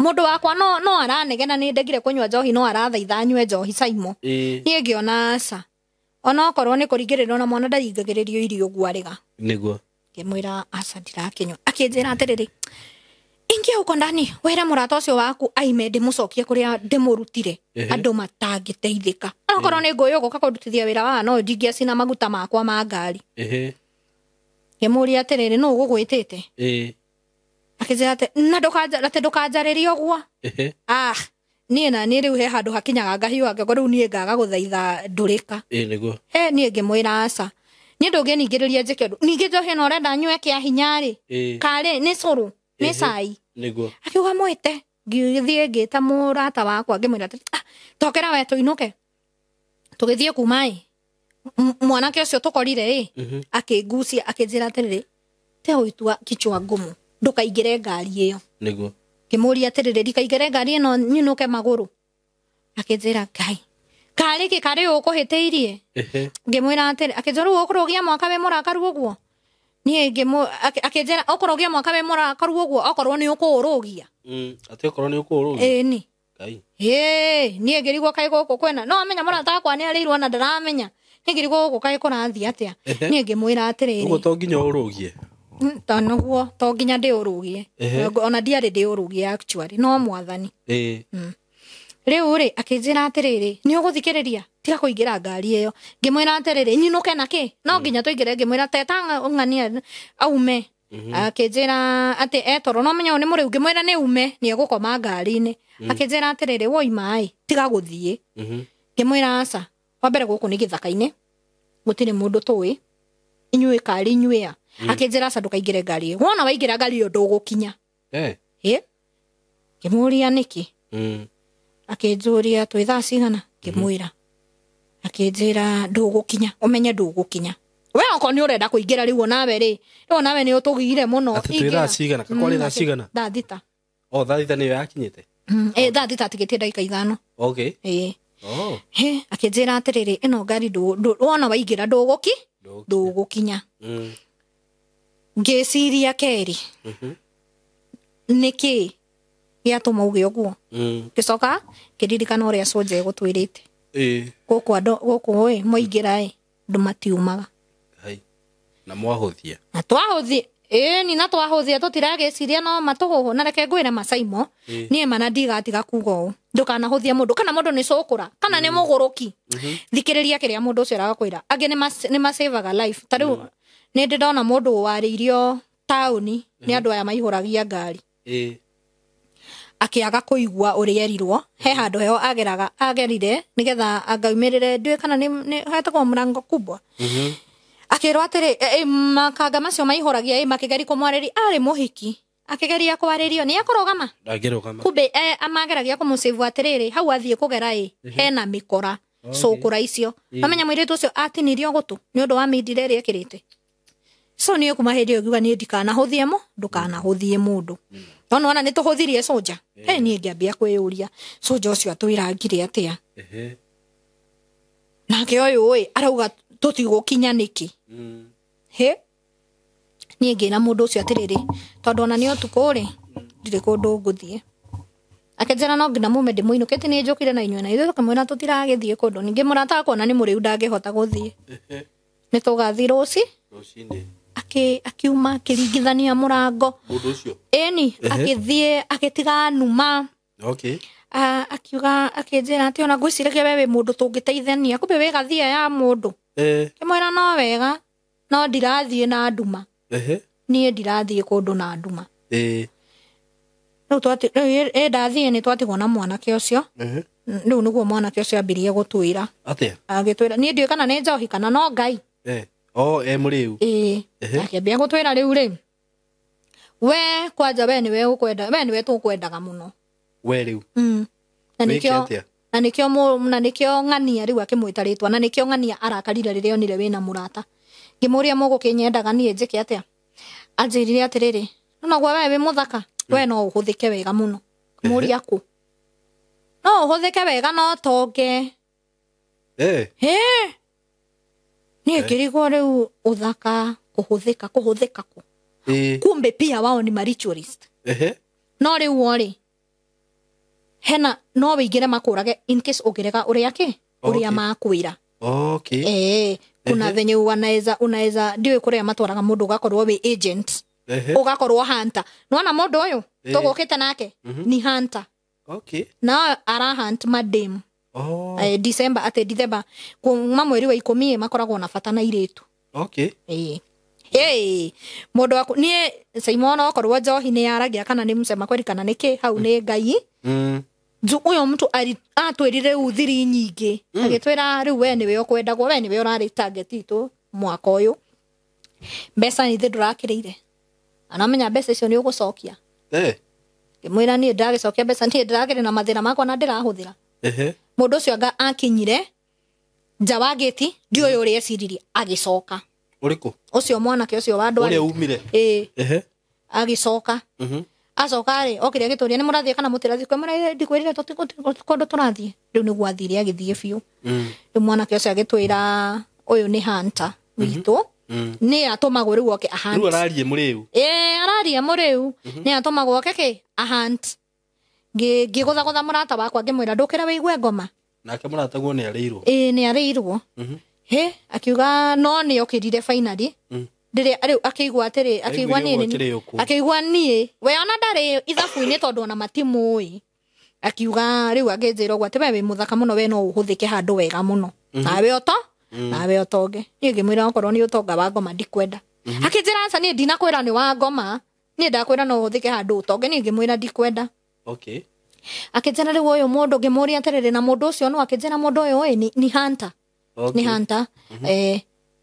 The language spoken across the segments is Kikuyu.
Mũndũ wakwa no aranegena nĩ ndegire kũnyua njohi, no arathaitha nyue njohi Saimo. Niĩ ngĩona aca, onokorwo nĩ kũringĩrĩrio na mwana ndaringagĩrĩrio irio ũguo arĩga. Nĩguo. Ngĩmwĩra aca, ndirakĩnyua. Akĩnjĩra atĩrĩrĩ, ingia huko ndani wĩre mũrata ũcio waku aime, ndĩmũcokie kũrĩa ndĩmũrutire. Andũ matangĩteithĩka, onokorwo nĩ ngũĩ ũgũka kũndutithia wĩra wa no ndingĩacina maguta makwa ma ngari. Ngĩmũria atĩrĩrĩ, nũ ũgũgwĩtĩte? Akĩnjĩra atĩ na atĩ ndũkanjarĩrie ũguo. Ah, niĩ na niĩ rĩu he handũ hakinyaga ngahiũha, ngĩongo rĩu niĩ ngaga gũthaitha ndũrĩka. Nĩguo. He niĩ ngĩmwĩra aca, niĩ ndũngĩningĩrĩria njĩke ũndũ. Ningĩ njohi ĩno ũrenda nyue kĩa hinya rĩ, karĩ nĩ cũrũ nĩ cai. Akiuga mwĩte. Ngĩthiĩ ngĩta mũrata wakwa, ngĩmwĩra atĩrĩ, ah, tokera we tũinũke. Tũgĩthiĩ kuma ĩ, mwanake ũcio tũkorire ĩ, akĩngucia, akĩnjĩra atĩrĩrĩ, te gũitua kichwa ngumu, ndũkaingĩre ngari ĩyo. Ngĩmũria atĩrĩrĩ, ndikaingĩre ngari ĩno nyinũke magũrũ? Akĩnjĩra ngai karĩ kĩ karĩ ũkũhĩtĩirie. Ngĩmwĩra atĩrĩ, akĩnjĩra rĩu ũkũrũgia mwaka wĩ mũrakaru ũguo? Niĩ akĩnjĩra ũkũrũgia mwaka wĩ mũrakaru ũguo okorwo nĩ ũkũũrũgia. Atĩ okorwo nĩ ũkũũrũgia? Ĩni. Ngai. Ĩĩ, niĩ ngĩrigwo kaĩ gũkũ kwĩna no amenya mũrata wakwa nĩ arĩirwo na ndaramenya. Niĩ ngĩrigwo gũkũ kaĩ kũrathiĩ atĩa. Niĩ ngĩmwĩra atĩrĩrĩ, Ũguo to nginya ũrũgie? To nĩguo, to nginya ndĩũrũgie. Ona ndiarĩ ndĩũrũgie actually, no mwathani. Rĩu rĩ, akĩnjĩra atĩrĩrĩ, nĩ ũgũthikĩrĩria, tiga kũingĩra ngari ĩyo. Ngĩmwĩra atĩrĩrĩ, nyinũke na kĩ? No nginya tũingĩre. Ngĩmwĩra teta ng'ania aume. Akĩnjĩra atĩ etoro, no menya ũyũ nĩ mũrĩu. Ngĩmwĩra nĩ ume, nĩ egũkoma ngari-inĩ. Akĩnjĩra atĩrĩrĩ, woima ĩ, tiga gũthiĩ. Ngĩmwĩra aca, wa mbere gũkũ nĩ gĩthaka-inĩ, gũtirĩ mũndũ tũĩ, inyuĩ kari inyuĩ a. Akĩnjĩra aca, ndũkaingĩre ngari ĩyo, wona waingĩra ngari ĩyo ndũgũkinya. Ĩ, ngĩmũria nĩkĩ? Akĩnjũria twĩ thaa cigana? Ngĩmwĩra. Akĩnjĩra ndũgũkinya, ũmenye ndũgũkinya. We okorwo nĩ ũrenda kũingĩra rĩu onawe rĩ, rĩu onawe nĩ ũtũgire mũno. Atĩ twĩ thaa cigana? Kakwarĩ thaa cigana? Thaa thita. O thaa thita nĩyo yakinyĩte? Thaa thita atigĩtie ndagĩka 5. Ĩĩ. He, akĩnjĩra atĩrĩrĩ, ĩno ngari wona waingĩra ndũgũkinya. Ngĩciria kerĩ. Nĩkĩ gĩatũma uge ũguo? Ngĩcoka ngĩririkana ũrĩa Sonja egũtwĩrĩte. Gũkũ andũ, gũkũ ĩ, mwaingĩra ĩ, andũ matiumaga. Hai. Na mwahũthia. Na twahũthia. Ĩĩ, ni na twahũthia tũtiragĩciria no matũhũhũ. Na reke ngwĩre Masaimo, niĩ mana ndigatiga kuga ũũ. Ndũkanahũthie mũndũ, kana mũndũ nĩ cũkũra, kana nĩ mũgũrũki. Thikĩrĩria kĩrĩa mũndũ ũcio arakwĩra. Angĩ nĩ masavaga life. Ta rĩu nĩ ndĩ ndona mũndũ warĩirio taũni nĩ andũ aya maihũragia ngari. Akĩaga kũigua ũrĩa erirwo, he handũ heho agerire nĩgetha angaumĩrĩre, ndiũĩ kana nĩ hetagwo mlango kubwa. Akĩrwo atĩrĩ, makanga macio maihũragia, makĩgeria kũmwarĩria, arĩ mũhiki. Akĩgeria kwarĩrio, nĩ ekũrũgama? Ndangĩrũgama. Kumbe, amageragia kũmũsave atĩrĩrĩ, hau athiĩ kũgera ĩ, hena mĩkora, cũkũra icio. Mamenya mũirĩtu ũcio atinirio gũtũ nĩ ũndũ wa mindira ĩrĩa ekĩrĩte. So niĩ kuma hĩndĩ ĩyo ngiuga niĩ ndikanahũthie ndũkanahũthie mũndũ. No nĩwona nĩ tũhũthirie Sonja. He niĩ ngĩambia kwĩyũria, Sonja ũcio atwĩrangire atĩa? Nake ũyũ ĩ, arauga tũtigũkinya nĩkĩ? He? Niĩ ngĩra mũndũ ũcio atĩrĩrĩ, tondũ ona nĩ ũtukũ rĩ, ndirĩ kũndũ ngũthiĩ. Akĩnjĩra no nginya mume ndĩmũinũkĩte, nĩ njũkire na inyuĩ na ithuĩ tũkĩmwĩra tũtiragĩthiĩ kũndũ. Ningĩ mũrata wakwa ona nĩ mũrĩu ndangĩhota gũthiĩ. Nĩ tũgathiĩ rũci. Rũcinĩ. Akiuma akĩringithania mũrango. Mũndũ ũcio? Ĩni, agĩthiĩ agĩtiga numa. Akiuga, akĩnjĩra atĩ ona ngwĩciragia we wĩ mũndũ tũngĩteithania, kumbe wĩ gathia ya mũndũ. Ngĩmwĩra no wega, no ndirathiĩ na nduma. Niĩ ndirathiĩ kũndũ na nduma. Rĩu rĩu ĩ ndathiĩ nĩ twatigwo na mwanake ũcio. Rĩu nĩguo mwanake ũcio ambirie gũtwĩra. Atĩa? Agĩtwĩra, niĩ ndiũĩ kana nĩ njohi kana no Ngai. O, mũrĩu. Ĩĩ. Akĩambia gũtwĩra rĩu rĩ, we kwanja we nĩwe ũkwenda, we nĩwe tũkwendaga mũno. We rĩu. Na Wĩke nĩkĩo atĩa? na nĩkĩo na nĩkĩo ng'ania rĩu akĩmwĩta rĩtwa, na nĩkĩo ng'ania arakarire rĩrĩa onire wĩna mũrata. Ngĩmũria mũgũkĩnyendaga niĩ njĩke atĩa? Anjĩrire atĩrĩrĩ, no noguo we wĩ mũthaka, we no ũhũthĩke wega mũno. Ngĩmũria kũ? No ũhũthĩke wega no tonge. Hĩ? Niĩ ngĩrigwo rĩu ũthaka, kũhũthĩka, kũhũthĩka kũ? Kumbe pia wao ni maritualist. No rĩu orĩ, Hena no wĩingĩre makũrage in case ũngĩrega ũrĩa kĩ ũrĩa makwĩra. Okay. Kuna venye unaweza ndiũĩ kũrĩa matwaraga mũndũ ũgakorwo wĩ agent. Ũgakorwo hunter. Nĩwona mũndũ ũyũ tũgũkĩte nake ni hunter. Okay. Na ara hunt madem. Oh. December ate December kuma mweri wa 10 makoragwo na bata na irĩtu. Okay. Mũndũ waku niĩ Simon okorwo njohi nĩ yaragia kana nĩ msema kweli kana nĩ kĩ hau nĩ Ngai. Ũyũ mtu atwĩrire rĩu thiri nyingĩ. Agĩtwĩra rĩu we nĩwe ũkwendagwo, we nĩwe ũrarĩ target itũ mwaka ũyũ. Mbeca nĩ ithe ndũrakĩrĩire. Anamenya mbeca icio nĩ ũgũcokia. Ngĩmwĩra niĩ ndagĩcokia mbeca niĩ ndĩrakĩrĩ na mathĩna makwa na ndĩrahũthĩra. Mũndũ ũcio anga akinyire nja wa gĩti ndiũĩ ũrĩa eciririe agĩcoka. Ũrĩkũ? Ũcio mwanake ũcio wa ndwari. Ũrĩa umire. Agĩcoka. Acoka rĩ okire agĩtũria nĩ mũrathiĩ kana mũtirathiĩ, kwĩmũra ndikwĩrire kũndũ tũrathiĩ. Rĩu nĩguo athire agĩthiĩ biũ. Rĩu mwanake ũcio agĩtwĩra ũyũ nĩ hunter witũ. Nĩ atũmagwo rĩu oke a hunt. Rĩu ararie mũrĩu. Ararie mũrĩu. Nĩ atũmagwo oke kĩ a hunt. Ngĩgũthagũtha mũrata wakwa ngĩmwĩra ndũkĩra wĩigue ngoma. Nake mũrataguo nĩ arĩirwo. Nĩ arĩirwo. Akiuga no nĩ okĩrire finally. Ndĩrĩa rĩu akĩigua atĩrĩ, akĩigua niĩ akĩigua niĩ we ona ndarĩ ithabu-inĩ tondũ ona matimũĩ. Akiuga rĩu angĩnjĩra ũguo atĩ we wĩ mũthaka mũno, we no ũhũthĩke handũ wega mũno. Nawe ũto nawe ũtonge. Niĩ ngĩmwĩra okorwo nĩ ũtonga wa ngoma ndikwenda. Akĩnjĩra aca niĩ ndinakwĩra nĩ wa ngoma, niĩ ndakwĩra no ũhũthĩke handũ ũtonge. Niĩ ngĩmwĩra ndikwenda. Okay. Akĩnjĩra rĩu ũyũ mũndũ ngĩmũria atĩrĩrĩ na mũndũ ũcio no akĩnjĩra mũndũ ũyũ ni hunter. Ni hunter.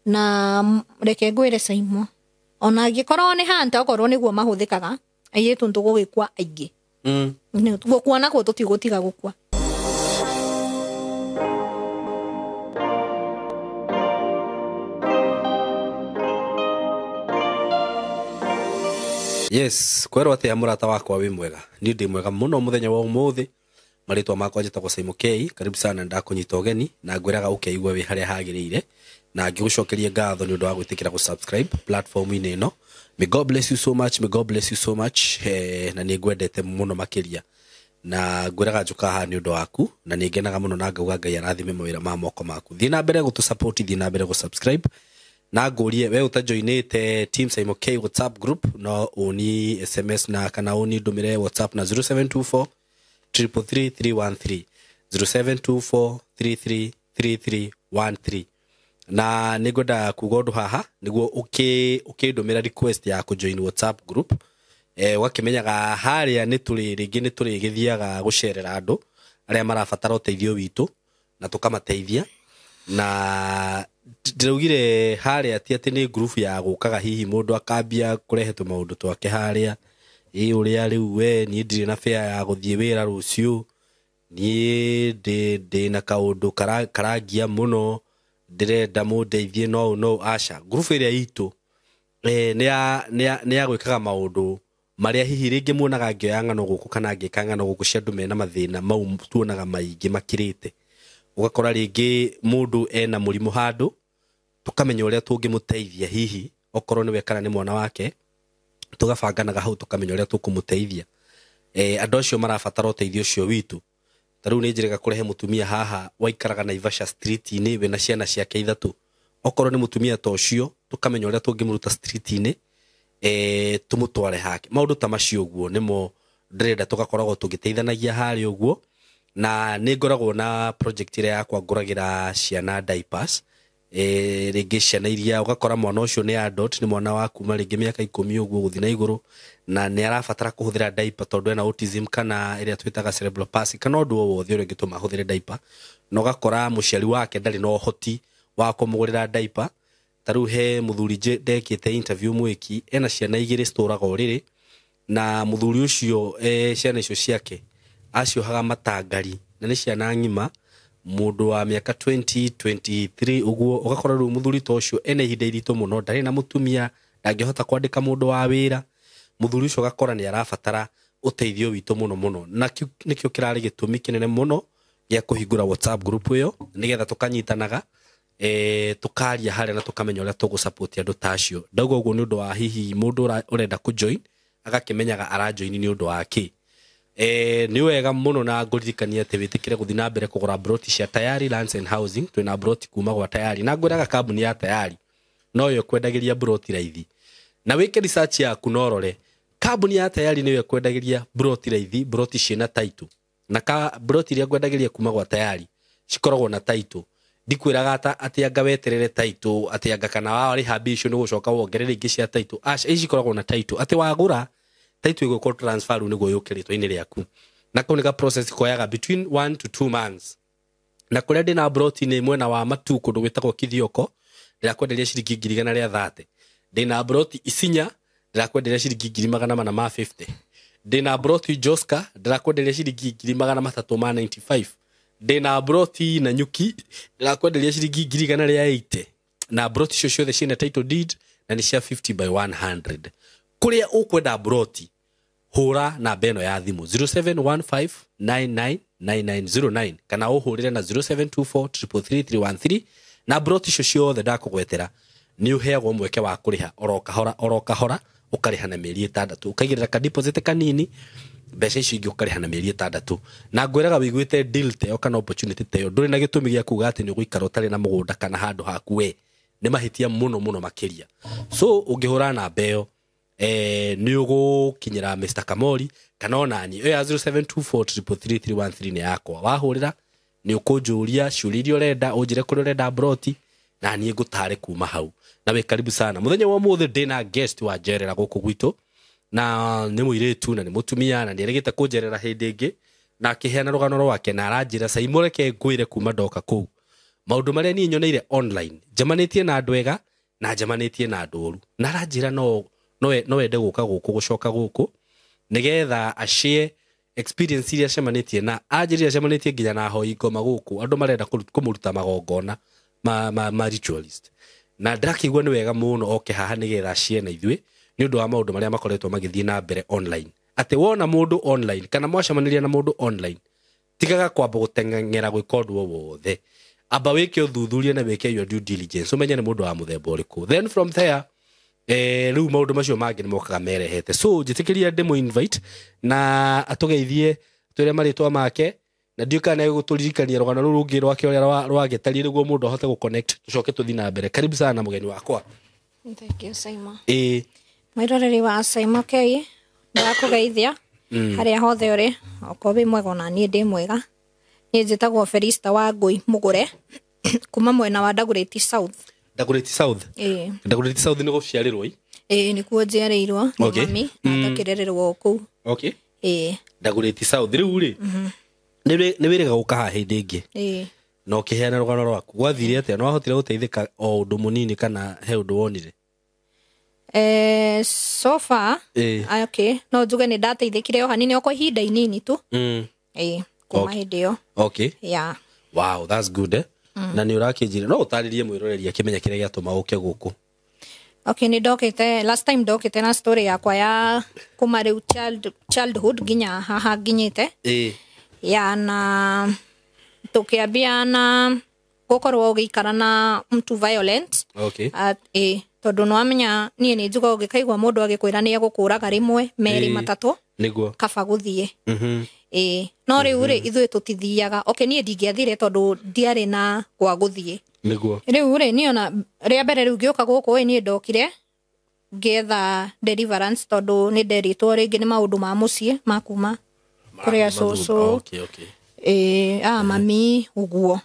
Na reke ngwĩre Simon ona angĩkorwo nĩ hunter okorwo nĩguo mahũthĩkaga airĩtu tũgũgĩkua aingĩ. Gũkua nakuo tũtigũtiga gũkua. Yes, kwerwo atĩa mũrata wakwa wĩ mwega. Niĩ ndĩ mwega mũno mũthenya wa ũmũthĩ. Marĩtwa makwa njĩtagwo Simon K. Karibu sana ndakũnyita ũgeni na ngwĩraga ũkeigua wĩ harĩa hagĩrĩire na ngĩgũcokeria ngatho nĩ ũndũ wa gwĩtĩkĩra gũ-subscribe platform-inĩ ĩno. May God bless you so much, may God bless you so much. Na nĩ ngwendete mũno makĩria na ngwĩraga njũka haha nĩ ũndũ waku na nĩ ngenaga mũno na ngauga Ngai arathime mawĩra ma moko maku. Thiĩ na mbere gũtũ-support, thiĩ na mbere gũ-subscribe na ngũrie we ũtajoinĩte Team Simon K WhatsApp group no ũni SMS na kana ũni ndũmĩre WhatsApp na 0724 333 313 0724 333313 na nĩngwenda kuga ũndũ haha nĩguo ũkĩndũmĩra request ya kũjoin WhatsApp group. Ũgakĩmenyaga harĩa nĩ tũrĩ rĩngĩ nĩ tũrĩgĩthiaga gũcerera andũ arĩa marabatara ũteithio witũ na tũkamateithia. Na ndĩraugire harĩa ti atĩ nĩ group ya gũkaga hihi mũndũ akambia kũrehe tũmaũndũ twake harĩa ũrĩa rĩu we niĩ ndirĩ na fare ya gũthiĩ wĩra rũciũ, niĩ ndĩ na kaũndũ karangia mũno ndĩrenda mũndeithie no no aca. Group ĩrĩa itũ nĩ ya gwĩkaga maũndũ marĩa hihi rĩngĩ muonaga ngĩoya ng'ano gũkũ kana ngĩka ng'ano gũkũ cia andũ mena mathĩna mau tuonaga maingĩ makĩrĩte. Ũgakora rĩngĩ mũndũ ena mũrimũ handũ tũkamenya ũrĩa tũngĩmũteithia hihi okorwo nĩwe kana nĩ mwana wake tũgabanganaga hau tũkamenya ũrĩa tũkũmũteithia. Andũ acio marabatara ũteithio ũcio witũ. Ta rĩu nĩ njĩrĩga kũrehe mũtumia haha waikaraga Naivasha street-inĩ wĩna ciana ciake ithatũ. Okorwo nĩ mũtumia ta ũcio tũkamenya ũrĩa tũngĩmũruta street-inĩ tũmũtware hake. Maũndũ ta macio ũguo nĩmo ndĩrenda tũgakoragwo tũgĩteithanagia harĩa ũguo. Na nĩ ngoragwo na project ĩrĩa yakwa ngũragĩra ciana diapers. Rĩngĩ ciana iria ũgakora mwana ũcio nĩ adult, nĩ mwana wa kuma rĩngĩ mĩaka 10 ũguo gũthiĩ na igũrũ na nĩ arabatara kũhũthĩra diaper tondũ ena autism kana ĩrĩa twĩtaga cerebral palsy kana ũndũ o wothe ũrĩa ũngĩtũma ahũthĩre diaper. Na ũgakora mũciari wake ndarĩ na ũhoti wa kũmũgũrĩra diaper. Ta rĩu he mũthuri ndekĩte interview mwĩki ena ciana igĩrĩ citũraga ũrĩrĩ na mũthuri ũcio ciana icio ciake aciohaga matangari na nĩ ciana ng'ima mũndũ wa mĩaka 20 23 ũguo. Ũgakora rĩu mũthuri ta ũcio ena ihinda iritũ mũno, ndarĩ na mũtumia, ndangĩhota kwandĩka mũndũ wa wĩra. Mũthuri ũcio ũgakora nĩ arabatara ũteithio witũ mũno mũno, na nĩkĩo kĩrarĩ gĩtũmi kĩnene mũno gĩa kũhingũra WhatsApp group ĩyo nĩgetha tũkanyitanaga tũkaria harĩa na tũkamenya ũrĩa tũgũ-support andũ ta acio. Ndauga ũguo nĩ ũndũ wa hihi mũndũ ũrenda kũjoin agakĩmenyaga arajoin nĩ ũndũ wa kĩ. Nĩ wega mũno na ngũririkania atĩ wĩtĩkĩre gũthiĩ na mbere kũgũra broti cia Tayari Lands and Housing. Twĩna broti kuma gwa Tayari na ngwĩraga kambuni ya Tayari noyo ĩkwendagĩria broti raithi, na wĩke research yaku na ũrore kambuni ya Tayari nĩyo ĩkwendagĩria broti raithi, broti ciĩna title, na ka broti iria ngwendagĩria kuma gwa Tayari cikoragwo na title. Ndikwĩraga ta atĩ anga weterere title, atĩ anga kana warĩha mbia icio nĩ gũcoka wongerere ingĩ cia title. Aca, ici cikoragwo na title, atĩ wagũra title ĩgũkorwo transfer rĩu nĩguo yũke rĩtwa-inĩ rĩaku, na kau nĩ ka process koyaga between 1 to 2 months. Na kũrĩa ndĩna broti nĩ mwena wa Matu kũndũ gwĩtagwo Kithioko, ndĩrakwenderia ciringi 130,000. Ndĩna broti Isinya, ndĩrakwenderia ciringi 450,000. Ndĩna broti Joska, ndĩrakwenderia ciringi 395,000. Ndĩna broti Nanyuki, ndĩrakwenderia ciringi 180,000. Na broti icio ciothe ciĩna title deed na nĩ cia 50 by 100. Kũrĩa ũkwenda broti, hũra namba ĩno ya thimũ 0715999909 kana ũhũrĩre na 0724333313. Na broti icio ciothe ndakũgwetera nĩ ũheagwo mweke wa kũrĩha oro kahora oro kahora, ũkarĩha na mĩeri 6, ũkaigĩrĩra ka deposit kanini, mbeca icio ingĩ ũkarĩha na mĩeri 6. Na ngwĩraga wĩiguĩte deal ta ĩyo kana opportunity ta ĩyo, ndũrĩ na gĩtũmi gĩa kuga atĩ nĩ ũgũikara ũtarĩ na mũgũnda kana handũ haku we, nĩ mahĩtia mũno mũno makĩria. So ũngĩhũra namba ĩyo nĩ ũgũkinyĩra Mr. Kamori kana onani ĩyo ya 0724333313 nĩ yakwa. Wahũrĩra nĩ ũkũnjũria ciũria iria ũrenda, ũnjĩre kũrĩa ũrenda broti na niĩ ngũtare kuma hau. Na wĩ karibu sana. Mũthenya wa ũmũthĩ ndĩna guest wa njerera gũkũ gwitũ, na nĩ mũirĩtu na nĩ mũtumia na nĩ erĩgĩte kũnjerera hĩndĩ ĩngĩ, na akĩheana rũgano rwake na aranjĩra Saimo reke ngwĩre kuma ndoka kũu maũndũ marĩa niĩ nyoneire online, njemanĩtie na andũ ega na njemanĩtie na andũ oru, na aranjĩra no wende gũka gũkũ gũcoka gũkũ nĩgetha ashare experience iria acemanĩtie na anjĩrire acemanĩtie nginya na ahoi ngoma gũkũ, andũ marenda kũmũruta magongona ma ritualist, na ndĩrakĩigua nĩ wega mũno oke haha nĩgetha ashare na ithuĩ nĩ ũndũ wa maũndũ marĩa makoretwo magĩthiĩ na mbere online, atĩ wona mũndũ online kana mwacemanĩria na mũndũ online, tigaga kwamba gũteng'era gwĩka ũndũ o wothe, amba wĩke ũthuthuria na wĩke your due diligence, ũmenye nĩ mũndũ wa mũthemba ũrĩkũ, then from there rĩu maũndũ macio mangĩ nĩ mokaga merehete. So njĩtĩkĩria ndĩmũ invite na atũgeithie, twĩre marĩtwa make, na ndiũĩ kana nĩegũtũririkania rũgano rũu rũngĩ rwake ũrĩa rwagĩtariĩ nĩguo mũndũ ahote gũconnect, tũcoke tũthiĩ na mbere. Karibu sana mũgeni wakwa. Thank you Saimo. Mwĩroreri wa Saimo K, ndakũgeithia harĩa hothe ũrĩ, okorwo wĩ mwega ona niĩ ndĩ mwega. Niĩ njĩtagwo Felista Wangũi Mũgũre kuma mwena wa Dagoretti South. Dagoretti South? Dagoretti South nĩ gũciarĩrwo? Nĩkuo njiarĩirwo nĩ mami na ngakĩrererwo kũu. Okay. Dagoretti South rĩu rĩ, nĩ wĩrĩga gũka haha hĩndĩ ĩngĩ na ũkĩheana rũgano rwaku, gwathire atĩa? No wahotire gũteithĩka o ũndũ mũnini kana he ũndũ wonire? So far, okay, no njuge nĩ ndateithĩkire o hanini, o kwa ihinda inini tu. Kuma hĩndĩ ĩyo. Okay. Yeah. Wow, that's good, eh? Na nĩ ũrakĩnjĩra no ũtarĩrie mwĩroreri akĩmenya kĩrĩa gĩatũma ũke gũkũ. Okay, nĩ ndokĩte last time ndokĩte na story yakwa ya kuma rĩu childhood nginya haha nginyĩte. Ya, na tũkĩambia na gũkorwo ũgĩikara na mtu violent. Okay. Tondũ nĩwamenya niĩ nĩ njuga ũngĩkaigua mũndũ agĩkwĩra nĩ egũkũraga rĩmwe merĩ matatũ, nĩguo kaba gũthiĩ. No rĩu rĩ ithuĩ tũtithiaga. Okay, niĩ ndingĩathire tondũ ndiarĩ na gwa gũthiĩ. Nĩguo. Rĩu rĩ niĩ ona rĩa mbere rĩu ngĩũka gũkũ ĩ niĩ ndokire ngĩetha deliverance tondũ nĩ nderĩtwo rĩngĩ nĩ maũndũ ma mũciĩ ma kuma kũrĩa cũcũ. Okay, okay. Mami ũguo.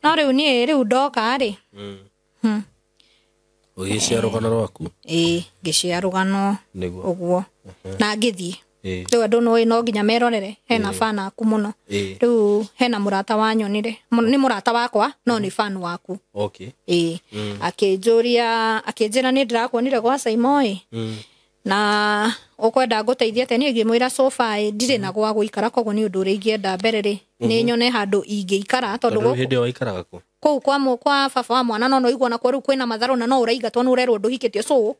No rĩu niĩ rĩu ndoka rĩ. Ũgĩcia rũgano rwaku? Ngĩcia rũgano ũguo. Na ngĩthiĩ. Rĩu andũ no nginya merorere, hena fan aku mũno. Rĩu hena mũrata wanyonire, nĩ mũrata wakwa no nĩ fan waku. Okay. Akĩnjũria, akĩnjĩra nĩ ndĩrakuonire gwa Saimo ĩ. Na ũkwenda ngũteithie atĩa? Niĩ ngĩmwĩra so far ndirĩ na gwa gũikara, koguo nĩ ũndũ ũrĩa ingĩenda mbere rĩ nĩ nyone handũ ingĩikara tondũ hĩndĩ ĩyo waikaraga kũ? Kũu kwa baba wa mwana, no no igua nakuo rĩu kwĩna matharũ na no ũraigatwo nĩ ũrerwo ndũhikĩtio, so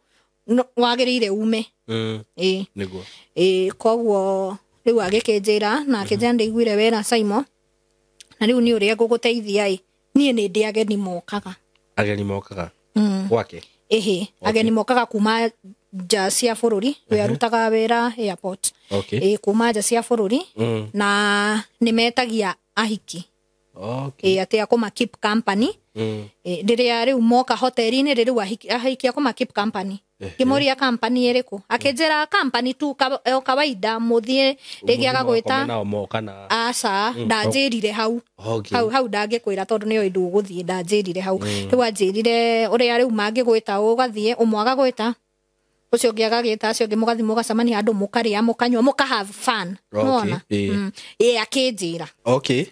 wagĩrĩire ume. Nĩguo. Koguo rĩu agĩkĩnjĩra na akĩnjĩra ndĩiguire wĩra Saimo, na rĩu nĩ ũrĩa ngũgũteithia ĩ niĩ nĩ ndĩ ageni mokaga. Ageni mokaga gwake? Ĩhĩ, ageni mokaga kuma nja cia bũrũri. We arutaga wĩra airport. Okay. Ĩ, kuma nja cia bũrũri. Na nĩ metagia ahiki. Okay. Ĩ, atĩ a kũma keep company. Ĩ, rĩrĩa rĩu moka hoteli-inĩ rĩ, rĩu ahiki a kũma keep company. Ngĩmũria company ĩrĩkũ, akĩnjĩra company tu o kawaida, mũthiĩ rĩngĩ agagwĩta. Nao moka na Aca, ndanjĩrire hau. Okay. Hau ndangĩkwĩra tondũ nĩoĩ ndũgũthiĩ. Ndanjĩrire hau. Rĩu anjĩrire ũrĩa rĩu mangĩgwĩta, ũgathiĩ, ũmwe agagwĩta, ũcio ũngĩ agagĩta acio ũngĩ, mũgathiĩ mũgacemania handũ, mũkarĩa, mũkanyua, mũka have fun. Nĩwona? Ĩ, akĩnjĩra. Okay.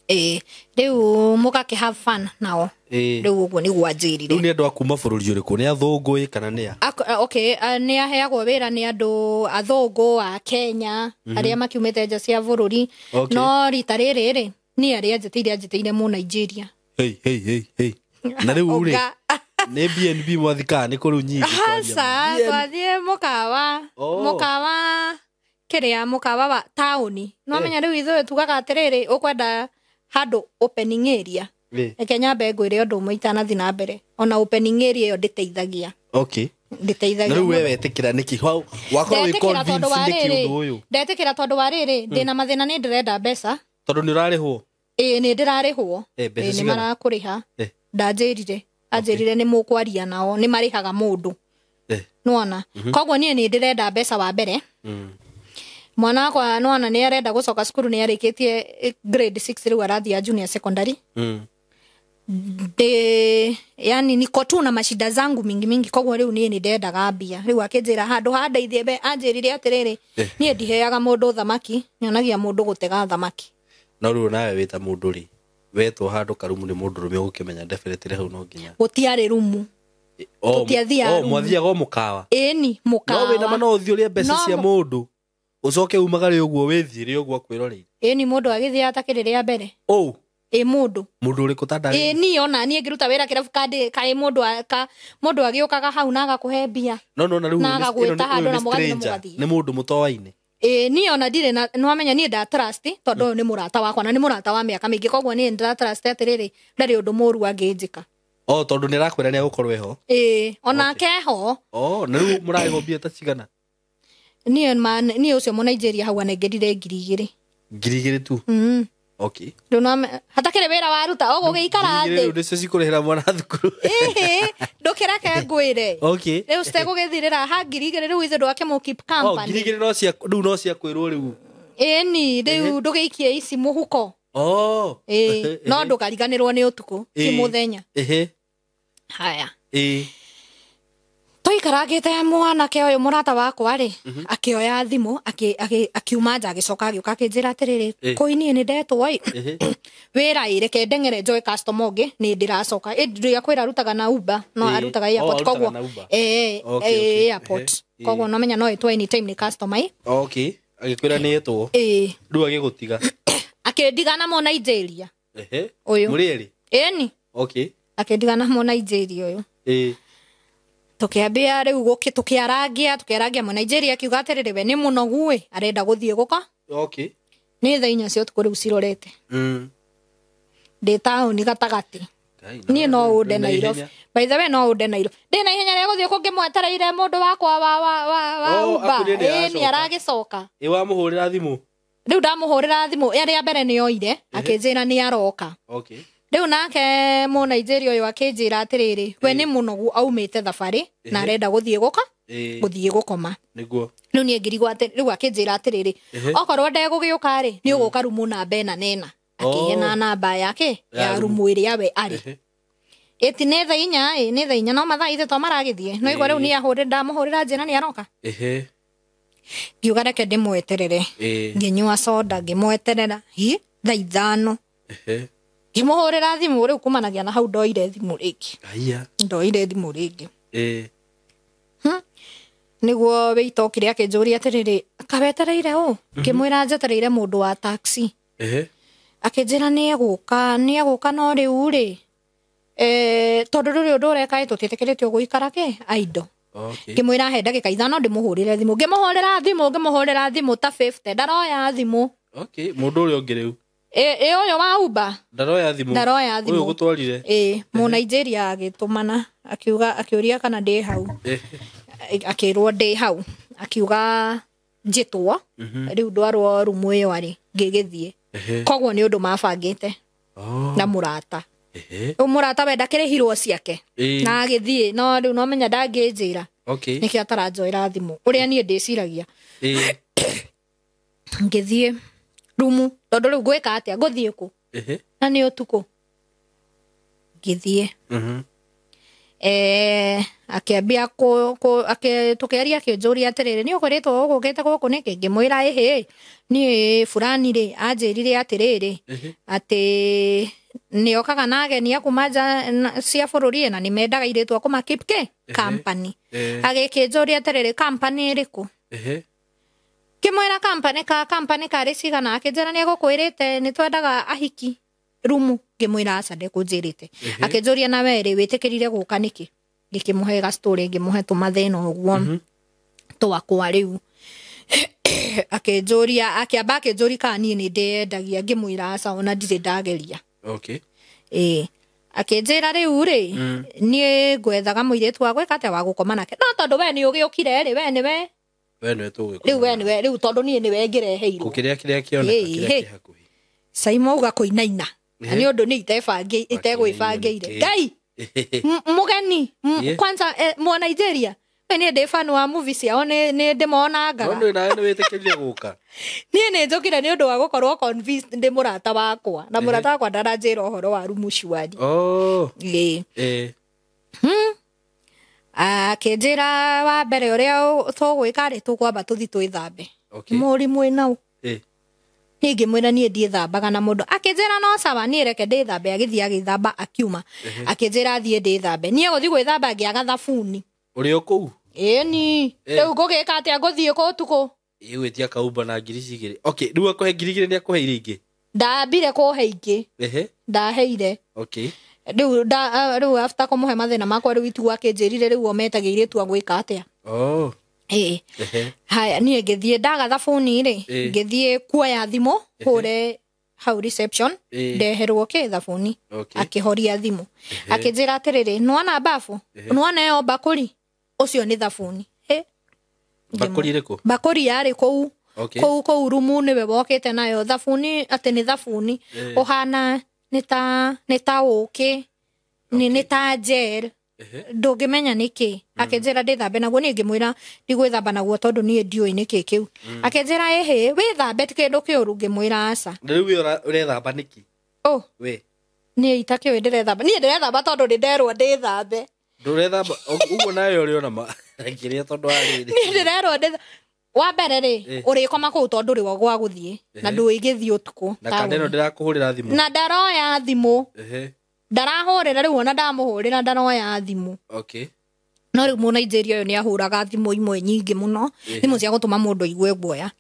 Ĩ, rĩu mũgakĩ have fun nao. Rĩu ũguo nĩguo anjĩrire. Rĩu nĩ andũ a kuma bũrũri ũrĩkũ? Nĩ athũngũ ĩ kana nĩ a? Okay, nĩ aheagwo wĩra nĩ andũ athũngũ a Kenya arĩa makiumĩte nja cia bũrũri. No rita rĩrĩ rĩ, niĩ arĩa anjĩtĩire mũ Nigeria. Hey, hey, hey, hey. Na rĩu rĩ, Ũnga- nĩ BNB mwathiĩ nĩ kũrĩu nyingĩ kwaria ma? Aca, twathiĩ mũkawa. Oh. Mũkawa kĩrĩa, mũkawa wa taũni. No menya rĩu ithuĩ tugaga atĩrĩrĩ, ũkwenda handũ opening area. Reke nyambe ngwĩre ũndũ ũmwe itanathiĩ na mbere. Ona opening area ĩyo ndĩteithagia. Okay. Na Ndĩteithagia. rĩu we wetĩkĩra nĩkĩ? Wakorwo wĩ Ndetĩkĩra convinced tondũ wa nĩkĩ rĩrĩ, ũndũ ũyũ? ndetĩkĩra tondũ wa rĩrĩ, ndĩna mathĩna, nĩ ndĩrenda mbeca. Tondũ nĩ ũrarĩhwo? Ĩĩ, nĩ ndĩrarĩhwo. Mbeca Ĩĩ, nĩ cigana? marakũrĩha. Ndanjĩrire, anjĩrire nĩ mũkwaria nao, nĩ marĩhaga mũndũ. Nĩwona? Koguo niĩ nĩ ndĩrenda mbeca wa mbere. Mwana wakwa, nĩwona, nĩ arenda gũcoka cukuru, nĩ arĩkĩtie grade 6, rĩu arathiĩ junior secondary. Ndĩ yani niko tu na mashida zangu mingi mingi, koguo rĩu niĩ nĩ ndendaga mbia. Rĩu akĩnjĩra handũ handeithie be, anjĩrire atĩrĩrĩ, niĩ ndiheaga mũndũ thamaki, nyonagia mũndũ gũtega thamaki. No rĩu nawe wĩta mũndũ rĩ, wetwo handũ karumu nĩ mũndũ rũme, ũgũkĩmenya definitely hau no nginya. Gũtiarĩ rumu. Tũtiathiaga O rumu. mwathiaga o mũkawa? Ĩni, No wĩna ma mũkawa. no ũthiĩ ũrĩe mbeca No cia mũndũ, ũcoke umagare ũguo wĩthiĩre ũguo akwĩroreire? Ĩni, mũndũ agĩthiĩ atakĩrĩ rĩa mbere. Ũ? Ĩ, mũndũ. Mũndũ ũrĩkũ ta ndarĩ? Ĩ, niĩ ona niĩ ngĩruta wĩra kĩrabu kandĩ kaĩ mũndũ mũndũ agĩũkaga hau na agakũhe mbia. No na rĩu Na ũyũ agagwĩta ĩno handũ ũyũ na nĩ mũgathiĩ na stranger, mũgathiĩ. nĩ mũndũ mũtoaine. Ĩ, niĩ ona ndirĩ na, nĩwamenya niĩ nda trust tondũ ũyũ nĩ mũrata wakwa na nĩ mũrata wa mĩaka mĩingĩ, koguo niĩ ndĩra trust atĩrĩrĩ, ndarĩ ũndũ mũru angĩnjĩka. O tondũ nĩ arakwĩra nĩ agũkorwo eho. Ĩ, onake ho. O na rĩu mũrarĩhwo mbia ta cigana? Niĩ ũcio mũ Nigeria hau anengerire 2,000. 2,000 tu? Okay. Rĩu no hatakĩrĩ wĩra waruta o gũgĩikara 2,000 rĩu thĩ. nĩcio cikũrĩhĩra mwana thukuru? Ĩhĩ, ndũkĩreke ngwĩre. Okay. Rĩu citegũgĩthirĩra ha 2,000, rĩu ithe ndwakĩmũ keep O company. 2,000 no cia rĩu, no cia kwĩrwo rĩu. Ĩni, rĩu ndũgĩikie ici mũhuko. O. Ĩ, no ndũkariganĩrwo nĩ ũtukũ ti mũthenya. Haya, tũikarangĩte, mwanake ũyũ mũrata wakwa rĩ, akĩoya thimũ, akiuma nja, agĩcoka agĩũka akĩnjĩra atĩrĩrĩ, kũi niĩ nĩ ndetwo ĩ wĩra ĩ, reke ndeng'ere njoe customer ũngĩ, nĩ ndĩracoka. Ĩ, ndiakwĩra arutaga na Uber, no arutaga Oh, airport. arutaga Koguo na Uber. ĩ, airport. Koguo no menya no ĩtwo anytime nĩ customer ĩ. Okay, agĩkwĩra nĩ etwo. Ĩ. Rĩu agĩgũtiga? Akĩndiga na mũ Nigeria. Ũyũ. Mũrĩ erĩ? Ĩni. Akĩndiga na mũ Nigeria ũyũ. Tukiambia rĩu gũkĩ tũkĩarangia mũ Nigeria akiuga atĩrĩrĩ, we nĩ mũnogu ĩ, arenda gũthiĩ gũka. Nĩ thaa 4 cia ũtukũ rĩu cirorete. Ndĩ taũni gatagatĩ. Ngai, Niĩ no ũnde wĩna Nairobi. ihenya. By the way, no ũnde Nairobi, ndĩ na ihenya rĩa gũthiĩ kũngĩmwetereire mũndũ wakwa wa Oh, Uber. akwĩrire nĩ Ĩ, nĩ aragĩcoka. Ĩ, wamũhũrĩra thimũ? Rĩu ndamũhũrĩra thimũ ĩrĩa mbere nĩ oire, akĩnjĩra nĩ aroka. Rĩu nake mũ Nigeria ũyũ akĩnjĩra atĩrĩrĩ, we nĩ mũnogu, aumĩte thabarĩ na arenda gũthiĩ gũka gũthiĩ gũkoma. Rĩu niĩ ngĩrigwo atĩ rĩu akĩnjĩra atĩrĩrĩ, okorwo ndegũgĩũka rĩ, nĩ ũgũka rumu namba ĩna nena. Akĩhe na namba yake Ya ya rumu. rumu ĩrĩa we arĩ. Ĩti nĩ thaa 4 ĩ, nĩ thaa 4, no mathaa ithe to maragĩthiĩ. No igua rĩu niĩ ahũrĩra, ndamũhũrĩra njĩra nĩ aroka. Ngiuga reke ndĩmweterere. Ngĩnyua soda ngĩmweterera hi thaa 5. Ngĩmũhũrĩra thimũ, rĩu kumanagia na hau ndoire thimũ rĩngĩ. Aya. Ndoire thimũ rĩngĩ. Nĩguo wĩita okire akĩnjũria atĩrĩrĩ, kawetereire ũ? Ngĩmwĩra njetereire mũndũ wa taxi. Akĩnjĩra nĩ egũka, nĩ egũka, no rĩu rĩ, tondũ rĩrĩ ũndũ ũreka ĩ, tũtiĩtĩkĩrĩtio gũikara kĩ aindo. Ngĩmwĩra he ndagĩka 5 ndĩmũhũrĩre thimũ. Ngĩmũhũrĩra thimũ ta 50, ndaroya thimũ. Okay, mũndũ ũrĩa ũngĩ rĩu? Ĩ, ũyũ wa Uber. Ndaroya thimũ. Ndaroya thimũ. Ũyũ ũgũtwarire? Ĩ, mũ Nigeria agĩtũmana. Akiuga akĩũria kana ndĩ hau. Akĩrwo ndĩ hau. Akiuga njĩtwo rĩu ndwarwo rumu ĩyo arĩ ngĩgĩthiĩ. Koguo nĩ ũndũ mabangĩte na mũrata. Rĩu mũrata we ndakĩrĩhirwo ciake na agĩthiĩ, no rĩu no menya ndangĩnjĩra. Nĩkĩo ataranjoera thimũ ũrĩa niĩ ndĩciragia. Ngĩthiĩ rumu tondũ rĩu ngwĩka atĩa, ngũthiĩ kũ na nĩ ũtukũ. Ngĩthiĩ akĩambia tũkĩaria akĩnjũria atĩrĩrĩ, nĩ ũkoretwo ũgũkĩte gũkũ nĩkĩ? Ngĩmwĩra ĩhĩ, niĩ fulani rĩ anjĩrire atĩrĩrĩ atĩ nĩokaga na ageni a kuma nja cia bũrũri na nĩ mendaga airĩtu a kuma keep ke company. Agĩkĩnjũria atĩrĩrĩ, company ĩrĩkũ? Ngĩmwĩra company ka company karĩ cigana. Akĩnjĩra nĩ egũkwĩrĩte nĩ twendaga ahiki rumu. Ngĩmwĩra aca ndekũnjĩrĩte. Akĩnjũria na we rĩ wĩtĩkĩrire gũka nĩkĩ? Ngĩkĩmũhe ga story, ngĩmũhe tũmathĩna ũguo twakwa rĩu. Akĩnjũria, akĩamba akĩnjũria kana niĩ nĩ ndĩyendagia. Ngĩmwĩra aca ona ndirĩ ndageria. Akĩnjĩra rĩu rĩ niĩ ngwethaga mũirĩtu wa gwĩka atĩa, wa gũkoma nake, no tondũ we nĩ ũgĩũkire rĩ, we nĩwe we nĩwe tũgũgĩkoma rĩu we nĩwe rĩu tondũ niĩ nĩwe ngĩreheirwo kũkĩrĩa kĩrĩa kĩoneka kĩrĩa kĩ hakuhĩ. Saimo uga kũinaina na nĩ ũndũ nĩ itegwĩbangĩire. Ngai mũgeni kwanza mwa Nigeria we niĩ ndĩ fan wa movie ciao, nĩ ndĩmonangaga. No nĩ nawe nĩ wĩtĩkĩrire gũka. Niĩ nĩ njũkire nĩ ũndũ wa gũkorwo convinced ndĩ mũrata wakwa, na mũrata wakwa ndaranjĩra ũhoro wa rumu cuari. Akĩnjĩra wa mbere ũrĩa tũgwĩka rĩ, tũkwamba tũthi twĩthambe. Mũrimũ ĩnau. Niĩ ngĩmwĩra niĩ ndiĩthambaga na mũndũ. Akĩnjĩra no sawa, niĩ reke ndĩthambe. Agĩthiĩ agĩthamba akiuma. Akĩnjĩra thiĩ ndĩthambe. Niĩ gũthiĩ gwĩthamba ngĩaga thabuni. Ũrĩ o kũu? Ĩni. Rĩu ngũgĩka atĩa, ngũthiĩ kũ ũtukũ? Ĩgwĩtia kaumba na ngiri cigĩrĩ. Okay, rĩu akũhe ngiri igĩrĩ nĩ akũhe iria ingĩ? Ndambire kũhe ingĩ. Ndaheire. Rĩu rĩu after kũmũhe mathĩna makwa rĩu itua akĩnjĩrire rĩu o metagia airĩtu a gwĩka atĩa. Haya niĩ ngĩthiĩ ndaga thabuni rĩ, ngĩthiĩ kuoya thimũ hũre hau reception, ndeherwo kĩ thabuni. Akĩhoria thimũ. Akĩnjĩra atĩrĩrĩ, nĩwona bafu? Nĩwona ĩyo mbakũri? Ũcio nĩ thabuni. Mbakũri ĩrĩkũ? Mbakũri yarĩ kũu. Kũu kũu rumu nĩwe wokĩte nayo thabuni, atĩ nĩ thabuni ũhana nĩ ta ũkĩ, nĩ ta gel. Ndũngĩmenya nĩkĩ. Akĩnjĩra ndĩthambe naguo, niĩ ngĩmwĩra ndigwĩthamba naguo tondũ niĩ ndiũĩ nĩkĩ kĩu. Akĩnjĩra ĩhĩ, wĩthambe ti kĩndũ kĩũru. Ngĩmwĩra aca. Rĩu we ũrethamba nĩkĩ? We. Niĩ itakĩũĩ ndĩrethamba. Niĩ ndĩrethamba tondũ nĩnderwo ndĩthambe. Ndũrethamba ũguo nawe ũrĩ ona kĩrĩa tondũ wa rĩrĩ. Niĩ ndĩrerwo ndĩthambe. Wa mbere rĩ, ũrĩkoma kũu tondũ ndũrĩ gwa gũthiĩ, na ndũĩgĩthiĩ ũtukũ. Na kana ĩno ndĩrakũhũrĩra thimũ. Na ndaroya thimũ. Ndarahũrĩra rĩu ona ndamũhũrĩra ndaroya thimũ. No rĩu mũ Nigeria ũyũ nĩahũraga thimũ imwe nyingĩ mũno, thimũ cia gũtũma mũndũ aigue guoya.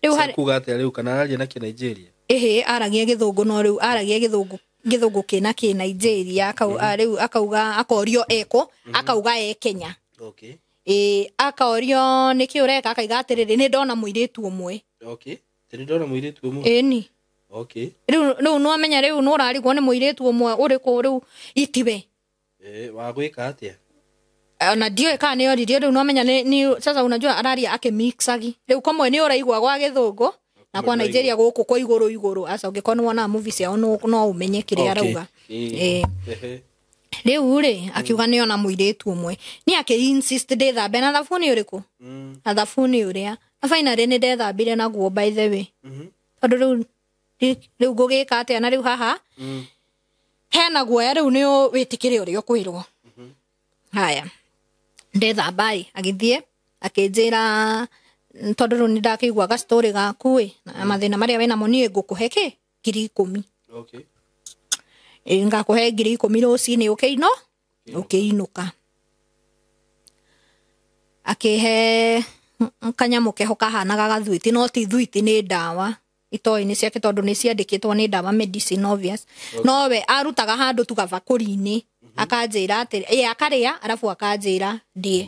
Rĩu harĩ kuga atĩa rĩu, kana araria na kĩ Nigeria? Ĩhĩ, aragia gĩthũngũ, no rĩu aragia gĩthũngũ kĩna kĩ Nigeria, rĩu akauga akorio eko, akauga e Kenya. Akaorio nĩkĩ ũreka, akaiga atĩrĩrĩ, nĩ ndona mũirĩtu ũmwe. Nĩ ndona mũirĩtu ũmwe. Ĩni. Rĩu nĩwamenya rĩu nĩũrarigwo nĩ mũirĩtu ũmwe ũrĩkũ rĩu itiwe. Wa gwĩka atĩa? Na ndiũĩ kana nĩ oririe rĩu nĩwamenya nĩ sasa unajua araria akĩmixagi. Rĩu komwe nĩ ũraigua gwa gĩthũngũ na kwa Nigeria gũkũ kwa igũrũ igũrũ. Aca ũngĩkorwo nĩwona movie ciao no ũmenye kĩrĩa arauga. Rĩu rĩ akiuga nĩona mũirĩtu ũmwe. Niĩ akĩ insist ndĩthambe na thabuni ũrĩkũ? Na thabuni ũrĩa. Na finally nĩ ndethambire naguo by the way. Tondũ rĩu ngũgĩka atĩa na rĩu haha hena guoya rĩu nĩ wĩtĩkĩre ũrĩa ũkwĩrwo. Haya ndethamba ĩ, agĩthiĩ akĩnjĩra tondũ rĩu nĩ ndakĩigua ga story gaku ĩ, na mathĩna marĩa wĩnamo niĩ ngũkũhe kĩ 10,000. Ngakũhe 10,000 rũcinĩ ũkĩino ũkĩinũka. Akĩhe kanyamũ keho kahanaga gathuiti, no ti thuiti, nĩ ndawa itoĩ-inĩ ciake tondũ nĩ ciandĩkĩtwo nĩ ndawa medicine obvious. No we arutaga handũ tu gabakũri-inĩ, akanjĩra atĩ akarĩa arabu akanjĩra ndĩe.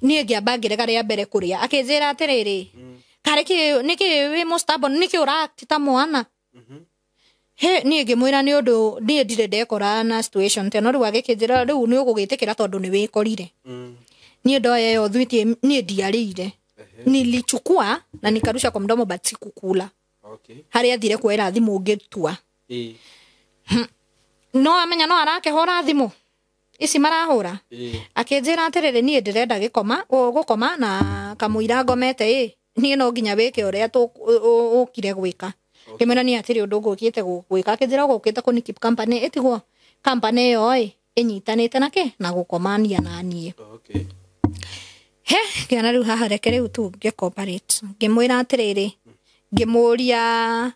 Niĩ ngĩamba ngĩrega rĩa mbere kũrĩa, akĩnjĩra atĩrĩrĩ, karĩ kĩ nĩkĩ wĩ mũstable, nĩkĩ ũra ta mwana? He niĩ ngĩmwĩra nĩ ũndũ niĩ ndirĩ ndekora na situation ta ĩno rĩu agĩkĩnjĩra rĩu nĩ ũgũgĩtĩkĩra tondũ nĩ wĩkorire. Niĩ ndoya ĩyo thwiti niĩ ndiarĩire. Nilichukua na nikarusha kwa mdomo but sikukula. Okay. Harĩa athire kuoera thimũ ngĩtua. Ĩĩ. No amenya no arakĩhũra thimũ ici marahũra. Ĩĩ. Akĩnjĩra atĩrĩrĩ niĩ ndĩrenda gĩkoma gũkoma na kamũira ngomete ĩ niĩ no nginya wĩke ũrĩa ũkire gwĩka. Ngĩmwĩra niĩ hatirĩ ũndũ ngũkĩte gwĩka. Akĩnjĩra ũgũkĩte kũni keep company ĩtigwo company ĩyo ĩ ĩnyitanĩte na kĩ na gũkomania na niĩ. Okay. He ngĩona rĩu haha reke rĩu tu ngĩ cooperate. Ngĩmwĩra atĩrĩrĩ ngĩmũria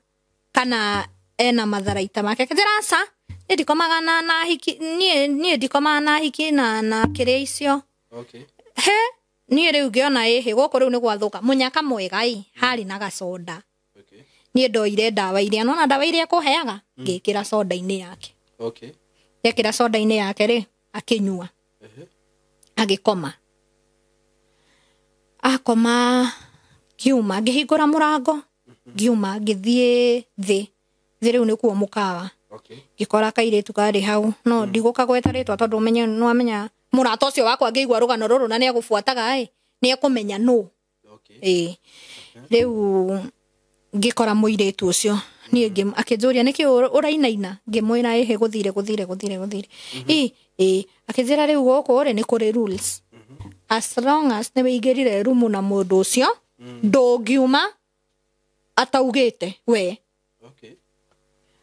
kana ena matharaita make. Akĩnjĩra aca niĩ ndikomaga na hiki niĩ ndikomaga na hiki na kĩrĩa icio. Okay. He niĩ rĩu ngĩona ĩhĩ gũkũ rĩu nĩ gwathũka. Mũnyaka mwega ĩ harĩ na gacoda. Okay. Niĩ ndoire ndawa iria nona ndawa iria ekũheaga ngĩkĩra soda-inĩ yake. Okay. Ndekĩra soda-inĩ yake rĩ akĩnyua. Agĩkoma. Akoma ngiuma ngĩhingũra mũrango ngiuma ngĩthiĩ thĩ thĩ rĩu nĩkuo mũkawa. Okay. Ngĩkora kairĩtu karĩ hau no ndigũkagweta rĩtwa tondũ ũmenye nĩwamenya mũrata ũcio wakwa angĩigua rũgano rũrũ na nĩegũbuataga ĩ nĩekũmenya nũ. Okay. Ĩĩ. Rĩu ngĩkora mũirĩtu ũcio niĩ akĩnjũria nĩkĩ ũrainaina ngĩmwĩra ĩhĩ gũthire gũthire gũthire gũthire. Ĩ ĩ akĩnjĩra rĩu gũkũ rĩ nĩ kũrĩ rules. As long as nĩ wĩingĩrire rumu na mũndũ ũcio ndũngiuma ataugĩte we. Okay.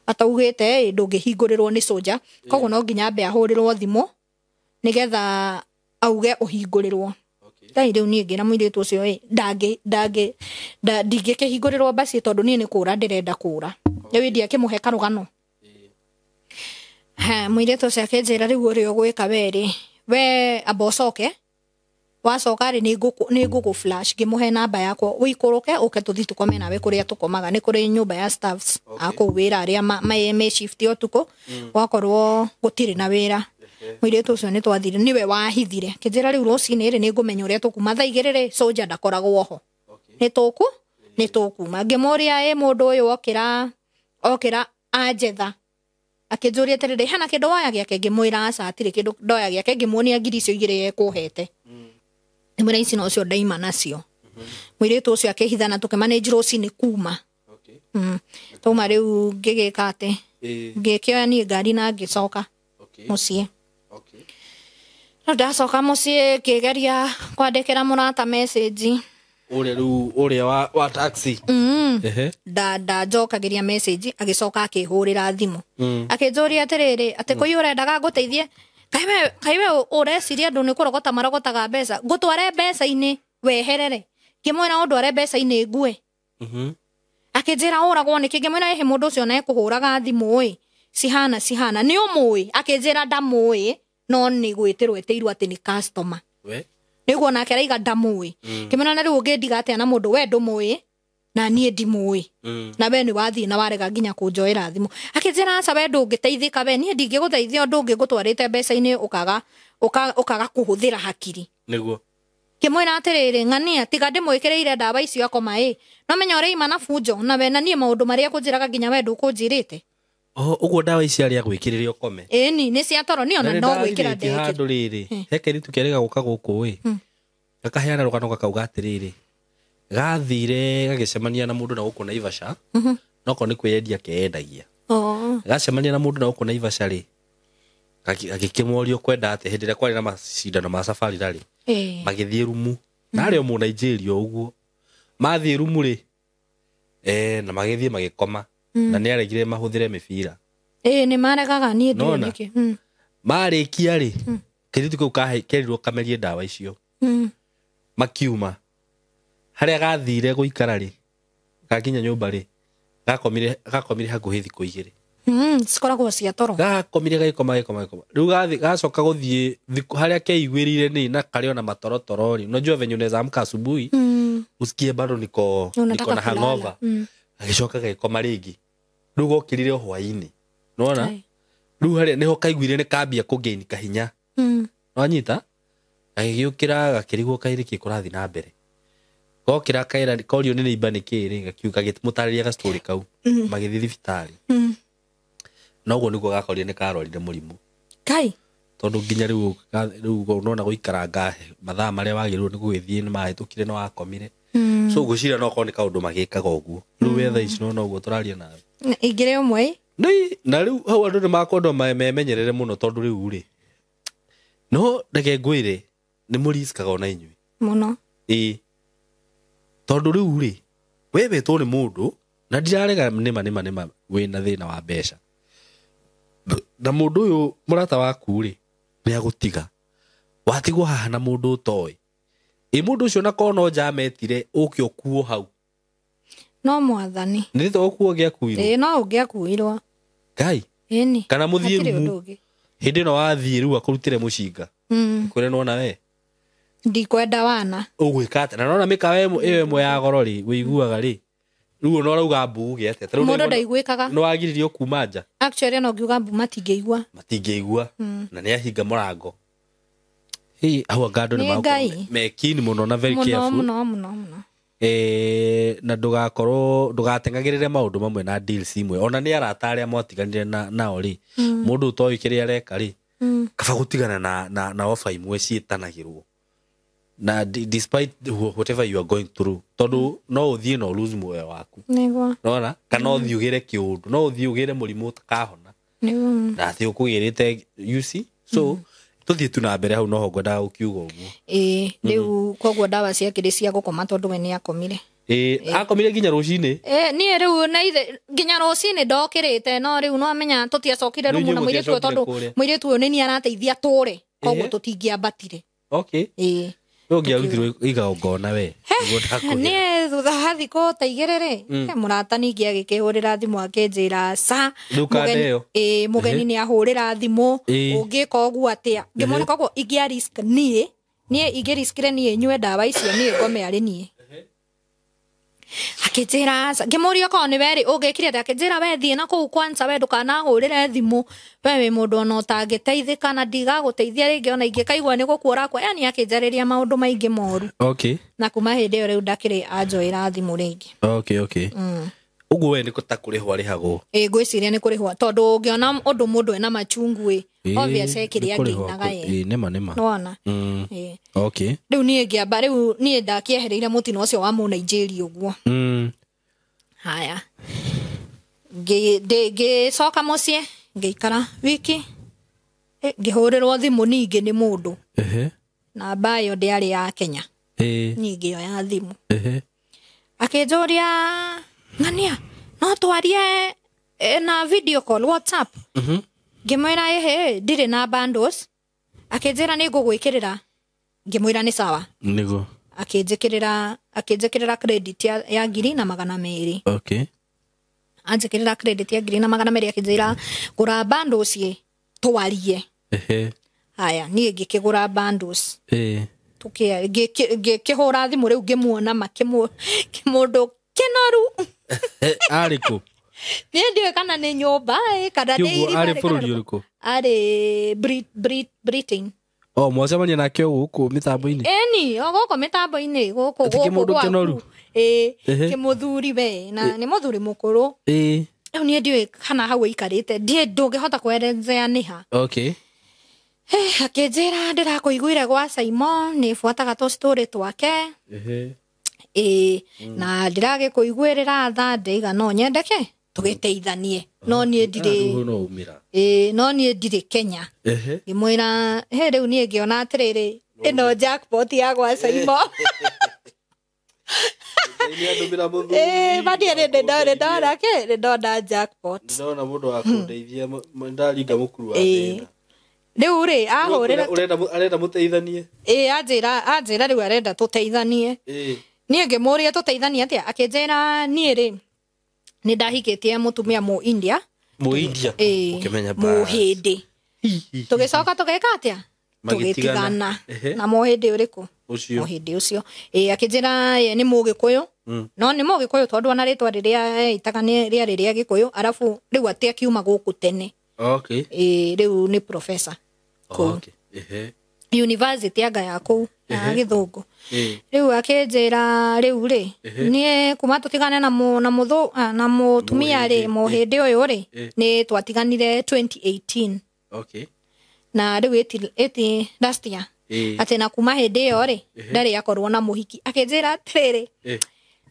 Ataugĩte ĩ ndũngĩhingũrĩrwo nĩ soja koguo no nginya ambe ahũrĩrwo thimũ nĩgetha auge ũhingũrĩrwo. Okay. Ngai rĩu niĩ ngĩra mũirĩtu ũcio ĩ ndingĩkĩhingũrĩrwo basi tondũ niĩ nĩ kũra ndĩrenda kũra. Rĩu ndiakĩmũhe karũgano. Ha mũirĩtu ũcio akĩnjĩra rĩu ũrĩa ũgwĩka we rĩ we amba ũcoke wacoka rĩ nĩ ngũkũ flash ngĩmũhe namba yakwa ũikũrũke ũke tũthiĩ tũkome nawe kũrĩa tũkomaga nĩ kũrĩ nyũmba ya staffs a kũu wĩra arĩa me shift ũtukũ gwakorwo gũtirĩ na wĩra. Mũirĩtu ũcio nĩ twathire nĩwe wahithire akĩnjĩra rĩu rũcinĩ rĩ nĩ ngũmenya ũrĩa tũkuma thaa igĩrĩ rĩ soja ndakoragwo ho nĩ tũkuma. Ngĩmũria ĩ mũndũ ũyũ okĩra anjetha akĩnjũria atĩrĩrĩ hena kĩndũ woya gĩake ngĩmwĩra aca hatirĩ kĩndũ ndoya gĩake ngĩmuonia ngiri icio igĩrĩ ekũhete. Ngĩmwĩra ici nocio ndaima nacio. Mũirĩtu ũcio akĩhitha na tũkĩmanage rũcinĩ kuma. Okay. Twauma rĩu ngĩgĩka atĩ ngĩkĩoya niĩ ngari na ngĩcoka mũciĩ. Okay. No ndacoka mũciĩ ngĩgeria kwandĩkĩra mũrata message. Ũrĩa rĩu ũrĩa wa taxi. Ndanjokagĩria message agĩcoka akĩhũrĩra thimũ. Akĩnjũria atĩrĩrĩ atĩ kũi ũrendaga ngũteithie kaĩ we ũreciria andũ nĩ kũrogota marogotaga mbeca ngũtware mbeca-inĩ weherere. Ngĩmwĩra ũndware mbeca-inĩ ngue. Akĩnjĩra ũragwo nĩkĩ ngĩmwĩra ĩhĩ mũndũ ũcio na ekũhũraga thimũ ĩ cihana nĩ ũmũĩ. Akĩnjĩra ndamũĩ no nĩ gwĩtĩrwo etĩirwo atĩ nĩ customer. We nĩguo nake araiga ndamũĩ. Ngĩmwĩra na rĩu ũngĩndiga atĩa na mũndũ we ndũmũĩ na niĩ ndimũĩ na we nĩ wathiĩ na warega nginya kũnjoera thimũ. Akĩnjĩra aca we ndũngĩteithĩka we niĩ ndingĩgũteithia ũndũ ũngĩ ngũtwarĩte mbeca-inĩ ũkaga kũhũthĩra hakiri. Nĩguo. Ngĩmwĩra atĩrĩrĩ ng'ania tiga ndĩmwĩkĩrĩire ndawa icio akoma ĩ no menya ũrĩima na bunjo na we na niĩ maũndũ marĩa kũnjĩraga nginya we ndũkũnjĩrĩte. Ũguo ndawa ici arĩa gwĩkĩrĩre ũkome. Ĩni nĩ cia toro niĩ ona no gwĩkĩra ndekĩra. Handũ rĩrĩ he kairĩtu kerĩga gũka gũkũ ĩ gakaheana rũgano gakauga atĩrĩrĩ gathire gagĩcemania na mũndũ na gũkũ Naivasha no ko nĩ kwĩyendia keendagia. Gacemania na mũndũ na gũkũ Naivasha rĩ agĩkĩmũria kwenda atĩ hĩndĩ ĩrĩa kwarĩ na macindano ma safari rĩ magĩthiĩ rumu na arĩ o mũ Nigeria ũguo mathiĩ rumu rĩ na magĩthiĩ magĩkoma na nĩ aregire mahũthĩre mĩbira. Nĩ maregaga niĩ ndiũĩ nĩkĩ. Marĩkia rĩ kairĩtu kau kerirwo kamerie ndawa icio makiuma harĩa gathire gũikara rĩ gakinya nyũmba rĩ gakomire hakuhĩ thikũ igĩrĩ. Cikoragwo cia toro. Gakomire gagĩkoma rĩu gacoka gũthiĩ harĩa keiguĩrĩire nĩ na karĩ ona matorotoro rĩ unajua venye unaweza amka asubuhi usikie bado niko na hangover. Agĩcoka gagĩkoma rĩngĩ rĩu gokĩrire hwaĩ-inĩ nĩwona rĩu harĩa nĩho kaiguire nĩ kambia kũgain kahinya. Nĩwanyita gagĩũkĩra gakĩrigwo kaĩrĩ kĩ kũrathiĩ na mbere gokĩra kaĩra korio nĩ neighbor nĩ kĩ rĩ gakiuga gagĩmũtarĩria ga story kau magĩthiĩ thibitarĩ. Na ũguo nĩguo gakorire nĩ karwarire mũrimũ. Kai. Tondũ nginya rĩu nona gũikaranga mathaa marĩa wagĩrĩirwo nĩ gũgĩthiĩ nĩ mahĩtũkire nĩ wakomire. So ngwĩciria no korwo nĩ kaũndũ magĩkaga ũguo. Rĩu we thaa ici nona ũguo tũraria nawe. Ingĩrĩ ũmwe. Nĩ na rĩu hau andũ nĩ makwendwo memenyerere mũno tondũ rĩu rĩ no reke ngwĩre nĩ mũriskaga ona inyuĩ. Mũno. Ĩĩ. Tondũ rĩu rĩ we wetwo nĩ mũndũ na ndirarega nĩma wĩna thĩna wa mbeca. Na mũndũ ũyũ mũrata waku rĩ nĩ agũtiga. Watigwo haha na mũndũ ũtoĩ. Ĩ mũndũ ũcio na korwo no njametire ũke ũkuo hau. No mwathani. Nĩ to ũkuo ũngĩakuirwo. Ĩĩ no ũngĩakuirwo. Ngai. Ĩni. Kana mũthiĩ rumu. Hĩndĩ ĩno wathiĩ rĩu akũrutĩre mũcinga. Kwĩre nĩwona we. Ndikwenda wana. Ũgwĩka atĩa? Na nona mĩkawa ĩyo ĩmwe ya goro rĩ wĩiguaga rĩ rĩu ona ũrauga mbu uge atĩa? Mũndũ ndaiguĩkaga. Nĩ wagiririo kuma nja. Actually no ngiuga mbu matingĩigua. Matingĩigua. Na nĩ ahinga mũrango. Hĩ hau anga andũ nĩ mekini mũno na very careful. Mũno mũno mũno. Na ndũgakorwo ndũgatengagĩrĩre maũndũ mamwe na deals imwe. Ona nĩ arata arĩa mwatiganire nao rĩ mũndũ ũtoĩ kĩrĩa areka rĩ kaba gũtigana na offer imwe ciĩtanagĩrwo. Na despite whatever you are going through tondũ no ũthiĩ no lose muoyo waku. Nĩguo. Nona kana ũthiĩ ũgĩre kĩũndũ no ũthiĩ ũgĩre mũrimũ ũtakahona. Nĩguo. Na atĩ ũkũgĩrĩte you see so tũthiĩ tu na mbere hau noho ngwendaga gũkiuga ũguo. Ĩĩ rĩu koguo ndawa ciake cia gũkoma tondũ we nĩ akomire. Ĩĩ akomire nginya rũcinĩ. Ĩĩ niĩ rĩu na ithe nginya rũcinĩ ndokĩrĩte no rĩu no amenya tũtiacokire rumu na mũirĩtu ũyũ tondũ mũirĩtu ũyũ nĩ niĩ arateithia tũre koguo tũtingĩambatire. Okay. Ĩĩ. Rĩu ũngĩarutirwo igongona we. Niĩ thutha wa thikũ ta igĩrĩ rĩ mũrata ningĩ agĩkĩhũrĩra thimũ akĩnjĩra ca ĩĩ mũgeni nĩ ahũrĩra thimũ ũngĩka ũguo atĩa. Ngĩmwĩra koguo ingĩa risk niĩ ingĩriskire niĩ nyue ndawa icio niĩ ngome arĩ niĩ. Akĩnjĩra aca. Ngĩmũria okorwo nĩ we rĩ ũngĩkire atĩa. Akĩnjĩra we thiĩ na kũu kwanza we ndũkanahũrĩre thimũ we wĩ mũndũ ona ũtangĩteithĩka na ndigagũteithia rĩngĩ ona ingĩkaigua nĩ gũkua ũrakua. Yani akĩnjarĩria maũndũ maingĩ moru. Okay. Na kuma hĩndĩ ĩyo rĩu ndakĩrĩ anjoĩra thimũ rĩngĩ. Okay okay. Ũguo we nĩ ta kũrĩhwo arĩhagwo. Ĩĩ ngwĩciria nĩ kũrĩhwo tondũ ũngĩona ũndũ mũndũ ena machungu ĩ obvious kĩrĩa angĩinaga ye. Ĩĩ nĩma nĩma. Nĩwona. Ĩĩ. Okay. Rĩu niĩ ngĩamba rĩu niĩ ndakĩehereire mũtino ũcio wa mũ Nigeria ũguo. Haya. Ngĩcoka mũciĩ ngĩikara wiki ngĩhũrĩrwo thimũ ningĩ nĩ mũndũ. Namba ĩyo ndĩarĩ ya Kenya. Ningĩ ĩyo ya thimũ. Akĩnjũria ng'ania no twarie na video call WhatsApp. Ngĩmwĩra ĩhĩ ndirĩ na bundles. Akĩnjĩra nĩ ngũgwĩkĩrĩra. Ngĩmwĩra nĩ sawa. Nĩguo. Akĩnjĩkĩrĩra credit ya 1,200. Okay. Anjĩkĩrĩra credit ya 1,200 akĩnjĩra gũra bundles ĩ twarie. Haya niĩ ngĩkĩgũra bundles. Ngĩkĩhũra thimũ rĩu ngĩmuona kĩmũndũ kĩnoru. Arĩ kũ? Niĩ ndiũĩ kana nĩ nyũmba kana nĩ irima. Arĩ bũrũri ũrĩkũ? Arĩ Britain. Oh, mwacemania nake o gũkũ mĩtambo-inĩ? Ĩni, o gũkũ mĩtambo-inĩ gũkũ gũkũ gwaku. Ĩĩ, kĩmũthuri we na nĩ mũthuri mũkũrũ. Ĩĩ. Rĩu niĩ ndiũĩ kana hau aikarĩte, ndiĩ ndũngĩhota kwerethea nĩ ha. Okay. Akĩnjĩra ndĩrakũiguire gwa Simon nĩ buataga tũ story twake. Ĩĩ, na ndĩragĩkũiguĩrĩra tha ndĩiga no nyendeke tũgĩteithanie. No niĩ ndirĩ. Ĩĩ, no niĩ ndirĩ Kenya. Ngĩmwĩra he rĩu niĩ ngĩona atĩrĩrĩ ĩno jackpot ya gwa Simon. Ĩĩ, ma niĩ nĩ ndona jackpot. Ndona mũndũ wa kũndeithia ndaringa mũkuru wa thĩna. Rĩu rĩ ahũrĩra arenda mũteithanie. Ĩĩ, anjĩra rĩu arenda tũteithanie. Niĩ ngĩmũria tũteithanie atĩa. Akĩnjĩra niĩ rĩ nĩ ndahikĩtie mũtumia mũ India. Mũ India? Ũkĩmenya Mũhĩndĩ. Tũgĩcoka tũgĩka atĩa? Tũgĩtigana. Na mũhĩndĩ ũrĩkũ? Mũhĩndĩ ũcio. Ĩĩ, akĩnjĩra ye nĩ Mũgĩkũyũ. No nĩ Mũgĩkũyũ tondũ ona rĩtwa rĩrĩa eitaga nĩ rĩarĩ rĩa Gĩkũyũ arabu rĩu atĩ akiuma gũkũ tene. Okay. Ĩĩ, rĩu nĩ professor. Okay. University anga ya kũu ya gĩthũngũ. Rĩu akĩnjĩra rĩu rĩ, niĩ kuma tũtigane na na mũthũ na mũtumia rĩ, mũhĩndĩ ũyũ rĩ, nĩ twatiganire 2018. Okay. Na rĩu ĩti last year. Atĩ na kuma hĩndĩ ĩyo rĩ, ndarĩ akorwo na mũhiki. Akĩnjĩra atĩrĩrĩ,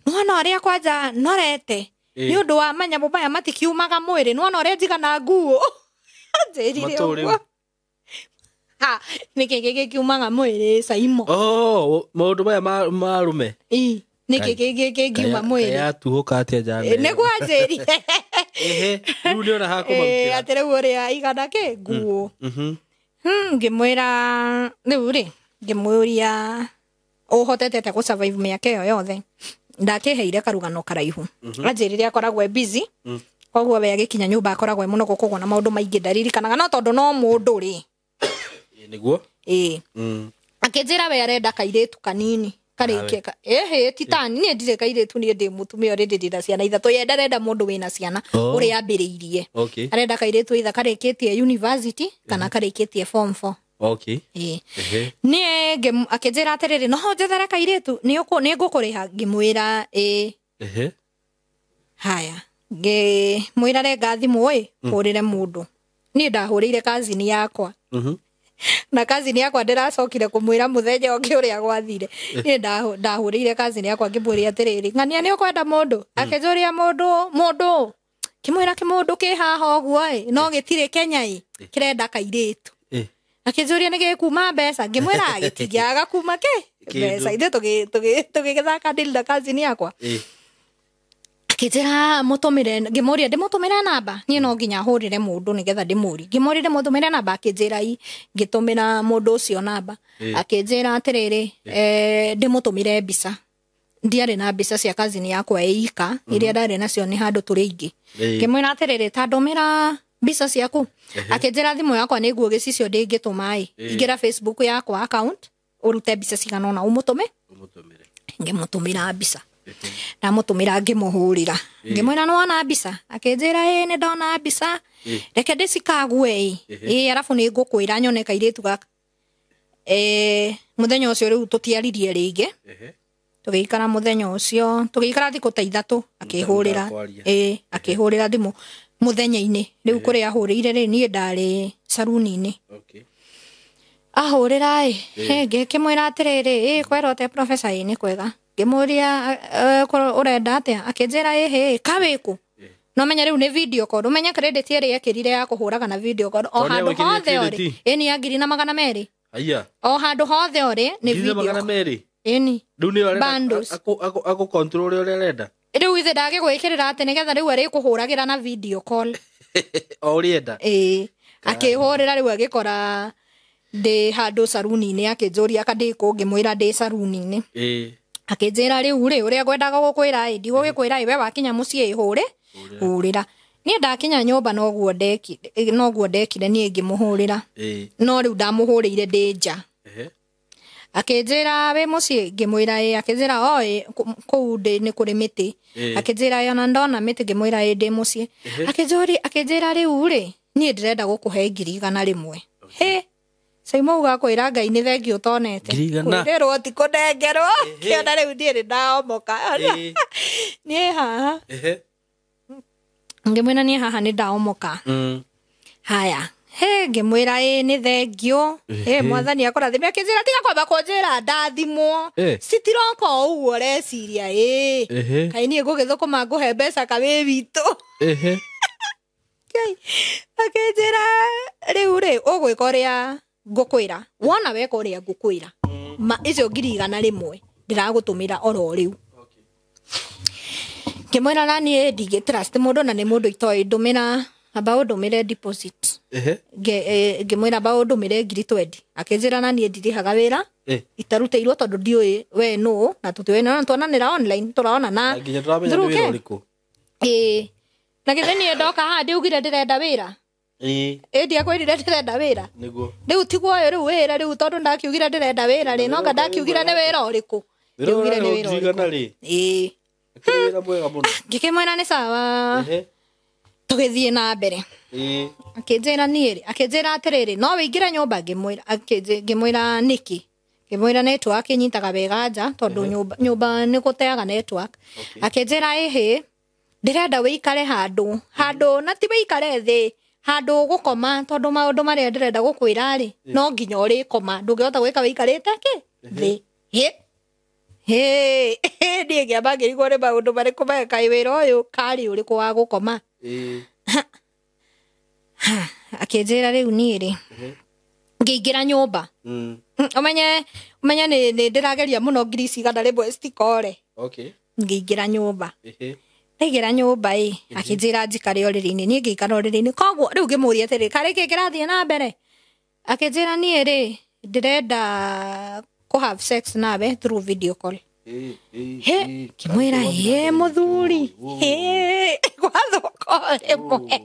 nĩwona ũrĩa kwanja norete nĩ ũndũ wa manyamũ maya matikiumaga mwĩrĩ, nĩwona ũrĩa njigana nguo. Anjĩrire ũguo. Ha, nĩkĩ gĩkiumaga mwĩrĩ Saimo? Oh, maũndũ maya marume. Ĩ, nĩkĩ gĩkiuma mwĩrĩ? Yatuhũka atĩa njame? Nĩguo anjĩrire. Ehe, rĩu nĩona hakũmarutĩra. Atĩ rĩu ũrĩa aigana kĩ nguo. Ngĩmwĩra rĩu rĩ, ngĩmũria ũhotete atĩa gũ-survive mĩaka ĩyo yothe. Ndakĩheire karugano karaihu. Anjĩrire akoragwo e busy. Koguo we agĩkinya nyũmba akoragwo e mũnogo, koguo na maũndũ maingĩ ndaririkanaga, no tondũ no mũndũ rĩ. Nĩguo? Ĩĩ. Akĩnjĩra we arenda kairĩtu kanini karĩkie ehe titani, niĩ ndirĩ kairĩtu, niĩ ndĩ mũtumia already ndĩna ciana ithatũ. Ye ndarenda mũndũ wĩna ciana ũrĩa ambĩrĩirie. Okay. Arenda kairĩtu either karĩkĩtie university kana karĩkĩtie form 4. Okay. Ĩĩ. Niĩ akĩnjĩra atĩrĩrĩ, no njethere kairĩtu, nĩ ngũkũrĩha. Ngĩmwĩra ĩĩ. Haya, ngĩmwĩra renga thimũ ĩ, hũrĩre mũndũ. Niĩ ndahũrĩire kazini yakwa. Na kazini yakwa ndĩracokire kũmwĩra mũthenya ũngĩ ũrĩa gwathire. Niĩ ndahũrĩire kazini yakwa ngĩmwĩra atĩrĩrĩ, ng'ania nĩ ũkwenda mũndũ? Akĩnjũria mũndũ. Kĩmwĩra kĩmũndũ kĩ haha ũguo ĩ, no gĩtirĩ Kenya ĩ, kĩrenda kairĩtu. Akĩnjũria nĩ gĩkuma mbeca, ngĩmwĩra gĩtingĩaga kuma kĩ mbeca. Ithuĩ tũgĩgĩthaka deal na kazini yakwa. Akĩnjĩra mũtũmĩre, ngĩmũria ndĩmũtũmĩre namba, niĩ no nginya hũrĩre mũndũ nĩgetha ndĩmũrie. Ngĩmũria ndĩmũtũmĩre namba, akĩnjĩra ĩ, ngĩtũmĩra mũndũ ũcio namba. Akĩnjĩra atĩrĩrĩ, ndĩmũtũmĩre mbica. Ndiarĩ na mbica cia kazini yakwa ĩika, iria ndarĩ nacio nĩ handũ tũrĩ aingĩ. Ngĩmwĩra atĩrĩrĩ, ta ndũmĩra mbica ciaku. Akĩnjĩra thimũ yakwa nĩ nguo gĩcicio ndĩngĩtũma ĩ, ingĩra Facebook yakwa account, ũrute mbica cigana ũna ũmũtũme. Ngĩmũtũmĩra mbica. Ndamũtũmĩra ngĩmũhũrĩra. Ngĩmwĩra nĩwona mbica? Akĩnjĩra ĩ, nĩ ndona mbica. Reke ndĩcikague ĩ. Ĩ, arabu nĩ ngũkwĩra nyone kairĩtu gaka. Mũthenya ũcio rĩu tũtiaririe rĩngĩ. Tũgĩikara mũthenya ũcio, tũgĩikara thikũ ta ithatũ, akĩhũrĩra. Ĩ, akĩhũrĩra thimũ mũthenya-inĩ. Rĩu kũrĩa ahũrĩire rĩ, niĩ ndarĩ caruni-inĩ. Ahũrĩra ĩ, ngĩkĩmwĩra atĩrĩrĩ, ĩ, kwerwo atĩa professor? Ĩ, nĩ kwega. Ngĩmũria ũrenda atĩa? Akĩnjĩra ĩhĩ, kawĩkũ? No menya rĩu nĩ video call, ũmenye credit ĩrĩa ekĩrire ya kũhũraga na video call o handũ hothe ũrĩ. Ĩ, nĩ ya 2,200. Aya. O handũ hothe ũrĩ nĩ video call. 2,200. Ĩni. Rĩu nĩ arenda akũ control ũrĩa arenda. Rĩu ithe ndagĩgwĩkĩrĩra atĩ nĩgetha rĩu arĩkũhũragĩra na video call. O ũrĩenda. Ĩĩ. Akĩhũrĩra rĩu agĩkora ndĩ handũ caruni-inĩ, akĩnjũria ka ndĩ kũ, ngĩmwĩra ndĩ caruni-inĩ. Ĩĩ. Akĩnjĩra rĩu rĩ, ũrĩa ngwendaga gũkwĩra ĩ, ndigũgĩkwĩra ĩ, we wakinya mũciĩ hũrĩ, hũrĩra. Niĩ ndakinya nyũmba noguo ndekire, niĩ ngĩmũhũrĩra. No rĩu ndamũhũrĩire ndĩ nja. Akĩnjĩra wĩ mũciĩ, ngĩmwĩra ĩ, akĩnjĩra o ĩ, kũu ndĩ nĩ kũrĩ mĩtĩ. Akĩnjĩra ĩ, ona ndona mĩtĩ, ngĩmwĩra ĩ, ndĩ mũciĩ. Akĩnjĩra rĩu rĩ, niĩ ndĩrenda gũkũhe 100,000. Hĩ, Saimo ugakwĩra Ngai nĩ thengiũ ũtonete. Kwĩrĩrwo ti kũnengerwo. Kĩona rĩu niĩ nĩ ndaomoka. Niĩ haha. Ngĩmwĩra niĩ haha nĩ ndaomoka. Haya. Hĩ, ngĩmwĩra ĩ, nĩ thengiũ. Hĩ, mwathani akũrathime. Akĩnjĩra tiga kwamba kũnjĩra ndathimwo. Citiroka o ũguo ũreciria ĩ. Kaĩ niĩ ngũgĩthũkũma ngũhe mbeca ka wĩ witũ. Akĩnjĩra rĩu rĩ, ũgwĩka ũrĩa ngũkwĩra. Wona weka ũrĩa ngũkwĩra, ma icio 100,000 ndĩragũtũmĩra oro rĩu. Ngĩmwĩra na niĩ ndingĩ trust mũndũ na nĩ mũndũ itoĩ, ndũmĩra amba ũndũmĩre deposit. Ngĩmwĩra amba ũndũmĩre 20,000. Akĩnjĩra na niĩ ndirĩhaga wĩra itarutĩirwo tondũ ndiũĩ we nũ na tũtiũĩ, na tuonanĩra online tũraona na nginya tũramenya nĩ wĩra ũrĩkũ. Ĩĩ. Na githĩ niĩ ndoka haha ndiugire ndĩrenda wĩra. Ĩĩ, ndiakwĩrire ndĩrenda wĩra. Nĩguo. Rĩu tiguo ũyũ rĩu wĩra rĩu tondũ ndakiugire ndĩrenda wĩra rĩ, no nga ndakiugire nĩ wĩra ũrĩkũ. Ndiugire nĩ wĩra ũrĩkũ. Ĩĩ. Wĩra mwega mũno. Ngĩkĩmwĩra nĩ sawa. Tũgĩthiĩ na mbere. Akĩnjĩra niĩ rĩ, akĩnjĩra atĩrĩrĩ, no wĩingĩre nyũmba? Ngĩmwĩra, ngĩmwĩra nĩkĩ? Ngĩmwĩra network ĩnyitaga wega nja, tondũ nyũmba nĩ gũteaga network. Akĩnjĩra ĩhĩ, ndĩrenda wĩikare handũ handũ, na ti wĩikare thĩ, handũ ũgũkoma, tondũ maũndũ marĩa ndĩrenda gũkwĩra rĩ, no nginya ũrĩkoma, ndũngĩhota gwĩka wĩikarĩte kĩ thĩ. Hĩ hĩ, niĩ ngĩamba ngĩrigwo nĩ maũndũ marĩkũ maya, kaĩ wĩra ũyũ karĩ ũrĩkũ wa gũkoma. Akĩnjĩra rĩu niĩ rĩ, ngĩingĩra nyũmba. Ũmenye nĩ ndĩrageria mũno ngiri ici 100 citikore. Ngĩingĩra nyũmba. Ndaingĩra nyũmba ĩ, akĩnjĩra njikare ũrĩrĩ-inĩ, niĩ ngĩikara ũrĩrĩ-inĩ. Koguo rĩu ngĩmũria atĩrĩ, karĩ kĩ kĩrathiĩ na mbere? Akĩnjĩra niĩ rĩ, ndĩrenda kũ have sex nawe through video call. He, ngĩmwĩra ĩ mũthuri, he, gwathũka o rĩmwe,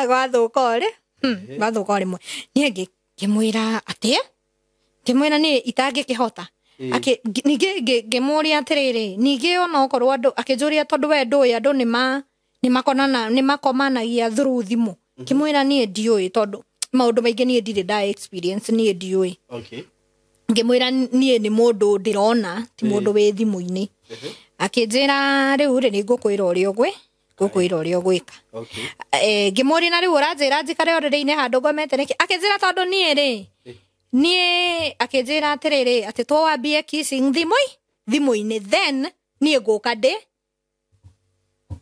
gwathũka o rĩ, gwathũka o rĩmwe. Niĩ ngĩmwĩra atĩ, ngĩmwĩra niĩ itangĩkĩhota. Ningĩ ngĩmũria atĩrĩrĩ, ningĩ ona okorwo andũ, akĩnjũria tondũ we ndũĩ andũ nĩmakonana, nĩmakomanagia through thimũ. Ngĩmwĩra niĩ ndiũĩ, tondũ maũndũ maingĩ niĩ ndirĩ nda experience, niĩ ndiũĩ. Ngĩmwĩra niĩ nĩ mũndũ ndĩrona, ti mũndũ wĩ thimũ-inĩ. Akĩnjĩra rĩu rĩ, nĩ ngũkwĩra ũrĩa ũgwĩ ngũkwĩra ũrĩa ũgwĩka. Ngĩmũria na rĩu ũranjĩra njikare ũrĩrĩ-inĩ handũ ngomete nĩkĩ? Akĩnjĩra tondũ niĩ rĩ, niĩ akĩnjĩra atĩrĩrĩ, atĩ twambie kissing thimũ-inĩ, then niĩ ngũka ndĩ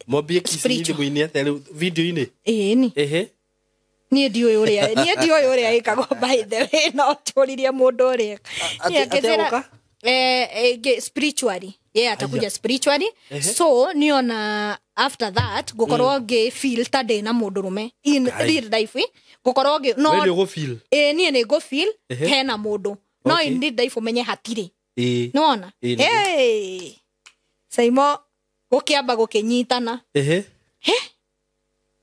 Mwambie kissing spiritual. Thimũ-inĩ atĩa rĩu, video-inĩ? Ĩni. Niĩ ndiũĩ ũrĩa, niĩ ndiũĩ ũrĩa ĩkagwo, by the way, no tũririe mũndũ ũrĩa. Niĩ Atĩ akĩnjĩra, agũka? Spiritually, yeah, atakuja spiritually. So niona after that ngũkorwo ngĩ feel ta ndĩ na mũndũrũme in Ngai. real life, ngũkorwo ngĩ no We nĩ ũgũ-feel? Ĩ, niĩ nĩ ngũ feel hena mũndũ, no in real life ũmenye hatirĩ. Nĩwona? Ĩ, nĩguo. Hey! Saimo gũkĩamba gũkĩnyitana.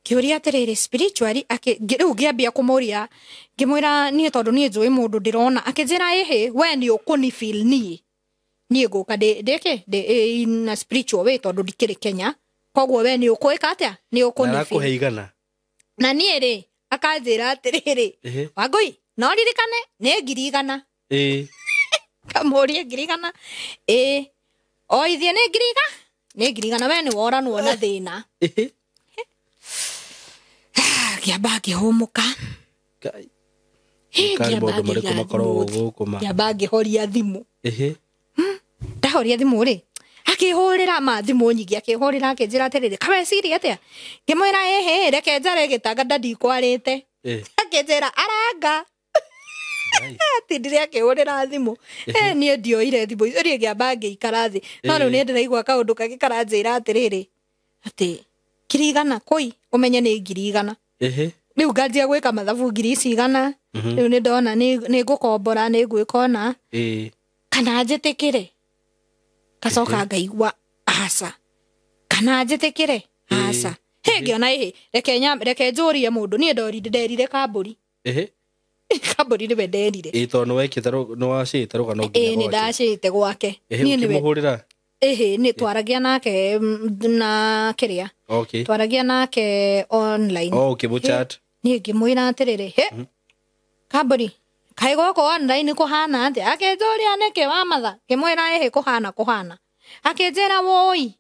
Ngĩũria atĩrĩrĩ, spiritually, rĩu ngĩambia kũmũria, ngĩmwĩra niĩ tondũ niĩ njũĩ mũndũ ndĩrona. Akĩnjĩra ĩhĩ, we nĩ ũkũni feel, niĩ ngũka ndĩ ndĩkĩ ndĩ in a spiritual way, tondũ ndikĩrĩ Kenya, koguo we nĩ ũkwĩka atĩa, nĩ ũkũni Arakũhe feel. 100. Na niĩ rĩ, akanjĩra atĩrĩrĩ, Wangũi, no ririkane nĩ 100,000. Kamũrie 100,000, ĩ, o ithiĩ nĩ 100,000, nĩ 100,000, we nĩ woranwo na thĩna. Ngĩamba ngĩhũmũka. Ngai. Hĩ, Karĩ ngĩamba maũndũ marĩkũ ngĩiga makoragwo thimũ thĩ. gũkũ ma? Ngĩamba ngĩhoria thimũ. Ndahoria thimũ rĩ, akĩhũrĩra ma thimũ nyingĩ, akĩhũrĩra akĩnjĩra atĩrĩrĩ, kaweciria atĩa? Ngĩmwĩra ĩhĩ, reke njare gĩtanga ndandikwarĩte. Akĩnjĩra aranga. Ngai. Atindire akĩhũrĩra thimũ. Niĩ ndioire thimũ icio, niĩ ngĩamba ngĩikara thĩ. No rĩu nĩ ndĩraigua kaũndũ kangĩ karanjĩra atĩrĩrĩ, atĩ 100,000 kũi, ũmenye nĩ 100,000. Rĩu nganjia gwĩka mathabu, ngiri ici 100. Rĩu nĩ ndona nĩ ngũkombora, nĩ ngwĩka ona kana njĩtĩkĩre. Ngacoka ngaigua aca, kana njĩtĩkĩre aca. Hĩ, ngĩona ĩhĩ, reke njũrie mũndũ. Niĩ nderire Kambũri. Kambũri nĩwe nderire. Ĩ, tondũ nĩwekĩte nĩwacĩte rũgano nginya Ĩ, nĩ gwake. ndacĩte gwake. Niĩ nĩwe. Ũkĩmũhũrĩra? Ĩhĩ, nĩ twaragia nake, na kĩrĩa, twaragia nake online. Oh, ũkĩmũ-chat. Niĩ ngĩmwĩra atĩrĩrĩ, hĩ, Kambũri, kaĩ gũkũ online kũhana atĩa? Akĩnjũria nĩkĩ wamatha? Ngĩmwĩra ĩhĩ, kũhana kũhana. Akĩnjĩra woi,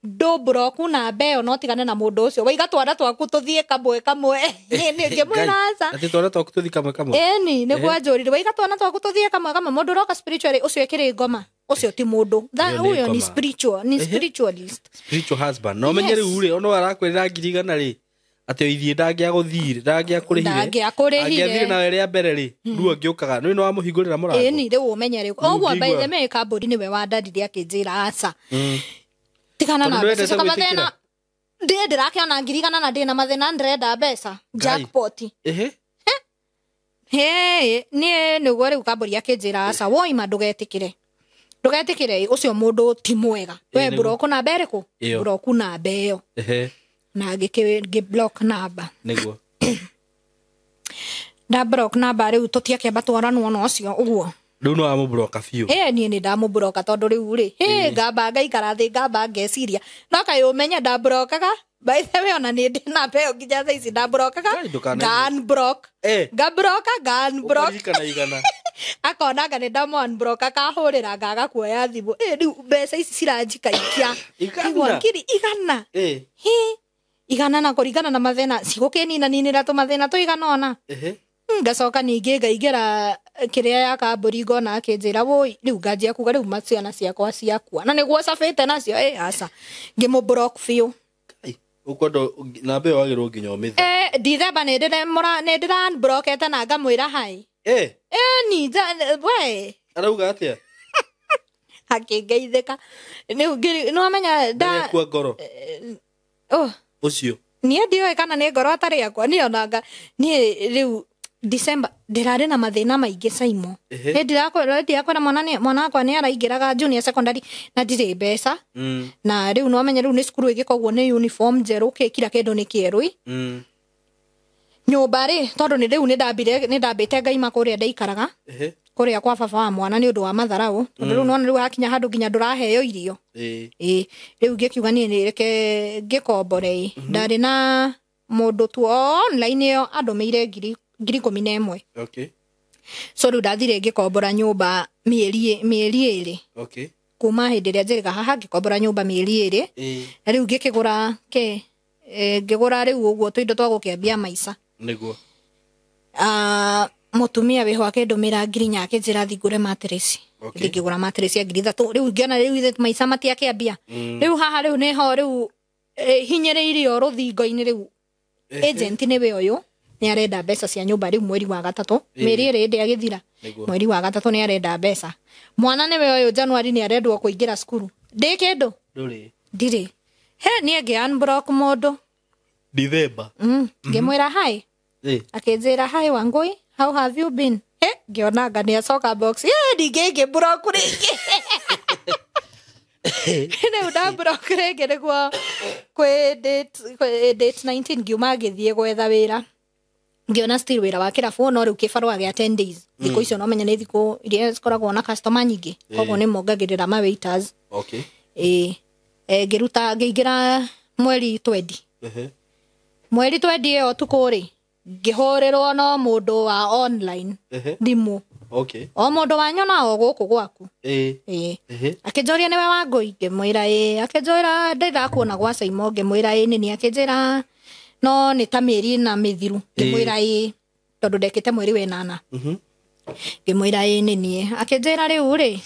ndũ namba ĩyo, no tigane na mũndũ ũcio, waiga twana twaku tũthiĩ kamwe kamwe. Niĩ ngĩmwĩra aca. Atĩ twana twaku tũthiĩ kamwe kamwe? Ĩni, nĩguo anjũrire, waiga twana twaku tũthiĩ kamwe kamwe, mũndũ ũroka spiritually ũcio ĩkĩrĩ ngoma, ũcio ti mũndũ. Ĩyo nĩ Ũyũ nĩ ngoma. spiritual, nĩ spiritualist. Spiritual husband. No menye rĩu rĩ, ono arakwĩrĩra 100,000 rĩ, atĩ o ithiĩ ndangĩagũthire, ndangĩakũrĩhire. Ndangĩakũrĩhire. Angĩathire nawe rĩa mbere rĩ, rĩu angĩũkaga nĩ wamũhingũrĩra mũrango. Ĩni, rĩu ũmenye rĩu ũguo. Ũngĩigua. By the way, Kambũri nĩwe wandarire akĩnjĩra aca, tigana Tondũ na ndwendete mbeca icio, gwĩtĩkĩra. mathĩna ndĩ ndĩrakĩona 100,000 na ndĩna mathĩna, ndĩrenda mbeca. Jackpot. Hĩ, niĩ nĩguo rĩu Kambũri akĩnjĩra aca, woima ndũgetĩkĩre, ndũgetĩkĩre, ũcio mũndũ ti mwega we. Nĩguo. Mburoku namba ĩrĩkũ? Ĩyo. Mburoku namba ĩyo. Na ngĩ block namba. Nda block namba, rĩu tũtiakĩamba twaranwo na ũcio ũguo. Rĩu no wamũbroka biũ. Ĩ, niĩ nĩ ndamũbroka, tondũ rĩu rĩ, hĩ, ngamba ngaikara thĩ, ngamba ngeciria, no kaĩ ũmenye ndambrokaga. By the way, ona nĩ ndĩ namba ĩyo nginya thaa ici ndambũrokaga. Ngai, ndũkanaige. Nga-unblock. Ngambũroka, nga-unblock. Ũkaririkana igana. Akona anga nĩ ndamũ-unblock, akahũrĩra ngaga kuoya thimũ. Rĩu mbeca ici ciranjikaikia. Igana? Igua ngiri igana. Hi, igana na kũringana na mathĩna cigũkĩninaninĩra tũmathĩna tũigana ũna. Ngacoka ningĩ ngaingĩra kĩrĩa ya kambũri, ngona akĩnjĩra wũi, rĩu nganjia kuga rĩu ciana ciakwa ciakua na nĩguo cabĩte nacio. Aca, ngĩmũ-block biũ. Kai, ũkwenda namba ĩyo wagĩrĩirwo nginya ũmĩthe. Dithemba nĩ ndĩra-unblockete na ngamwĩra hi. Ni we. Arauga atĩa? Akĩngeithĩka. Rĩu nĩwamenya nda Ndagĩkua ngoro. Oh. Ũcio. Niĩ ndiũĩ kana nĩ ngoro atarĩ akwa. Niĩ onanga niĩ rĩu December ndĩrarĩ na mathĩna maingĩ, Saimo. Nĩ ndirakwĩra mwana wakwa nĩ araingĩraga junior secondary na ndirĩ mbeca. Na rĩu nĩwamenya rĩu nĩ cukuru ĩngĩ, koguo nĩ uniform njerũ, kĩ kila kĩndũ nĩ kĩerũ. Nyũmba rĩ, tondũ nĩ rĩu nĩ ndambĩte ngaima kũrĩa ndaikaraga. Kũrĩa kwa baba wa mwana nĩ ũndũ wa matharaũ, tondũ rĩu nĩwona rĩu hakinya handũ nginya ndũraheo irio. Rĩu ngĩkiuga niĩ nĩ reke ngĩkombore ĩ. Ndarĩ na mũndũ tu online ĩyo andũmĩire ngiri 11. So rĩu ndathire ngĩkombora nyũmba mĩeri 2. Kuma hĩndĩ ĩrĩa njĩrĩga haha ngĩkombora nyũmba mĩeri 2. Na rĩu ngĩkĩgũra kĩ, ngĩgũra rĩu ũguo tũindo twa gũkĩambia maica. Nĩguo. Mũtumia wĩho akĩndũmĩra 4,000 akĩnjĩra thiĩ ngũre mattress. Ngĩgũra mattress ya 3,000. Rĩu ngĩona rĩu ithe maica matiakĩambia. Rĩu haha rĩu nĩho rĩu hinyĩrĩirio rũthingo-inĩ rĩu. Agent nĩwe ũyũ nĩ arenda mbeca cia nyũmba rĩu mweri wa gatatũ. Mĩeri 2 ĩndĩ agĩthira. Mweri wa gatatũ nĩ arenda mbeca. Mwana nĩwe ũyũ January nĩ arendwo kũingĩra cukuru. Ndĩ kĩndũ? Ndũrĩ. Ndirĩ. He niĩ ngĩ unblock mũndũ. Dithemba. Ngĩmwĩra hi. Akĩnjĩra hi Wangũi, how have you been? Ngĩona anga nĩ acoka box. Ningĩ ngĩ-block rĩngĩ. Rĩu nda-block rĩngĩ nĩguo kwĩ date 19 ngiuma ngĩthiĩ gwetha wĩra. Ngĩona still wĩra wa kĩrabu, no rĩu kĩbarũa gĩa 10 days. Thikũ icio no menya nĩ thikũ iria cikoragwo na customer nyingĩ. Koguo nĩ mongagĩrĩra ma waiters. Ngĩruta, ngĩingĩra mweri 20. Mweri 20 ĩyo ũtukũ rĩ, ngĩhũrĩrwo no mũndũ wa online thimũ. O mũndũ wanyona o gũkũ gwaku. Akĩnjũria nĩwe Wangũi, ngĩmwĩra ĩĩ. Akĩnjũra ndĩrakuona gwa Saimo, ngĩmwĩra ĩĩ nĩ niĩ. Akĩnjĩra no nĩ ta mĩeri ĩna mĩthiru, ngĩmwĩra ĩĩ tondũ ndekĩte mweri wa ĩnana. Ngĩmwĩra ĩĩ nĩ niĩ. Akĩnjĩra rĩu rĩ,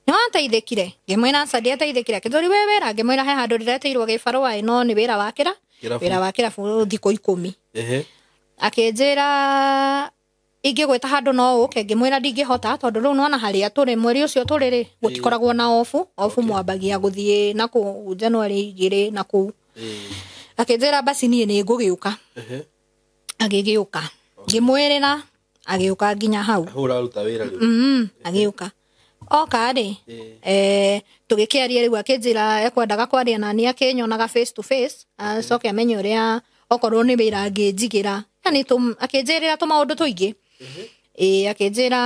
nĩ wateithĩkire? Ngĩmwĩra aca ndiateithĩkire. Akĩnjũria wĩ wĩra? Ngĩmwĩra he handũ ndĩreteirwo gĩbarũa ĩ, no nĩ wĩra wa kĩra? Wĩra wa kĩrabu thikũ 10. Akĩnjĩra ingĩgwĩta handũ no ũke, ngĩmwĩra ndingĩhota tondũ rĩu nĩwona harĩa tũrĩ mweri ũcio tũrĩ rĩ, gũtikoragwo na obu. Obu mwambagia gũthiĩ na kũu January 2 na kũu. Akĩnjĩra basi niĩ nĩ ngũgĩũka. Agĩgĩũka. Ngĩmwĩrĩra agĩũka nginya hau. Hau ũraruta wĩra rĩu. Agĩũka. Oka rĩ, tũgĩkĩaria rĩu akĩnjĩra ekwendaga kwaria na niĩ akĩnyonaga face to face, acoke amenye ũrĩa okorwo nĩ wĩra angĩnjigĩra. Yaani akĩnjĩrĩra tũmaũndũ tũingĩ. Akĩnjĩra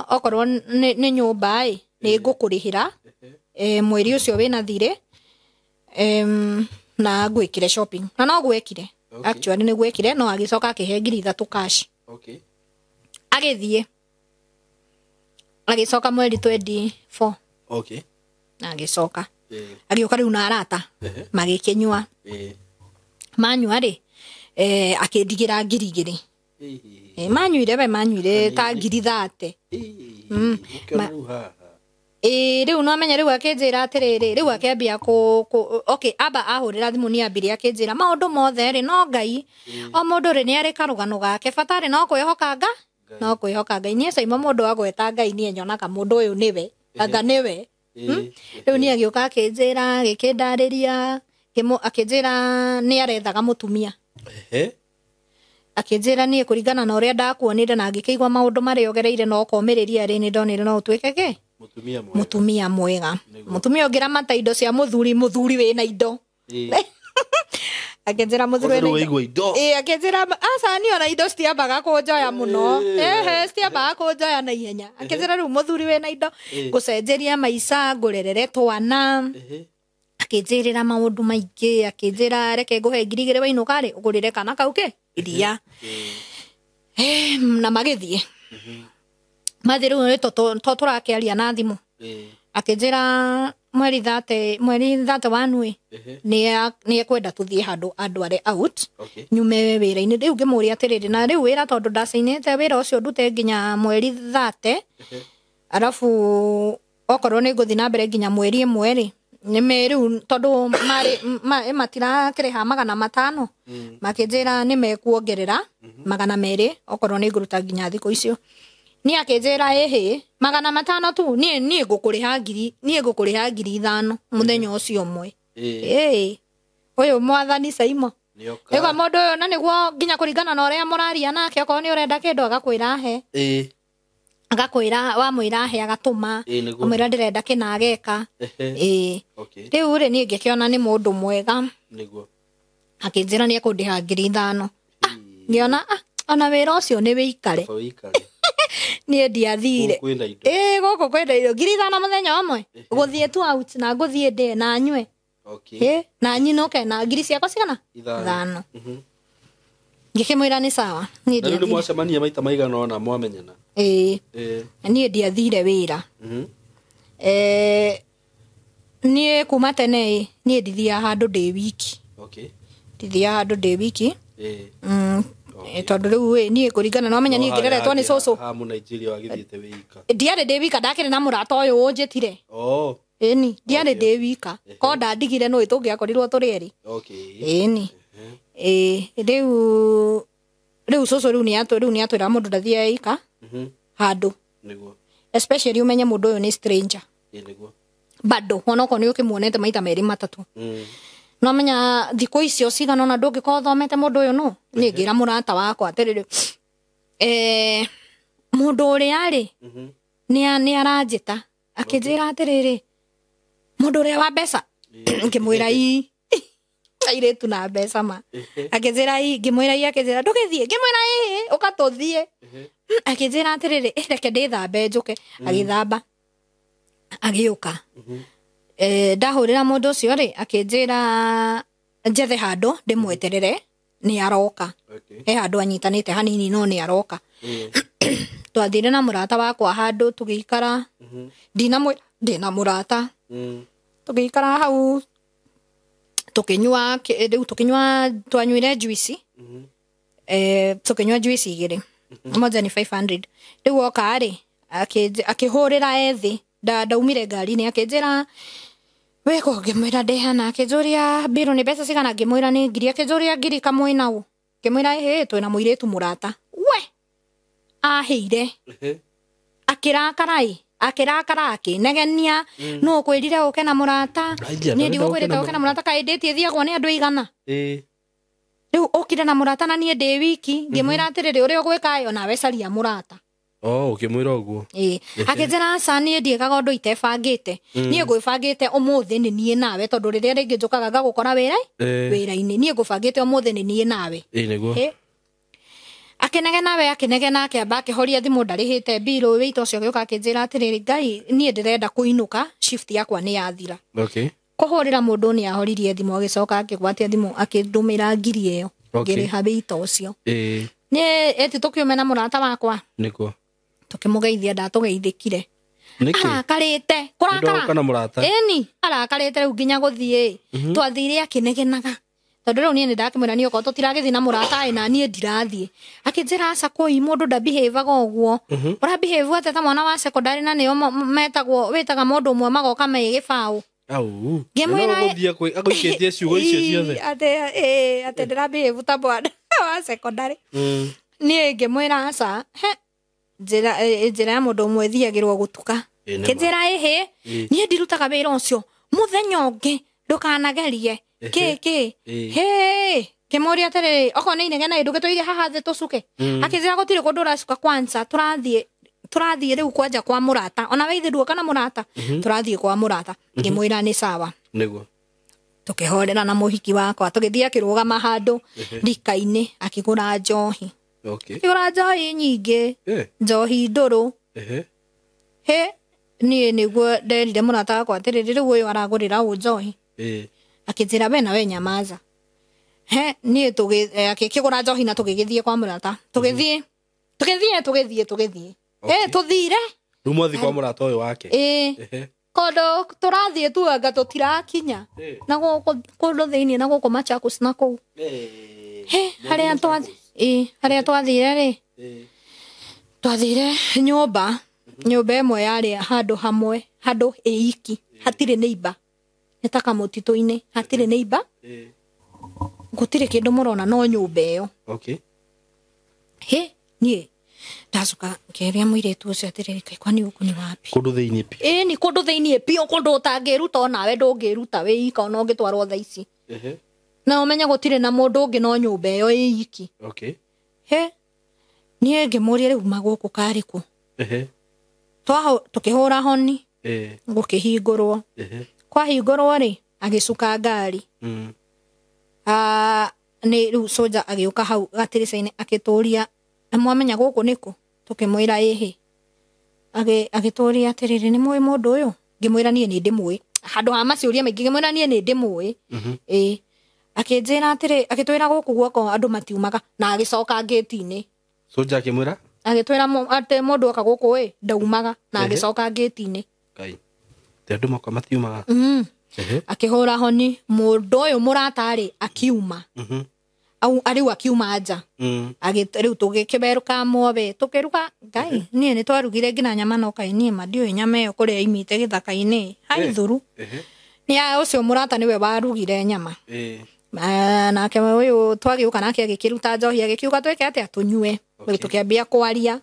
okorwo nĩ nyũmba ĩ, nĩ ngũkũrĩhĩra, mweri ũcio wĩna thirĩ, na ngwĩkire shopping. Na no gwekire. Actually nĩ gwekire, no agĩcoka akĩhe 3,000 cash. Agĩthiĩ. Agĩcoka mweri 24. Na agĩcoka. Agĩũka rĩu na arata. Magĩkĩnyua. Manyua rĩ, akĩndigĩra 2,000. Manyuire we, manyuire ta 30,000. Rĩu no amenye rĩu akĩnjĩra atĩrĩrĩ, rĩu akĩambia okay, amba ahũrĩra thimũ nĩ ambire akĩnjĩra maũndũ mothe rĩ, no Ngai, o mũndũ rĩ nĩ arĩ karũgano gake, bata rĩ no kwĩhoka Ngai, no kwĩhoka Ngai. Niĩ Saimo mũndũ agweta Ngai niĩ nyonaga mũndũ ũyũ nĩwe, anga nĩwe. Rĩu niĩ agĩũka akĩnjĩra, agĩkĩndarĩria, akĩnjĩra nĩ arethaga mũtumia. Akĩnjĩra niĩ kũringana na ũrĩa ndakuonire na ngĩkĩigua maũndũ marĩa ũgereire na ũkomĩrĩria rĩ, nĩ ndonire no ũtuĩke kĩ? Mũtumia mwega. Mũtumia ũngĩramata indo cia mũthuri, mũthuri wĩna indo. Akĩnjĩra mũthuri wĩna indo. Akĩnjĩra aca niĩ ona indo citiambaga kũnjoya mũno. Citiambaga kũnjoya na ihenya. Akĩnjĩra rĩu mũthuri wĩna indo, ngũcenjeria maica, ngũrerere twana. Akĩnjĩrĩra maũndũ maingĩ, akĩnjĩra reke ngũhe 2,000 wainũka rĩ ũgũrĩre kana kau ke iria. Na magĩthiĩ. Mathiĩ rĩu to tũrakĩaria na thimũ. Akĩnjĩra mweri 31 nĩ ekwenda tũthiĩ handũ andware out. Nyume wĩra-inĩ. Rĩu ngĩmũria atĩrĩrĩ, na rĩu wĩra tondũ ndacainĩte wĩra ũcio ndute nginya mweri 30, arabu okorwo nĩ ngũthiĩ na mbere nginya mweri 1 rĩ, nĩme rĩu tondũ marĩ matirakĩrĩha 500, makĩnjĩra nĩ mekuongerera 200 okorwo nĩ ngũruta nginya thikũ icio. Niĩ akĩnjĩra ĩhĩ 500 tu, niĩ ngũkũrĩha ngiri, niĩ ngũkũrĩha 5,000 mũthenya ũcio ũmwe. Ĩĩ ũyũ mwathani Saimo. Ĩgwa mũndũ ũyũ na nĩguo nginya kũringana na ũrĩa mũraria nake, okorwo nĩ ũrenda kĩndũ agakwĩra he. Agakwĩra wamwĩra he agatũma, amwĩra ndĩrenda kĩna ageka. Ĩĩ. Rĩu rĩ niĩ ngĩkĩona nĩ mũndũ mwega. Nĩguo. Akĩnjĩra nĩ ekũndĩha 5,000. Ngĩona ona wĩra ũcio nĩ wĩikare. Niĩ ndiathire. Ĩĩ gũkũ kwĩna indo 5,000 mũthenya ũmwe. Gũthiĩ tu out na ngũthiĩ ndĩe na nyue. Na nyinũke na ngiri ciakwa cigana? 5. Ngĩkĩmwĩra nĩ sawa. Niĩ ndiathire. Rĩu mwacemania maita maigana ona mwamenyana. Ĩĩ. Niĩ ndiathire wĩra. Niĩ kuma tene niĩ ndithiaga handũ ndĩ wiki. Ndithiaga handũ ndĩ wiki. Tondũ rĩu niĩ kũringana na ũmenya niĩ ngĩreretwo nĩ cũcũ. Ha mu Nigeria wagĩthiĩte wĩika. Ndiarĩ ndĩ wika, ndakĩrĩ na mũrata ũyũ ũnjĩtire. Ĩni, ndiarĩ ndĩ wika. Ko ndandigire no tũngĩakorirwo tũrĩ erĩ. Ĩni. Rĩu cũcũ rĩu nĩ atwĩra mũndũ ndathiaga ika handũ. Nĩguo. Especially ũmenye mũndũ ũyũ nĩ stranger. Nĩguo. Bado onokorwo nĩ ũkĩmuonete maita merĩ matatũ. No menya thikũ icio cigana ona ndũngĩkorwo ũthomete mũndũ ũyũ no. Niĩ ngĩra mũrata wakwa atĩrĩrĩ, mũndũ ũrĩa rĩ nĩ aranjĩta akĩnjĩra atĩrĩrĩ, mũndũ ũrĩa wa mbeca. Ngĩmwĩra ii airĩtu na mbeca ma. Akĩnjĩra ii, ngĩmwĩra ii, akĩnjĩra ndũgĩthiĩ, ngĩmwĩra ii ũka tũthiĩ. Akĩnjĩra atĩrĩrĩ, reke ndĩthambe njũke. Agĩthamba agĩũka. Ndahũrĩra mũndũ ũcio rĩ, akĩnjĩra njethe handũ ndĩmweterere nĩ aroka. He handũ anyitanĩte hanini no nĩ aroka. Twathire na mũrata wakwa handũ tũgĩikara. Ndina mũrata. Tũgĩikara hau tũkĩnyua rĩu tũkĩnyua twanyuire juice. Tũkĩnyua juice 2. Moja ni 500. Rĩu oka rĩ akĩhũrĩra ethĩ. Ndaumire ngari-inĩ akĩnjĩra wĩko, ngĩmwĩra ndĩhana, akĩnjũria mbirũ nĩ mbeca cigana, ngĩmwĩra nĩ ngiri, akĩnjũria ngiri kamwe nau, ngĩmwĩra ĩhĩ twĩna mũirĩtu mũrata. We ahĩire akĩrakara ĩ, akĩrakara akĩnegenia, nũ ũkwĩrire ũke na mũrata, niĩ ndigũkwĩrĩte ũke na mũrata, kaĩ ndĩtie thiagwo nĩ andũ aigana. Rĩu ũkire na mũrata na niĩ ndĩ wiki, ngĩmwĩra atĩrĩrĩ, ũrĩa ũgwĩka ĩ onawe caria mũrata. Ũkĩmwĩra ũguo. Akĩnjĩra aca niĩ ndiĩkaga ũndũ itebangĩte. Niĩ ngwĩbangĩte ũmũthĩ nĩ niĩ nawe, tondũ rĩrĩa rĩngĩ njũkaga ngagũkora wĩra-inĩ, niĩ ngũbangĩte ũmũthĩ nĩ niĩ nawe. Nĩguo. Akĩnegena we akĩnegena, akĩamba akĩhoria thimũ ndarĩhĩte mbirũ. Wĩita ũcio agĩũka akĩnjĩra atĩrĩrĩ, Ngai niĩ ndĩrenda kũinũka, shift yakwa nĩ yathira. Kũhũrĩra mũndũ nĩ ahoririe thimũ, agĩcoka akĩgwatia thimũ akĩndũmĩra ngiri ĩyo. Ngĩrĩha wĩita ũcio. Niĩ eti tũkĩume na mũrata wakwa. Nĩguo. Tũkĩmũgeithia ndatũgeithĩkire. Arakarĩte kũrakara. Ĩni arakarĩte rĩu nginya gũthiĩ. Twathire akĩnegenaga. Tondũ rĩu niĩ nĩndakĩmwĩra niĩ okorwo tũtiragĩthiĩ na mũrata ĩ na niĩ ndirathiĩ. Akĩnjĩra aca kũi mũndũ ndabihevaga ũguo. Ũrabihave atĩa ta mwana wa secondary na nĩo metagwo wĩtaga mũndũ ũmwe magoka me gĩbaũ. Au. Ngĩmwĩra agũikĩtie ciugo icio ciothe. Atĩ ndĩrabihave ta mwana wa secondary. Niĩ ngĩmwĩra aca, he njĩra ya mũndũ ũmwe ĩthiagĩrwo gũtuka. Kĩnjĩra ĩhĩ, niĩ ndirutaga wĩra ũcio mũthenya ũngĩ ndũkanagerie kĩ hĩ. Ngĩmũria atĩrĩrĩ, okorwo nĩ inegene ndũgĩtũige haha thĩ tũcuke. Akĩnjĩra gũtirĩ kũndũ ũracuka kwanza, tũrathiĩ rĩu kwanja kwa mũrata, ona we ithe nduoka na mũrata, tũrathiĩ kwa mũrata. Ngĩmwĩra nĩ sawa. Nĩguo. Tũkĩhorera na mũhiki wakwa, tũgĩthiĩ akĩrũgama handũ rika-inĩ akĩgũra njohi. Akĩgũra njohi nyingĩ, njohi ndũrũ. He niĩ nĩguo nderire mũrata wakwa atĩrĩrĩ, rĩu ũyũ aragũrĩra ũ njohi. Akĩnjĩra we nawe nyamaza. He niĩ akĩkĩgũra njohi na tũgĩgĩthiĩ kwa mũrata. Tũgĩthiĩ. Tũgĩthiĩ. Tũthire. Rĩu mwathiĩ kwa mũrata ũyũ wake. Kũndũ tũrathiĩ tu anga tũtirakinya. Na gũkũ kũndũ thĩinĩ na gũkũ Machakos na kũu. Harĩa harĩa twathire rĩ. Twathire nyũmba. Nyũmba ĩmwe yarĩ handũ hamwe, handũ ĩiki, hatirĩ neighbor. Nĩ ta kamũtitũ-inĩ, hatirĩ neighbor. Gũtirĩ kĩndũ mũrona no nyũmba ĩyo. Okay. He, niĩ ndacoka ngĩũria mũirĩtu ũcio atĩrĩrĩ, kaĩ kwani gũkũ nĩ wapi? Kũndũ thĩinĩ biũ. Ĩĩ, nĩ kũndũ thĩinĩ biũ, kũndũ ũtangĩruta onawe ndũngĩruta wĩ ika ona ũngĩtwarwo thaa ici. Na ũmenye gũtirĩ na mũndũ ũngĩ no nyũmba ĩyo ĩiki. Okay. He, niĩ ngĩmũria rĩu magũkũ karĩ kũ? Tũkĩhũra honi. Gũkĩhingũrwo. Kwahingũrwo rĩ, agĩcuka ngari. Nĩ rĩu soja agĩũka hau gatirica-inĩ akĩtũria, mwamenya gũkũ nĩkũ? Tũkĩmwĩra ĩhĩ. Agĩtũria atĩrĩrĩ, nĩ mũĩ mũndũ ũyũ? Ngĩmwĩra niĩ nĩ ndĩmũĩ. Handũ ha maciũria maingĩ ngĩmwĩra niĩ nĩ ndĩmũĩ. Ĩĩ. Akĩnjĩra atĩrĩ, agĩtwĩra gũkũ guoko andũ matiumaga na agĩcoka ngĩti-inĩ. Soja akĩmwĩra? Agĩtwĩra atĩ mũndũ oka gũkũ ĩ ndaumaga na agĩcoka ngĩti-inĩ. Ngai. Te andũ moka matiumaga. Akĩhũra honi mũndũ ũyũ mũrata rĩ akiuma. Au rĩu akiuma nja. Rĩu tũgĩkĩberũka muobe tũkĩruga Ngai niĩ nĩ twarugire nginya nyama no kaĩ niĩ ma ndiũĩ nyama ĩyo kũrĩa imĩte gĩthaka-inĩ. Hai thuru. Nĩ ũcio mũrata nĩwe warugire nyama. Nake ũyũ twagĩũka nake agĩkĩruta njohi agĩkiuga twĩke atĩa tũnyue. Rĩu tũkĩambia kwaria.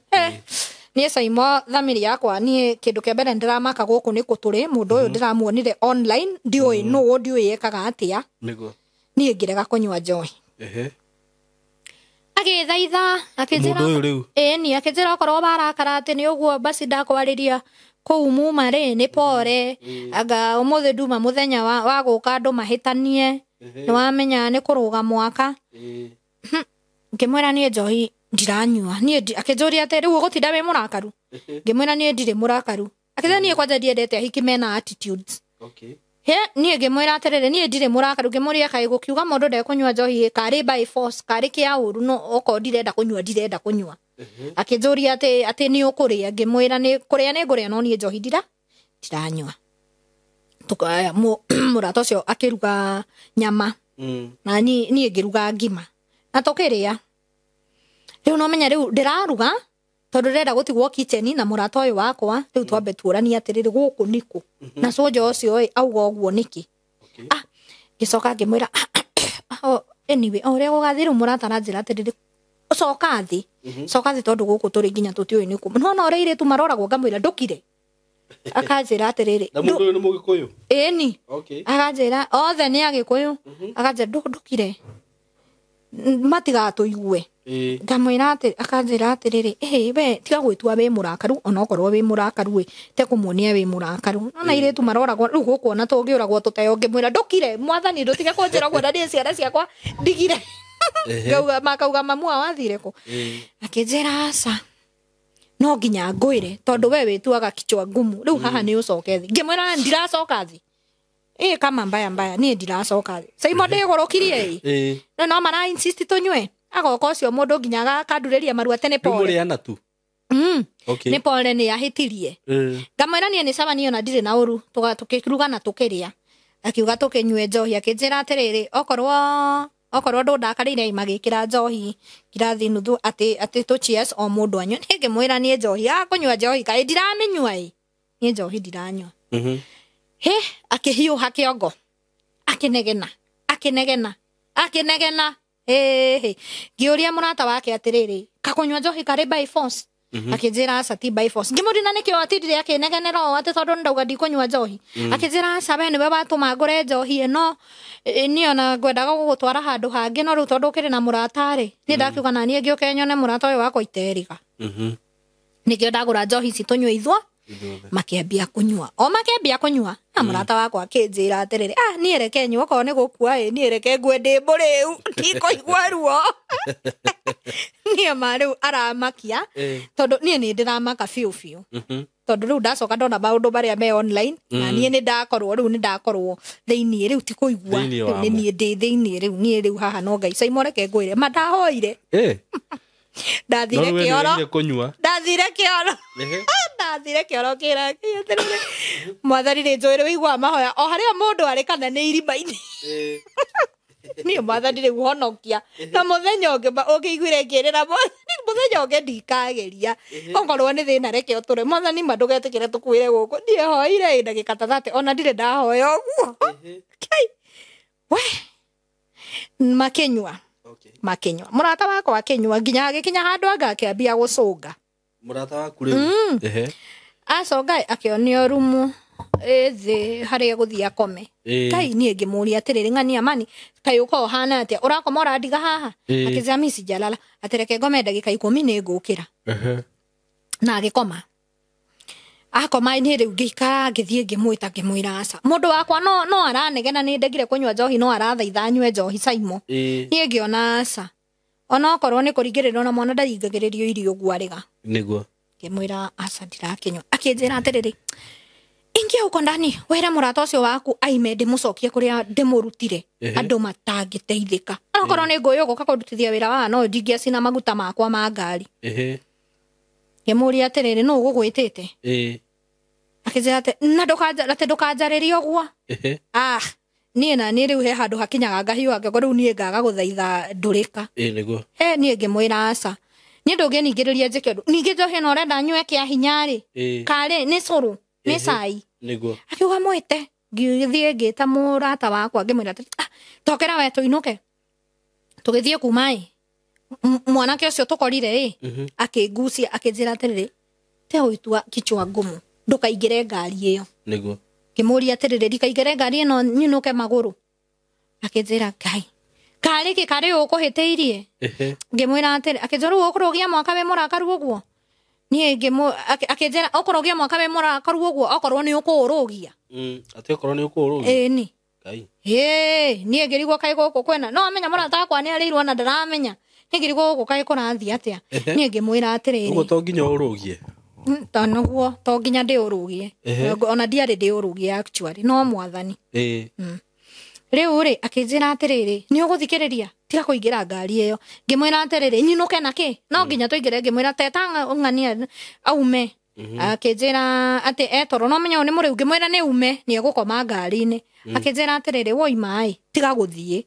Niĩ Saimo thamiri yakwa niĩ kĩndũ kĩa mbere ndĩramaka gũkũ nĩ kũ tũrĩ mũndũ ũyũ ndĩramuonire online ndiũĩ nũũ ndiũĩ ekaga atĩa. Nĩguo. Niĩ ngĩrega kũnyua njohi. Agĩthaitha akĩnjĩra mũndũ ũyũ rĩu. Ĩni akĩnjĩra okorwo warakara atĩ nĩ ũguo basi ndakwarĩria kũu muma rĩ nĩ pore. Anga ũmũthĩ nduma mũthenya wa gũka andũ mahĩtanie. Nĩ wamenya nĩ kũrũga mwaka. Ngĩmwĩra niĩ njohi ndiranyua. Niĩ akĩnjũria atĩ rĩu ũgũtinda wĩ mũrakaru. Ngĩmwĩra niĩ ndirĩ mũrakaru. Akĩnjĩra niĩ kwanja ndiendete ahiki mena attitudes. Okay. He, niĩ ngĩmwĩra atĩrĩrĩ niĩ ndirĩ mũrakaru. Ngĩmũria kaĩ gũkiuga mũndũ ndekũnyua njohi karĩ by force karĩ kĩa ũru no okorwo ndirenda kũnyua ndirenda kũnyua. Akĩnjũria atĩ nĩ ũkũrĩa. Ngĩmwĩra nĩ kũrĩa nĩ ngũrĩa no niĩ njohi ndiranyua. Mũrata ũcio akĩruga nyama. Na niĩ ngĩruga ngima. Na tũkĩrĩa. Rĩu no menya rĩu ndĩraruga tondũ ndĩrenda gũtigwo kitchen na mũrata ũyũ wakwa rĩu twambe tuoranie atĩrĩrĩ gũkũ nĩkũ. Na soja ũcio ĩ auga ũguo nĩkĩ. Ngĩcoka ngĩmwĩra anyway o ũrĩa gũgathiĩ rĩu mũrata aranjĩra atĩrĩrĩ coka thĩ. Coka thĩ tondũ gũkũ tũrĩ nginya tũtiũĩ nĩkũ. No na ũrĩa airĩtu maroragwo ngamwĩra ndũkire. Akanjĩra atĩrĩrĩ Na mũndũ ũyũ nĩ Mũgĩkũyũ? Ĩni. Okay. Akanjĩra othe nĩ Agĩkũyũ. Akanjĩra ndũkire. Matigatũigue. Ngamwĩra atĩ akanjĩra atĩrĩrĩ ĩ we tiga gwĩtua wĩ mũrakaru onokorwo wĩ mũrakaru ĩ te kũmuonia wĩ mũrakaru. No na airĩtu maroragwo rĩu gũkũ ona tũngĩũragwo tũteo ngĩmwĩra ndũkire mwathani ndũtige kũnjĩra ũguo na niĩ ciana ciakwa ndigire. Ngauga makauga mamu wao athire kũ. Akĩnjĩra aca no nginya ngwĩre tondũ we wĩtuaga kichwa ngumu rĩu haha nĩ ũcoke thĩ. Ngĩmwĩra ndiracoka thĩ. Ĩ kama mbaya mbaya niĩ ndiracoka thĩ. Saimo ndĩgũrũkirie ĩ. No mara insist tũnyue. Agoka ũcio mũndũ nginya agakandurĩria maru atĩ nĩ pore. Mũrĩana tu. Okay. Nĩ pore nĩ ahĩtirie. Ngamwĩra niĩ nĩ sawa niĩ ona ndirĩ na ũru tũkĩruga na tũkĩrĩa. Akiuga tũkĩnyue njohi akĩnjĩra atĩrĩrĩ okorwo ndũndakarĩire magĩkĩra njohi ngirathi nuthu atĩ tũ cheers o mũndũ anyue. Niĩ ngĩmwĩra niĩ njohi kũnyua njohi kaĩ ndiramĩnyua ĩ. Niĩ njohi ndiranyua. He akĩhiũha kĩongo akĩnegena akĩnegena akĩnegena. Ngĩũria mũrata wake atĩrĩrĩ kakũnyua njohi karĩ by force. Akĩnjĩra aca ti by force. Ngĩmũria na nĩkĩo atindire akĩnegenera ũũ atĩ tondũ ndauga ndikũnyua njohi. Akĩnjĩra aca we nĩwe watũma ngũre njohi ĩno niĩ ona ngwendaga gũgũtwara handũ hangĩ no rĩu tondũ ũkĩrĩ na mũrata rĩ niĩ ndakiuga na niĩ ngĩũke nyone mũrata ũyũ wakwa iterĩga. Nĩkĩo ndagũra njohi ici tũnyue ithuo. Makĩambia kũnyua. O makĩambia kũnyua na mũrata wakwa akĩnjĩra atĩrĩrĩ niĩ reke nyue okorwo nĩ gũkua ĩ niĩ reke ngue ndĩ mũrĩu ndikũigua ruo. Niĩ ma rĩu aramakia tondũ niĩ nĩ ndĩramaka biũ biũ. Tondũ rĩu ndacoka ndona maũndũ marĩa me online na niĩ nĩ ndakorwo rĩu nĩ ndakorwo thĩiniĩ rĩu ti kũigua rĩu nĩ niĩ ndĩ thĩiniĩ rĩu niĩ rĩu haha no Ngai Saimo reke ngwĩre ma ndahoire. Ndathire kĩoro. Ndathire kĩoro. Ndathire kĩoro kĩra mwathani nĩ njũĩ rĩu mahoya o harĩa mũndũ arĩ kana nĩ irima-inĩ. Niĩ mwathani rĩu honokia na mũthenya ũngĩ ũngĩiguire ngĩrĩra mũthenya ũngĩ ndikageria okorwo nĩ thĩna reke ũtũre mwathani ma ndũgetĩkĩre tũkuĩre gũkũ. Niĩ hoire ndagĩka ta 30 ona ndirĩ ndahoya ũguo. We makĩnyua. Makĩnyua mũrata wakwa akĩnyua nginya agĩkinya handũ anga akĩambia gũcũnga. Mũrata waku rĩu aconga akĩonio rumu ĩthĩ harĩa gũthiĩ akome. Kai niĩ ngĩmũria atĩrĩrĩ ng'ania mani kai ũkorwo ũhana atĩa ũrakoma ũrandiga haha. Akĩnjĩra mi sijalala atĩ ngome ndagĩka 10 nĩ ngũkĩra. Na agĩkoma. Akoma niĩ rĩu ngĩikara ngĩthiĩ ngĩmwĩta ngĩmwĩra aca mũndũ wakwa no aranegena nĩ ndegire kũnyua njohi no arathaitha nyue njohi Saimo. Niĩ ngĩona aca onokorwo nĩ kũringĩrĩrio na mwana ndaringagĩrĩrio irio ũguo arĩga. Nĩguo. Ngĩmwĩra aca ndirakĩnyua. Akĩnjĩra atĩrĩrĩ ingia huko ndani wĩre mũrata ũcio waku aime ndĩmũcokie kũrĩa ndĩmũrutire andũ matangĩteithĩka. Onokorwo nĩ ngũyũ gũka kũndutithia wĩra wa no ndingĩacina maguta makwa ma ngari. Ngĩmũria atĩrĩrĩ nũ ũgũgwĩtĩte. Akĩnjĩra atĩ na ndũkanjarĩrie ũguo. Ah niĩ na niĩ rĩu he handũ hakinyaga ngahiũha ngĩongo rĩu niĩ ngaga gũthaitha ndũrĩka. Nĩguo. Niĩ ngĩmwĩra aca niĩ ndũngĩningĩrĩria njĩke ũndũ ningĩ njohi ĩno ũrenda nyue kĩa hinya rĩ karĩ nĩ cũrũ nĩ cai. Nĩguo. Akiuga mwĩte. Ngĩthiĩ ngĩta mũrata wakwa ngĩmwĩra atĩrĩ tokera we tũinũke. Tũgĩthiĩ kuma ĩ mwanake ũcio tũkorire ĩ akĩngucia akĩnjĩra atĩrĩrĩ te ũitua kichwa ngumu ndũkaingĩre ngari ĩyo. Nĩguo. Ngĩmũria atĩrĩrĩ ndikaingĩre ngari ĩno nyinũke magũrũ. Akĩnjĩra Ngai karĩ kĩ karĩ ũkũhĩtĩirie. Ngĩmwĩra atĩrĩ akĩnjĩra rĩu ũkũrũgia mwaka wĩ mũrakaru ũguo. Niĩ akĩnjĩra ũkũrũgia mwaka wĩ mũrakaru ũguo okorwo nĩ ũkũũrũgia. Atĩ okorwo nĩ ũkũũrũgia. Ĩni. Ngai. Niĩ ngĩrigwo kaĩ gũkũ kwĩna no amenya mũrata wakwa nĩ arĩirwo na ndaramenya. Niĩ ngĩrigwo gũkũ kaĩ kũrathiĩ atĩa. Niĩ ngĩmwĩra atĩrĩrĩ ũguo to nginya ũrũgie. To nĩguo to nginya ndĩũrũgie. Ona ndiarĩ ndĩũrũgie actually no mwathani. Rĩu rĩ akĩnjĩra atĩrĩrĩ nĩ ũgũthikĩrĩria tiga kũingĩra ngari ĩyo. Ngĩmwĩra atĩrĩrĩ nyinũke na kĩ no nginya tũingĩre. Ngĩmwĩra teta ng'ania aume. Akĩnjĩra atĩ etoro no menya nĩ mũrĩu. Ngĩmwĩra nĩ ume nĩ egũkoma ngari-inĩ. Akĩnjĩra atĩrĩrĩ woima ĩ tiga gũthiĩ.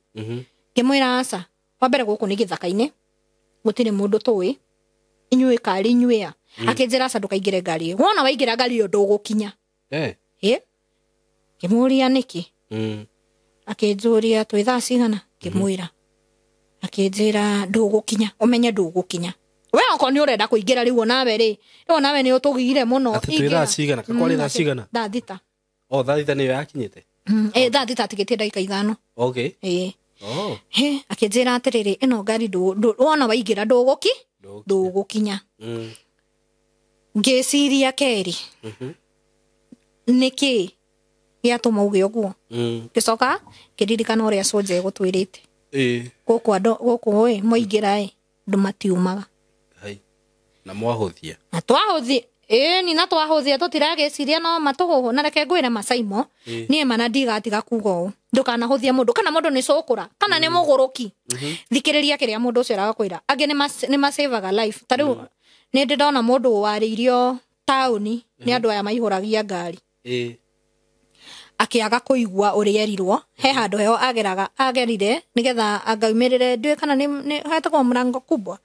Ngĩmwĩra aca wa mbere gũkũ nĩ gĩthaka-inĩ gũtirĩ mũndũ tũĩ inyuĩ karĩ inyuĩ a. Akĩnjĩra aca ndũkaingĩre ngari ĩyo wona waingĩra ngari ĩyo ndũgũkinya. Ngĩmũria nĩkĩ. Akĩnjũria twĩ thaa cigana. Ngĩmwĩra. Akĩnjĩra ndũgũkinya ũmenye ndũgũkinya we okorwo nĩ ũrenda kũingĩra rĩu onawe rĩ rĩu onawe nĩ ũtũgire mũno. Atĩ twĩ thaa cigana kakwarĩ thaa cigana. Thaa thita. O thaa thita nĩyo yakinyĩte. Thaa thita atigĩtie ndagĩka 5. Okay. Akĩnjĩra atĩrĩrĩ ĩno ngari wona waingĩra ndũgũkinya. Ngĩciria kerĩ nĩkĩ gĩatũma uge ũguo. Ngĩcoka ngĩririkana ũrĩa Sonja egũtwĩrĩte. Gũkũ andũ gũkũ ĩ mwaingĩra ĩ andũ matiumaga. Na mwahũthia. Na twahũthia ĩni na twahũthia tũtiragĩciria no matũhũhũ. Na reke ngwĩre Masaimo niĩ mana ndigatiga kuga ũũ ndũkanahũthie mũndũ kana mũndũ nĩ cũkũra kana nĩ mũgũrũki. Thikĩrĩria kĩrĩa mũndũ ũcio aragakwĩra. Angĩ nĩ masavaga life. Ta rĩu nĩ ndĩ ndona mũndũ warĩirio taũni nĩ andũ aya maihũragia ngari. Akĩaga kũigua ũrĩa erirwo he handũ heo ageraga agerire nĩgetha angaumĩrĩre ndiũĩ kana nĩ hetagwo mlango kubwa.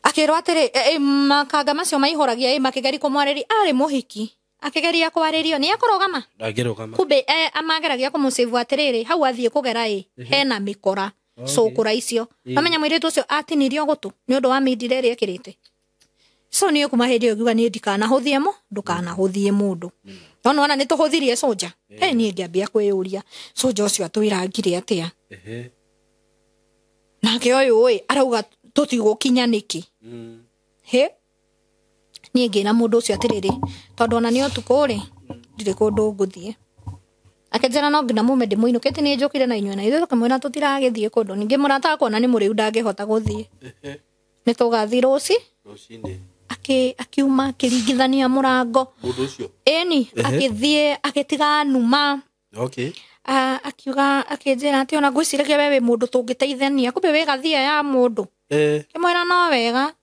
Akĩrwo atĩrĩ makanga macio maihũragia makĩgeria kũmwarĩria arĩ mũhiki akĩgeria kwarĩrio nĩ ekũrũgama. Ndangĩrũgama. Kumbe amageragia kũmũsave atĩrĩrĩ hau athiĩ kũgera ĩ hena mĩkora cũkũra icio. Amenya mũirĩtu ũcio atinirio gũtũ nĩ ũndũ wa mindire ĩrĩa ekĩrĩte. So niĩ kuma hĩndĩ ĩyo ngiuga niĩ ndikanahũthie ndũkanahũthie mũndũ. No nĩwona nĩ tũhũthirie Sonja. Niĩ ngĩambia kwĩyũria Sonja ũcio atwĩrangire atĩa. Nake ũyũ ĩ arauga tũtigũkinya nĩkĩ. Niĩ ngĩra mũndũ ũcio atĩrĩrĩ tondũ ona nĩ ũtukũ rĩ ndirĩ kũndũ ngũthiĩ. Akĩnjĩra no nginya mume ndĩmũinũkĩtie nĩ njũkire na inyuĩ na ithuĩ tũkĩmwĩra tũtiragĩthiĩ kũndũ. Ningĩ mũrata wakwa ona nĩ mũrĩu ndangĩhota gũthiĩ. Nĩ tũgathiĩ Rũcinĩ. Akiuma akĩringithania mũrango. Mũndũ ũcio. Ĩni, agĩthiĩ agĩtiga numa. Okay. Akiuga akĩnjĩra atĩ ona ngwĩciragia we wĩ mũndũ tũngĩteithania kumbe wĩ gathia ya mũndũ. Ngĩmwĩra no wega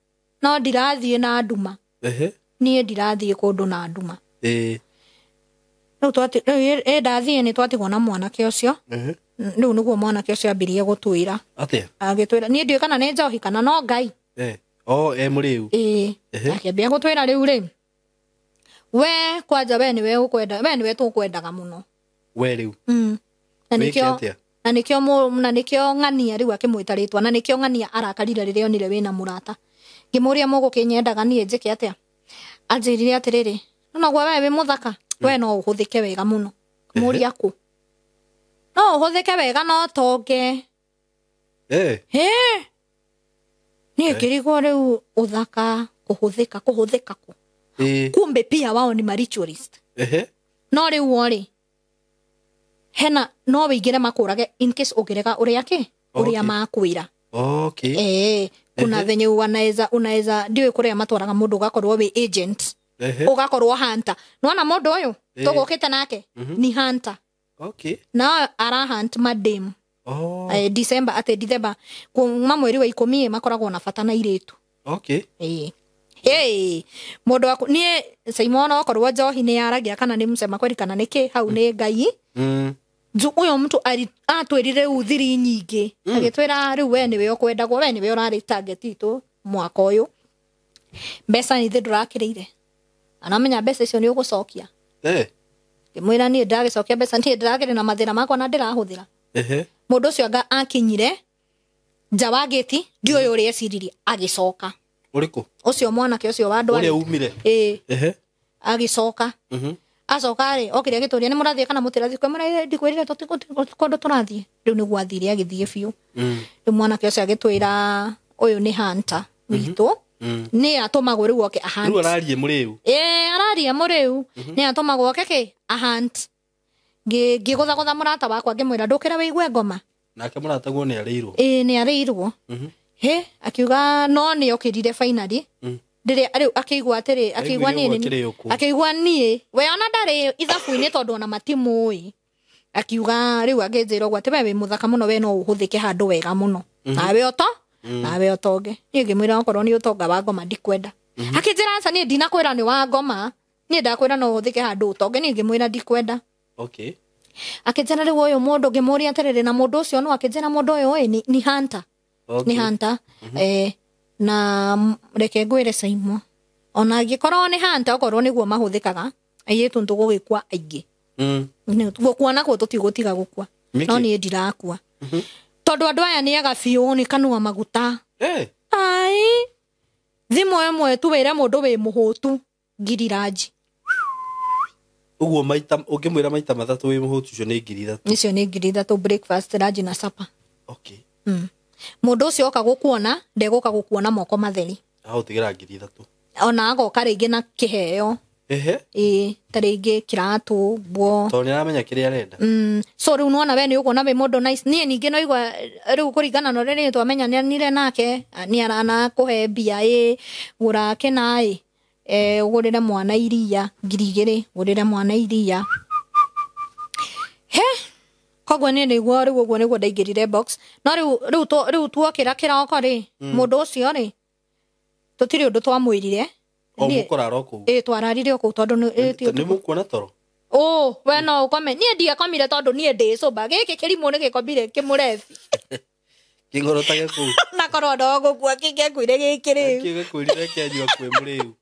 no ndirathiĩ na nduma. Niĩ ndirathiĩ kũndũ na nduma. Rĩu rĩu ndathiĩ nĩ twatigwo na mwanake ũcio. Rĩu nĩguo mwanake ũcio ambirie gũtwĩra. Atĩa? Agĩtwĩra niĩ ndiũĩ kana nĩ njohi kana no Ngai. Oh, mũrĩu. Ĩĩ. Akĩambia gũtwĩra rĩu rĩ, we kwanja we nĩwe ũkwenda, we nĩwe tũkwendaga mũno. We rĩu. Na nĩkĩo na nĩkĩo na nĩkĩo ng'ania rĩu akĩmwĩta rĩtwa na nĩkĩo ng'ania arakarire rĩrĩa onire wĩna mũrata. Ngĩmũria mũgũkĩnyendaga niĩ njĩke atĩa? Anjĩrire atĩrĩrĩ, no gwa we wĩ mũthaka, we no ũhũthĩke wega mũno. Mũria kũ? No ũhũthĩke wega no tonge. Niĩ ngĩrigwo rĩu ũthaka kũhũthĩka kũhũthĩka kũ? Kumbe pia wao ni maritualist. No rĩu orĩ hena no wĩingĩre makũrage in case ũngĩrega ũrĩa kĩ? Ũrĩa makwĩra. Okay. Kuna venye unaweza ndiũĩ kũrĩa matwaraga mũndũ ũgakorwo wĩ agent. Ũgakorwo hunter. Nĩwona mũndũ ũyũ tũgũkĩte nake ni hunter. Okay. Na ara hunt madem. Oh. December atĩ December kuma mweri wa 10 makoragwo na bata na irĩtu. Okay. Mũndũ waku niĩ Simon okorwo njohi nĩ yaragia kana nĩ msema kweli kana nĩ kĩ hau nĩ Ngai. Nju ũyũ mtu atwĩrire rĩu thiri nyingĩ. Agĩtwĩra rĩu we nĩwe ũkwendagwo, we nĩwe ũrarĩ target itũ mwaka ũyũ. Mbeca nĩ ithe ndũrakĩrĩire. Anamenya mbeca icio nĩ ũgũcokia. Ngĩmwĩra niĩ ndagĩcokia mbeca niĩ ndĩrakĩrĩ na mathĩna makwa na ndĩrahũthĩra. Mũndũ ũcio anga akinyire nja wa gĩti ndiũĩ ũrĩa eciririe agĩcoka. Ũrĩkũ? Ũcio mwanake ũcio wa ndwari. Ũrĩa umire? Agĩcoka. Acoka rĩ okire agĩtũria nĩ mũrathiĩ kana mũtirathiĩ? Kwĩmũra ndikwĩrire kũndũ tũrathiĩ. Rĩu nĩguo athire agĩthiĩ biũ. Rĩu mwanake ũcio agĩtwĩra ũyũ nĩ hunter witũ. Nĩ atũmagwo rĩu oke a hunt. Rĩu ararie mũrĩu. Araria mũrĩu. Nĩ atũmagwo oke kĩ? A hunt. Ngĩgũthagũtha mũrata wakwa ngĩmwĩra ndũkĩre wĩigue ngoma. Nake mũrataguo nĩ arĩirwo. Nĩ arĩirwo. Akiuga no nĩ okĩrire finally. Ndĩrĩa rĩu akĩigua atĩrĩ, akĩigua niĩ akĩigua niĩ we ona ndarĩ ithabu-inĩ tondũ ona matimũĩ. Akiuga rĩu angĩnjĩra ũguo atĩ we wĩ mũthaka mũno, we no ũhũthĩke handũ wega mũno. Nawe ũto? Nawe ũtonge. Niĩ ngĩmwĩra okorwo nĩ ũtonga wa ngoma ndikwenda. Akĩnjĩra aca niĩ ndinakwĩra nĩ wa ngoma, niĩ ndakwĩra no ũhũthĩke handũ ũtonge, niĩ ngĩmwĩra ndikwenda. Okay. Akĩnjĩra rĩu ũyũ mũndũ ngĩmũria atĩrĩrĩ na mũndũ ũcio no akĩnjĩra mũndũ ũyũ ni hunter. Ni hunter. Na reke ngwĩre Saimo ona angĩkorwo nĩ hunter okorwo nĩguo mahũthĩkaga airĩtu nĩtũgũgĩkua aingĩ. Gũkua nakuo tũtigũtiga gũkua. No niĩ ndirakua. Tondũ andũ aya nĩ aga biũ nĩ kanua maguta. Ai thimũ ĩmwe tu wĩre mũndũ wĩ mũhũtu ngiri ranji. Ũguo maita ũngĩmwĩra maita matatũ wĩ mũhũtu ũcio nĩ ngiri ithatũ. Icio nĩ ngiri ithatũ breakfast ranji na supper. Okay. Mũndũ ũcio oka gũkuona ndegũka gũkuona moko matheri. Agũtigĩra ngiri ithatũ. Ona agoka rĩngĩ na kĩheo. Ta rĩngĩ kĩratũ nguo. Tondũ nĩaramenya kĩrĩa arenda. So rĩu nĩwona we nĩ ũkuona wĩ mũndũ nice. Niĩ ningĩ no igua rĩu kũringana na ũrĩa twamenyanire nake nĩ aranakũhe mbia gũra kĩna ũgũrĩre mwana iria ngiri igĩrĩ ũgũrĩre mwana iria. Koguo niĩ nĩguo rĩu ũguo nĩguo ndaingĩrire box. No rĩu tuokĩra kĩroko rĩ mũndũ ũcio rĩ tũtirĩ ũndũ twamwĩrire. O mũkũrara o kũu? Twararire o kũu tondũ nĩ mũkuona toro? We no ũkome. Niĩ ndiakomire tondũ niĩ ndĩ sober. Gĩkĩ kĩrimũ nĩ gĩkomire kĩmũrebi. Kĩng'orotage kũu. Na korwo no gũkua kĩngĩakuire gĩkĩ rĩu. Kĩngĩkuire kĩanyua kwĩ mũrĩu.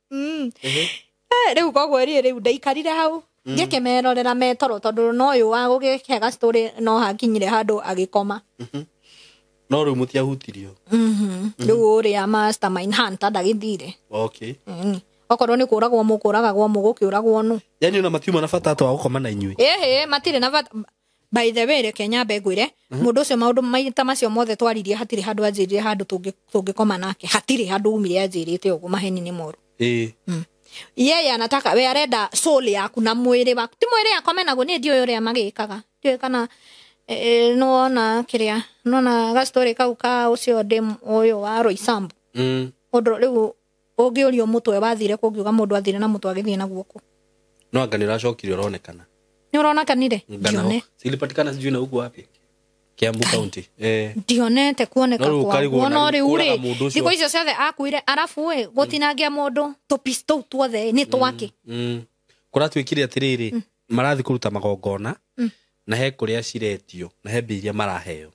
Rĩu koguo niĩ rĩu ndaikarire hau. Ngĩkĩmerorera metoro tondũ no ũyũ wa gũgĩkega story no hakinyire handũ agĩkoma. No rĩu mũtiahutirio. Rĩu ũrĩa mastermind hunter ndagĩthire. Okay. Okorwo nĩ kũragwo mũkũragagwo mũgũkĩũragwo nũ. Yaani ona matiuma na bata atwa gũkoma na inyuĩ. Matirĩ na bata. By the way reke nyambe ngwĩre mũndũ ũcio maũndũ maita macio mothe twaririe hatirĩ handũ anjĩrire handũ tũngĩkoma nake. Hatirĩ handũ umire anjĩrĩte ũguo maheni nĩ moru. Yeye anataka we arenda soul yaku na mwĩrĩ waku. Ti mwĩrĩ akome naguo niĩ ndiũĩ ũrĩa magĩkaga. Ndiũĩ kana nĩwona kĩrĩa nĩwona gastori kau ka ũcio ndĩ ũyũ wa Roysambu. Ũndũ rĩu ũngĩũrio mũtwe wathire kũngiuga mũndũ athire na mũtwe agĩthiĩ na guoko. No anga nĩ ũracokire ũronekana. Nĩ ũronekanire? Ndione. Ilipatikana sijui na huku wapi? Kiambu County. Ndionete kuoneka kwa. No rĩu rĩ thikũ icio ciothe akuire arabu ĩ gũtinangia mũndũ tũpiece tũu tuothe nĩ twake. Kũratuĩkire atĩrĩrĩ marathi kũruta magongona na he kũrĩa ciretio na he mbia iria maraheo.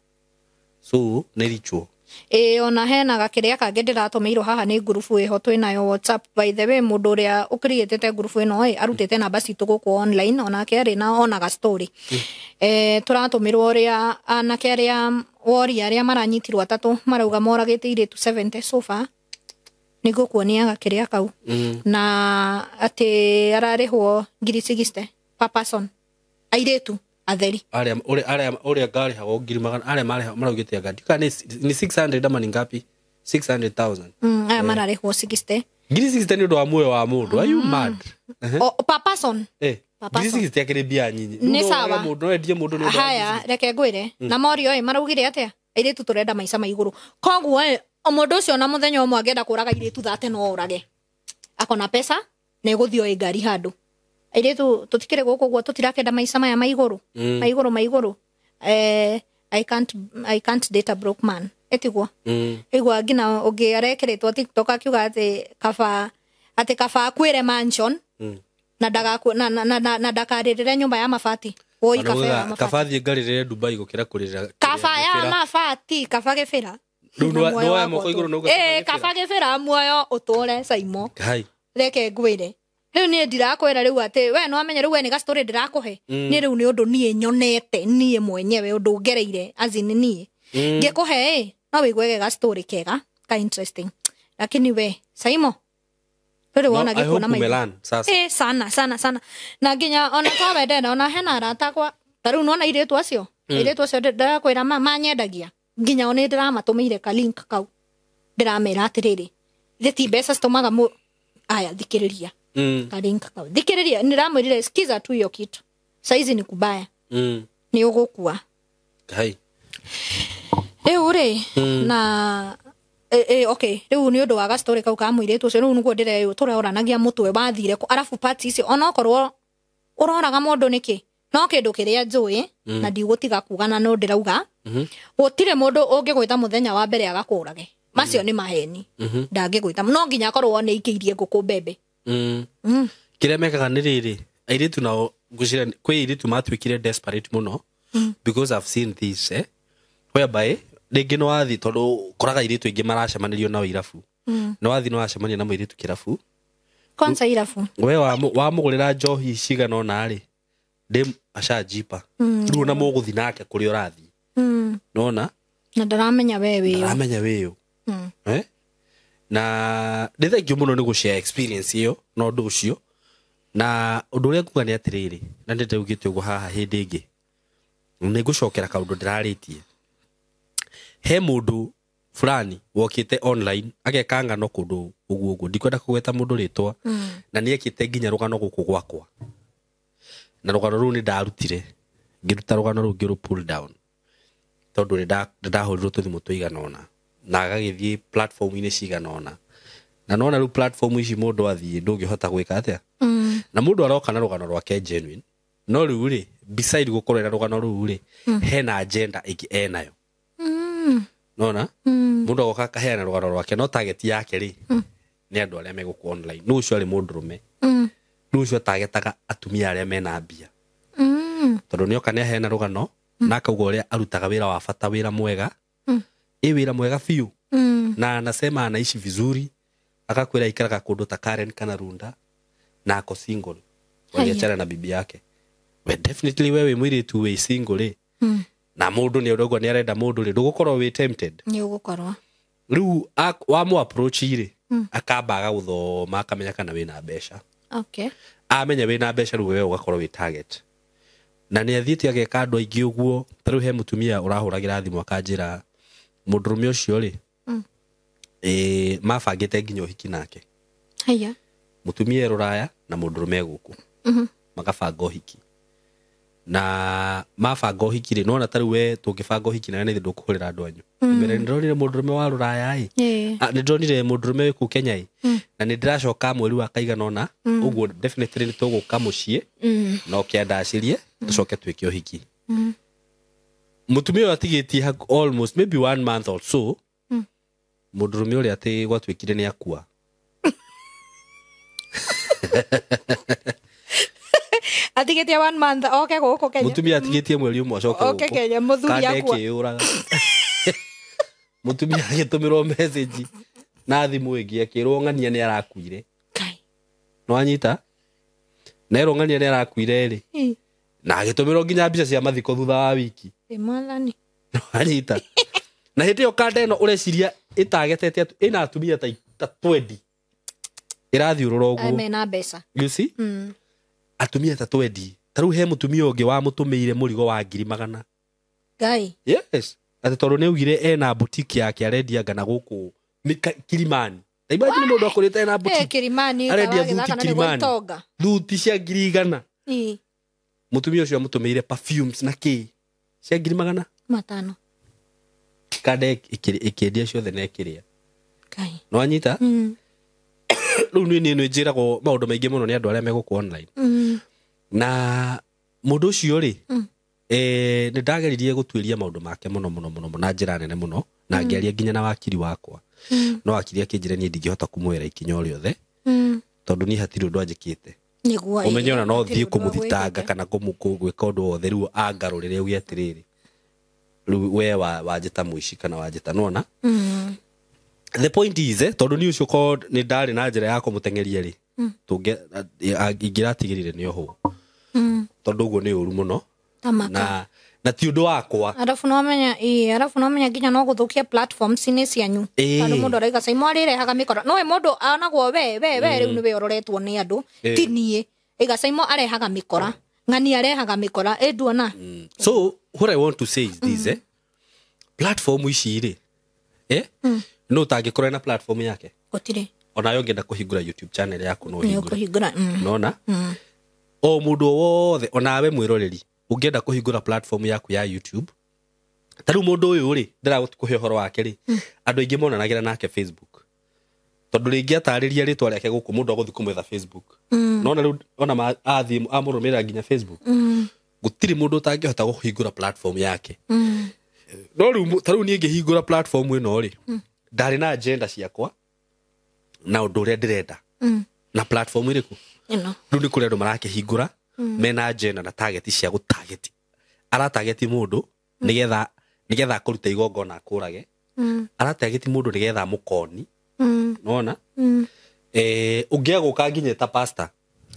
So nĩ ritual. Ĩĩ ona hena gakĩrĩa kangĩ ndĩratũmĩirwo haha nĩ ngurubu ĩho twĩnayo WhatsApp. By the way mũndũ ũrĩa ũkĩrĩtĩte ngurubu ĩno ĩ arutĩte namba citũ gũkũ online onake arĩ na onaga story. Tũratũmĩrwo ũrĩa anake arĩa wori arĩa maranyitirwo atatũ marauga moragĩte airĩtu 70 so far. Nĩngũkuonia gakĩrĩa kau. Na atĩ ararĩhwo 60,000 per person airĩtu atheri. Arĩa ũrĩa ngarĩhagwo ngiri magana arĩa marĩha maraugĩte anga ndika ni 600 ama ni ngapi 600,000. Aya mararĩhwo 60 ngiri 60 nĩ ũndũ wa muoyo wa mũndũ. Are you mad? O per person. Ngiri 60 akĩrĩ mbia nyinyi. Nĩ sawa. Mũndũ no endie mũndũ nĩ ũndũ wa haya reke ngwĩre na morio ĩ maraugire atĩa airĩtu tũrenda maica ma igũrũ. Koguo ĩ mũndũ ũcio na mũthenya ũmwe angĩenda kũraga airĩtu thate no orage. Akona pesa na ĩgũthiĩ o ngari handũ. Airĩtu tũtikĩrĩ gũkũ ũguo tũtirakenda maica maya ma igũrũ. Ma igũrũ ma igũrũ. I can't date a broke man. Etiguo. Igua nginya ũngĩ arekĩrĩtwo TikTok akiuga atĩ kaba atĩ kaba akuĩre mansion na ndagaku na na ndakarĩrĩre nyũmba ya mabati. Woi kaba ya mabati. Kaba thiĩ ngarĩrĩre Dubai gũkĩra kũrĩra. Kaba ya mabati, kaba gĩbĩra. Rĩu nĩ moko igũrũ na uga kaba gĩbĩra muoyo ũtũre Saimo. Hai. Reke ngwĩre. Rĩu niĩ ndirakwĩra rĩu atĩ we no amenye rĩu we nĩ gastori ndĩrakũhe. Niĩ rĩu nĩ ũndũ niĩ nyonete niĩ mwenyewe ũndũ ngereire as in niĩ. Ngĩkũhe ĩ no wĩigue gastori kega ka interesting. Lakini we Saimo rĩu wona gĩkuo na maitho. Sana sana sana. Na nginya ona to wendena ona hena arata akwa ta rĩu nona airĩtu acio. Airĩtu acio ndĩrakwĩra manyendagia. Nginya o nĩ ndĩramatũmĩire ka link kau. Ndĩramera atĩrĩrĩ. Ithe ti mbeca citũmaga aya thikĩrĩria. Karinka kau. Thikĩrĩria nĩndamwĩrire sikiza tu hiyo kitu. Saizi ni kubaya. Nĩ ũgũkua. Hai. Rĩu rĩ na okay rĩu nĩ ũndũ wa gastori kau ka mũirĩtu ũcio rĩu nĩguo ndĩreyo tũroranagia mũtwe wathire kũ arabu party icio onokorwo ũroraga mũndũ nĩkĩ no kĩndũ kĩrĩa njũĩ na ndigũtiga kuga na no ndĩrauga gũtirĩ mũndũ ũngĩgwĩta mũthenya wa mbere agakũrage. Macio nĩ maheni. Ndangĩgwĩta no nginya akorwo nĩ ikĩirie ngũkũ mbembe. Kĩrĩa mekaga nĩ rĩrĩ airĩtu nao ngwĩciria kwĩ airĩtu matuĩkire desperate mũno because I've seen this whereby rĩngĩ nĩ wathiĩ tondũ koraga airĩtu aingĩ maracemanĩrio nao irabu. Nĩ wathiĩ nĩ wacemania na mũirĩtu kĩrabu. Kwanza irabu. We wamũgũrĩra njohi cigana ũna rĩ ndĩ acanjipa. Rĩu ona mũgũthiĩ nake kũrĩa ũrathiĩ. Nĩwona? Na ndaramenya we wĩyo. Ndaramenya wĩyo. Na nĩ thengiũ mũno nĩ gũshare experience ĩyo na ũndũ ũcio. Na ũndũ ũrĩa nguga nĩ atĩrĩrĩ na nĩ ndaugĩte ũguo haha hĩndĩ ĩngĩ nĩ ngũcokera kaũndũ ndĩrarĩtie. He mũndũ fulani wokĩte online ageka ng'ano kũndũ ũguo ũguo ndikwenda kũgweta mũndũ rĩtwa na nĩ ekĩte nginya rũgano gũkũ gwakwa. Na rũgano rũu nĩ ndarutire ngĩruta rũgano rũu ngĩrũ pull down tondũ nĩ ndahũrirwo tũthimũ tũigana ũna na agagĩthiĩ platform-inĩ cigana ũna. Na nona rĩu platform ici mũndũ athiĩ ndũngĩhota gwĩka atĩa. Na mũndũ aroka na rũgano rwake genuine no rĩu rĩ beside gũkorwo na rũgano rũu rĩ hena agenda ĩngĩ enayo. Nona mũndũ agoka akaheana rũgano rwake no target yake rĩ nĩ andũ arĩa megũkũ online. Nũ ũcio arĩ mũndũrũme. Nũ ũcio atagetaga atumia arĩa mena mbia. Tondũ nĩoka nĩaheana rũgano na akauga ũrĩa arutaga wĩra wa bata wĩra mwega. Ĩ wĩra mwega biũ. Na anasema anaishi vizuri akakwĩra aikaraga kũndũ ta Karen kana Runda na ako single. Waliachana na bibi yake. We definitely wewe mwiritu we single rĩ. Na mũndũ nĩ ũrauga nĩ arenda mũndũ rĩ ndũgũkorwo wĩ tempted. Nĩ ũgũkorwo. Rĩu wamũ approach rĩ akamba agagũthoma akamenya kana wĩna mbeca. Okay. Amenya wĩna mbeca rĩu wewe ũgakorwo wĩ target. Na nĩ athiĩte ageka andũ aingĩ ũguo ta rĩu he mũtumia ũrahũragĩra thimũ akanjĩra mũndũrũme ũcio rĩ mabangĩte nginya ũhiki nake. Haya. Mutumia ruraya na mundurume guku. Makabanga ũhiki. Na mabanga ũhiki rĩ, nona ta rĩu we tũngĩbanga ũhiki na nĩ ndũkũhũrĩra andũ anyu. Mbere nĩndĩronire mũndũrũme wa rũraya ĩ. Nĩ ndĩronire mũndũrũme wĩ kũu Kenya ĩ. Na nĩ ndĩracoka mweri wa kaigana ũna, ũguo definitely nĩ tũgũka mũciĩ na ũke andacĩrie tũcoke twĩke ũhiki. Mũtumia ũyũ atigĩtie almost maybe 1 month or so. Mũndũrũme ũrĩa atĩ gwatuĩkire nĩ akua. Atigetie 1 month oke guku Kenya. Mutumia atigetie mweri umwe acoke guku. Oke Kenya muthuri akua. Kande Mutumia agitumirwo message na thimu ingi akirwo ng'ania ni arakuire. Kai. No anyita? Na erwo ng'ania ni arakuire ri. Na agitumirwo nginya mbica cia mathiko thutha wa wiki. Mwathani. No anyita? Na hindi yo kanda ino ureciria itagetete ina atumia ta 20. Irathiurura uguo. Mena mbeca. You see? Atumia ta 20. Ta riu he mutumia ungi wa mutumiire murigo wa 100,000. Ngai. Yes. Ati tondu ni ugire ena boutique yake arendia ngana guku Kilimani. Ta imagine mundu akurite ena boutique. Kilimani arendia thuti Kilimani. Thuti cia 100,000. Mutumia ucio amutumiire perfumes na ki cia 500,000. Kande ikiendia ciothe na ikiria. Ngai. No anyita? Riu ni ni njiragwo maundu maingi muno ni andu aria megũkũ online. Na mundu ucio ri ni ndageririe gutuiria maundu make muno muno muno na njira nene muno na ngiaria nginya na wakiri wakwa. No wakiri akinjira ni ndingihota kumwira ikinya o riothe tondu ni hatiri undu anjikite. Niguo umenye ona no thie kumuthitanga kana kumugwika undu wothe riu angarurire uge atiriri riu we wanjita muici kana wanjita nona. The point is tondu ni ucio ko ni ndari na njira ya kumutengeria ri tunge ingiratigirire ni oho tondu uguo ni uru muno na ti undu wakwa. Arafu no menya arafu no menya nginya no guthukia platforms ni cianyu tondu mundu araiga Saimo arirehaga mikoro no we mundu anagwo we riu ni we uroretwo ni andu ti nie iga Saimo arehaga mikora ng'ani arehaga mikora nduona. So what I want to say is this platform ici ri no utangĩkorwo na platform yake gutire onayo ngenda kuhingura YouTube channel yaku no hingure nona o mundu wothe onawe mwiroreri ungienda kuhingura platform yaku ya YouTube ta riu mundu uyu ri ndiragukuhe uhoro wake ri andu aingi monanagira nake Facebook tondu ringi atariria ritwa riake guku mundu aguthi kumwetha Facebook nona riu ona athi amurumira nginya Facebook gutiri mundu utangihota guhingura platform yake. No riu ta riu nie ngihingura platform ino ri ndari na agenda ciakwa na undu uria ndirenda na platform iriku ino riu ni kuri andu marakihingura mena agenda na target cia gutarget aratarget mundu nigetha akuruta igongona akurage aratarget mundu nigetha mukoni nona ungiaguka nginye ta pastor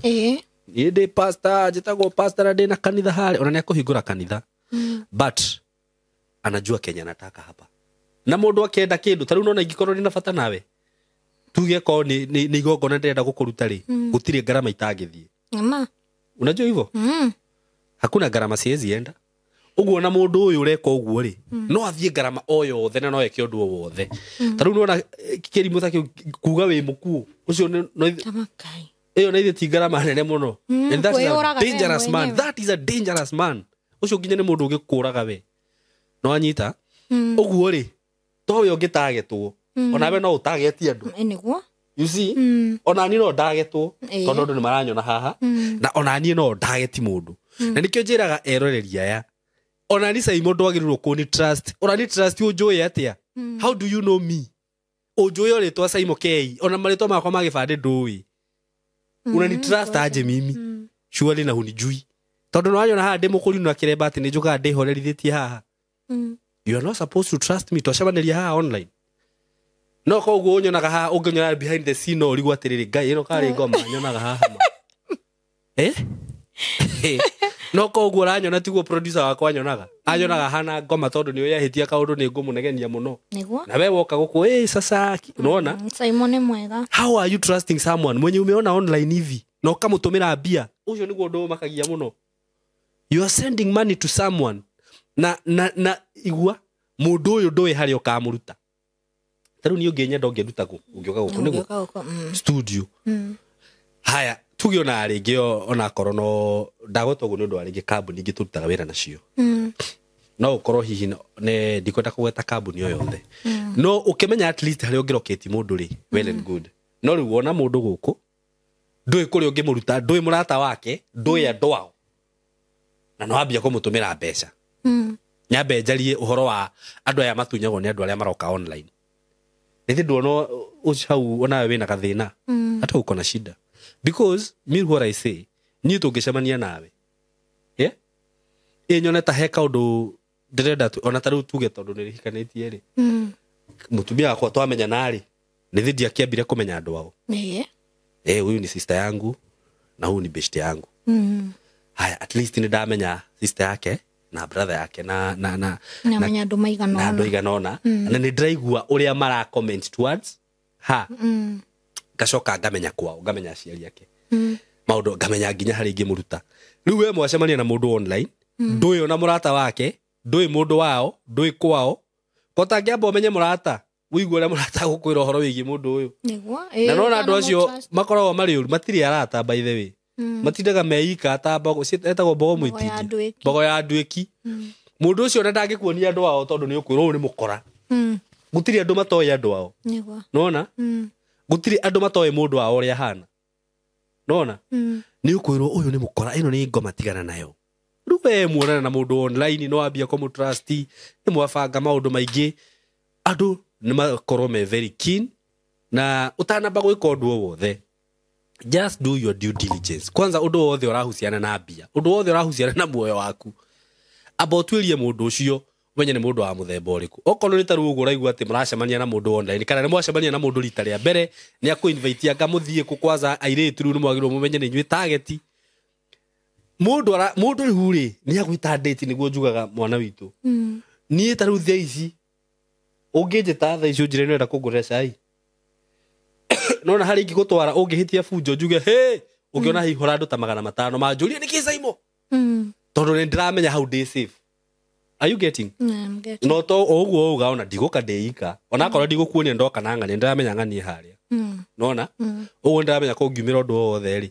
ni ndi pastor njitagwo pastor na ndina kanitha hari ona ni akuhingura kanitha but anajua Kenya nataka hapa na mundu akenda kindu ta riu nona ingikorwo ndina bata nawe tuge ko ni igongona ndirenda gukuruta ri gutire ngarama itangithie. Unajua hivyo? Hakuna gharama siwezi enda. Uguo na mundu uyu ureka uguo ri no athie gharama o yothe na no eke undu o wothe. Ta riu nona kirimu ta kiu kuga wi mukuo ucio no iyo na ithe ti gharama nene muno. And that is a dangerous man. That is a dangerous man. Ucio nginya ni mundu ungikuraga we. No anyita? Uguo ri to we ungitagetwo onawe no utagetie andu. Niguo. You see? Ona ni no ndagetwo tondu andu ni maranyona haha na ona ni no ndageti mundu. Na nikio njiraga eroreri aya ona ni Saimo ndwagĩrĩirwo kũni trust ona ni trust unjũĩ atia. How do you know me? Unjũĩ rĩtwa Saimo K ona marĩtwa makwa ma gĩbandĩ ndũĩ. Unani trust aje mimi? Surely na hunijui tondu nĩwanyona haha ndĩ mũkũrinũ na kĩremba atĩ nĩ njũkaga ndĩhorerithĩtie haha. You are not supposed to trust me twacemanĩria haha online. No koguo unyonaga haha unginyona behind the scene no urigwo atiriri Ngai ino kari ngoma nyonaga haha ma. No koguo uranyona tiguo producer wakwa nyonaga anyonaga hana ngoma tondu ni uyahitia kaundu ni ngumunegenia muno. Na we woka guku sasa unaona Saimo ni mwega. How are you trusting someone mwenye umeona online hivi na ukamutumira mbia? Ucio niguo undu makagia muno. You are sending money to someone na igua mundu uyu ndui hari ukamuruta. Taru ni unginyenda ungiruta ku ungioka guku niguo studio. Haya tuge ona rĩngĩ onakorwo no ndagweta ũguo nĩ ũndũ wa rĩngĩ kambuni ingĩ tũrutaga wĩra nacio. No ũkorwo hihi nĩ ndikwenda kũgweta kambuni o yothe, no ũkĩmenya at least harĩa ũngĩroketi mũndũ rĩ, well and good. No rĩu wona mũndũ gũkũ ndũĩ kũrĩa ũngĩmũruta, ndũĩ mũrata wake, ndũĩ andũ ao, na no wambia kũmũtũmĩra mbeca. Nyambe njarie ũhoro wa andũ aya matunyagwo nĩ andũ arĩa maroka online. Nĩthĩ nduona ũcio hau onawe wĩna gathĩna, hata uko na shida, because me, what I say, niĩ tũngĩcemania nawe, yeah? Ĩ nyone ta he kaũndũ ndĩrenda ona ta rĩu tuge tondũ nĩ hikanĩtie rĩ, mũtumia wakwa twamenyana rĩ, nĩthĩ ndiakĩambire kũmenya andũ ao. Eh, huyu ni sister yangu na huyu ni best yangu. Haya, at least nĩ ndamenya sister yake na brother yake na Nĩamenya andũ maigana na andũ ũna. Igana ũna, na nĩ ndĩraigua ũrĩa mara comment towards ha. Ngacoka ngamenya kwao, ngamenya aciari ake, maũndũ ngamenya nginya harĩa ingĩmũruta. Rĩu we mwacemania na mũndũ online, ndũĩ ona mũrata wake, ndũĩ mũndũ wao, ndũĩ kwao, ko tangĩamba ũmenye mũrata, ũigue ũrĩa mũrata agũkwĩra ũhoro wĩgiĩ mũndũ ũyũ. Nĩguo. Na nona andũ acio makoragwo marĩ ũru, matirĩ arata, by the way. Matindaga meika ta mbogo etagwo mbogo Mbogo ya mũitingi, nduĩki. Mbogo ya nduĩki. Mũndũ ũcio ona ndangĩkuonia andũ ao tondũ nĩ ũkwĩrwo ũyũ nĩ mũkora. Gũtirĩ andũ matoĩ andũ ao. Nona gũtirĩ andũ matoĩ mũndũ wao ũrĩa ahana. Nona nĩ ũkwĩrwo ũyũ nĩ mũkora, ĩno nĩ ngoma, tigana nayo. Rĩu we muonana na mũndũ online, no wambia kũmũtrust, nĩ mwabanga maũndũ maingĩ. Andũ nĩ makorwo me very keen, na ũtanamba gwĩka ũndũ o wothe, just do your due diligence kwanza. Ũndũ wothe ũrahuciana na mbia, ũndũ wothe ũrahuciana na muoyo waku, amba ũtuĩrie mũndũ ũcio, ũmenye nĩ mũndũ wa mũthemba ũrĩkũ. Okorwo nĩ ta rĩu ũguo ũraigua atĩ mũracemania na mũndũ online, kana nĩ mwacemania na mũndũ rita rĩa mbere, nĩ akũ-invite anga mũthiĩ kũ. Kwanza airĩtu rĩu nĩ mwagĩrĩirwo mũmenye nĩ inyuĩ target. Mũndũ ara mũndũ rĩu rĩ nĩ agwĩta date, nĩguo njugaga mwana witũ. Niĩ ta rĩu thaa ici ũngĩnjĩta thaa ici ũnjĩre nĩũrenda kũngũrĩra cai, nona harĩa ingĩgũtwara ũngĩhĩtia bunjo njuge he ũngĩona haihũra andũ ta 500 manjũrie nĩkĩ Saimo, tondũ nĩ ndĩramenya hau ndĩ safe. Are you getting? Yeah, I'm getting. No to o ũguo uga ona ndigũka ndĩ ika, onakorwo ndigũkuonia ndoka na ng'ania, ndĩramenya ng'anie harĩa. Nona ũguo ndĩramenya kũngiumĩra ũndũ o wothe rĩ,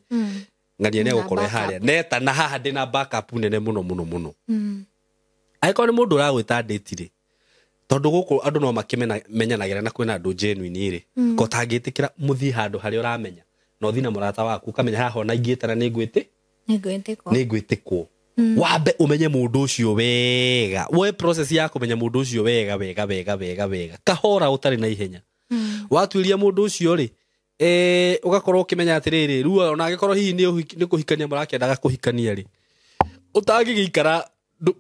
ng'ania nĩ Na egũkorwo e backup. harĩa neta na haha ndĩ na backup nene mũno mũno mũno. Angĩkorwo nĩ mũndũ ũragwĩta date rĩ, tondũ gũkũ andũ no makĩmenyanagĩra na kwĩna andũ genuine rĩ, ko tangĩtĩkĩra mũthiĩ handũ harĩa ũramenya na ũthiĩ na mũrata waku, ũkamenya haha ona ingĩtana nĩ ngwĩtĩ Nĩngwĩtĩkwo. Nĩ ngwĩtĩkwo. Wambe ũmenye mũndũ ũcio wega, woe process ya kũmenya mũndũ ũcio wega wega wega wega wega, kahora, ũtarĩ na ihenya. Watuĩria mũndũ ũcio rĩ, ũgakorwo ũkĩmenya atĩrĩrĩ, rĩu ona angĩkorwo hihi nĩ kũhikania mũrakĩendaga kũhikania rĩ, ũtangĩgĩikara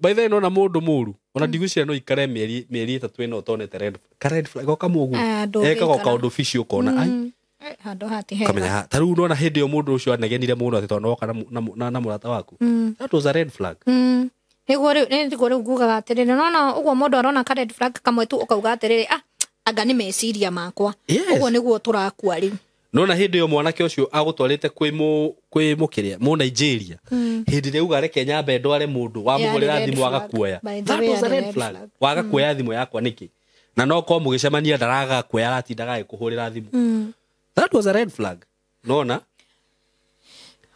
by the way, nona mũndũ mũru ona ndigwĩciria no ikare mĩeri 3 ĩno ũtonete red ka red flag goka mũguo. Ah, ndũngĩikara. Ekaga o kaũndũ bici ũkona ai. Handũ hati hega. Ũkamenya ta rĩu nona hĩndĩ ĩyo mũndũ ũcio anegenire mũno atĩ tondũ woka na mũrata waku, that was a red flag. Nĩguo rĩu nĩguo rĩu ngugaga atĩrĩrĩ, nona ũguo mũndũ arona ka red flag kamwe tu, ũkauga atĩrĩrĩ, ah, anga nĩ meciria makwa. Ũguo nĩguo tũrakua rĩu. Nona hĩndĩ ĩyo mwanake ũcio agũtwarĩte kwĩ mũkĩrĩa mũ Nigeria, hĩndĩ ĩrĩa auga reke nyambe ndware mũndũ wamũhũrĩra Yarĩ red thimũ flag. agakuoya. By the That way, was a yarĩ red red flag. flag. Waga kuoya thimũ yakwa nĩkĩ, na no korwo mũgĩcemania ndaraga kuoya, aratindaga agĩkũhũrĩra thimũ. That was a red flag. Nona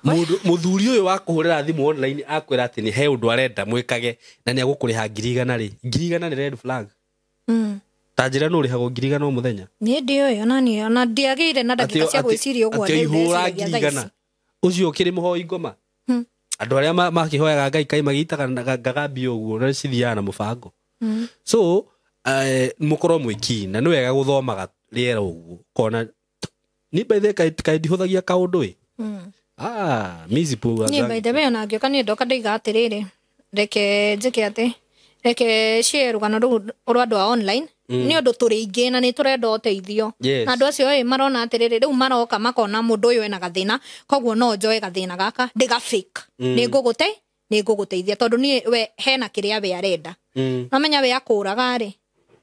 mũndũ mũthuri ũyũ wa kũhũrĩra thimũ online akwĩra atĩ nĩ he ũndũ arenda mwĩkage na nĩ agũkũrĩha 100,000 rĩ, 100,000 nĩ red flag. Ta njĩra nũ ũrĩhagwo 100,000 o mũthenya? Niĩ ndiũĩ, ona niĩ ona ndiagĩire na ndagĩka cia gwĩciria ũguo. Atĩ Rĩu oihũra ndeciragia ngiri thaa igana ici. Ũcio ũkĩrĩ mũhoi ngoma. Andũ arĩa makĩhoyaga ngai kai magĩitaga ngagambia ũguo na cithiaga na mũbango. So mũkorwo mwĩ na nĩ wega gũthomaga rĩera ũguo kona ni by the way kaĩ ndihũthagia kaũndũ ĩ. Ah, mi sipuga. Niĩ by the way ona ngĩũka niĩ ndoka ndoiga atĩrĩrĩ, reke njĩke atĩ reke share rũgano rũu rwa andũ a online, nĩ ũndũ tũrĩ aingĩ na nĩ tũrenda ũteithio. Na andũ acio ĩ marona atĩrĩrĩ, rĩu maroka makona mũndũ ũyũ ena gathĩna, koguo no njoe gathĩna gaka ndĩga fake, nĩ ngũgũteithia tondũ niĩ we hena kĩrĩa we arenda. Nomenya we akũraga rĩ,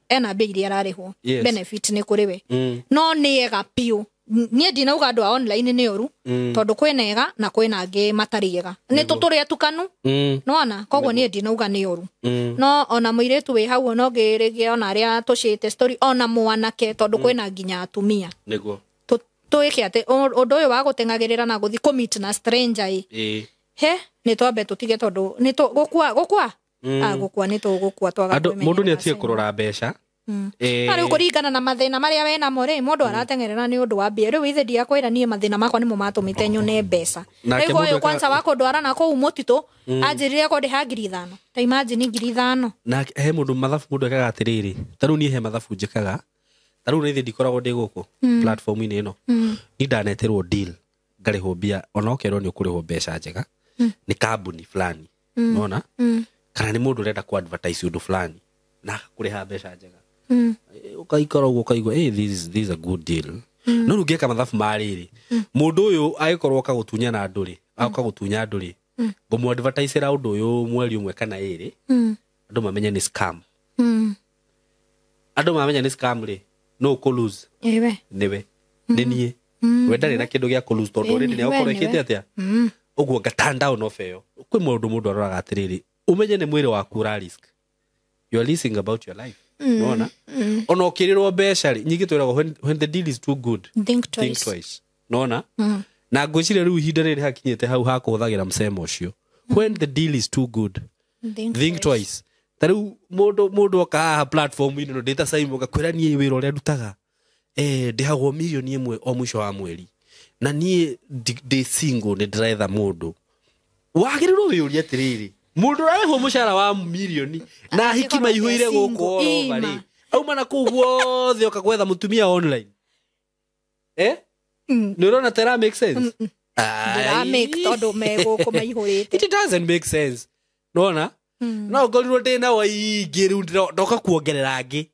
ena mbia iria ararĩhwo. Benefit nĩ kũrĩ we. No nĩ ega biũ. Niĩ ndinauga andũ a online nĩ ũru, tondũ kwĩna ega na kwĩna angĩ matarĩ ega, nĩ tũtũrĩ atukanu. Nona koguo niĩ ndinauga nĩ ũru. No ona mũirĩtu wĩ hau, ona ũngĩ rĩngĩ ona arĩa tũcĩte story, ona mwanake, tondũ kwĩna nginya atumia. Nĩguo. Twĩke atĩ ũndũ ũyũ wa gũteng'agĩrĩra na gũthiĩ kũmeet na stranger ĩ. He nĩ twambe tũtige tondũ nĩ gũkua gũkua. Gũkua nĩ tũgũkua twaga kwĩmenyerera. Mũndũ nĩ atige kũrora mbeca. Na rĩu kũringana na mathĩna marĩa wĩ namo rĩ, mũndũ arateng'erera nĩ ũndũ wa mbia. Rĩu ithe ndiakwĩra niĩ mathĩna makwa nĩmo matũmĩte nyone mbeca. Rĩu ũyũ kwanza wa kũndwara na kũu mũtitũ anjĩrire kũndĩha 5,000. Ta imagine 5,000. Na he mũndũ mathabu mũndũ ekaga atĩrĩrĩ, ta rĩu niĩ he mathabu njĩkaga. Ta rĩu nĩ ndikoragwo ndĩ gũkũ platform-inĩ ĩno. Ni ndaneterwo deal ngarĩhwo mbia ona ũkerwo nĩ ũkũrĩhwo mbeca njega nĩ kambuni fulani. Unaona? Kana nĩ mũndũ ũrenda ku advertise ũndũ fulani na kũrĩha mbeca njega. Ukaikara ũguo ũkaigua hey, this is a good deal. No rĩu ngĩka mathabu ma rĩrĩ, mũndũ ũyũ agĩkorwo akagũtunya na andũ rĩ, akagũtunya andũ rĩ, ngũmũ advertisera ũndũ ũyũ mweri ũmwe kana ĩrĩ, andũ mamenye nĩ scam. Andũ mamenya nĩ scam rĩ, no ũkũ lose. Ewe. Nĩwe. Nĩ niĩ. We ndarĩ na kĩndũ gĩa kũ lose tondũ already nĩ akorwo ĩkĩte atĩa. Ũguo nga turn down offer ĩyo. Kwĩ maũndũ mũndũ aroraga atĩrĩrĩ, ũmenye nĩ mwĩrĩ waku ũra risk. You are risking about your life. Unaona? Ona ũkĩrĩrwo mbeca rĩ, nyingĩ twĩragwo when the deal is too good, think twice. Unaona? Na ngwĩciria rĩu ihinda rĩrĩ hakinyĩte hau ha kũhũthagĩra msemo ũcio. When the deal is too good, think twice. Ta rĩu mũndũ oka haha platform-inĩ ĩno ndĩ ta Simon ngakwĩra niĩ wĩra ũrĩa ndutaga, ndĩhagwo 1 million o mũico wa mweri. Na niĩ ndĩ single nĩ ndĩretha mũndũ. Wagĩrĩirwo wĩyũrie atĩrĩrĩ, mũndũ ũrarĩhwo mũcara wa milioni na hiki maihũire gũkũ all over rĩ, auma na kũu guothe oka gwetha mũtumia online. Nĩ ũrona ta ĩra make sense? Ndĩra make tondũ me gũkũ maihũrĩte. It doesn't make sense. Nona? No ngorirwo ndĩ nao aingĩ rĩu ndoka kuongerera angĩ.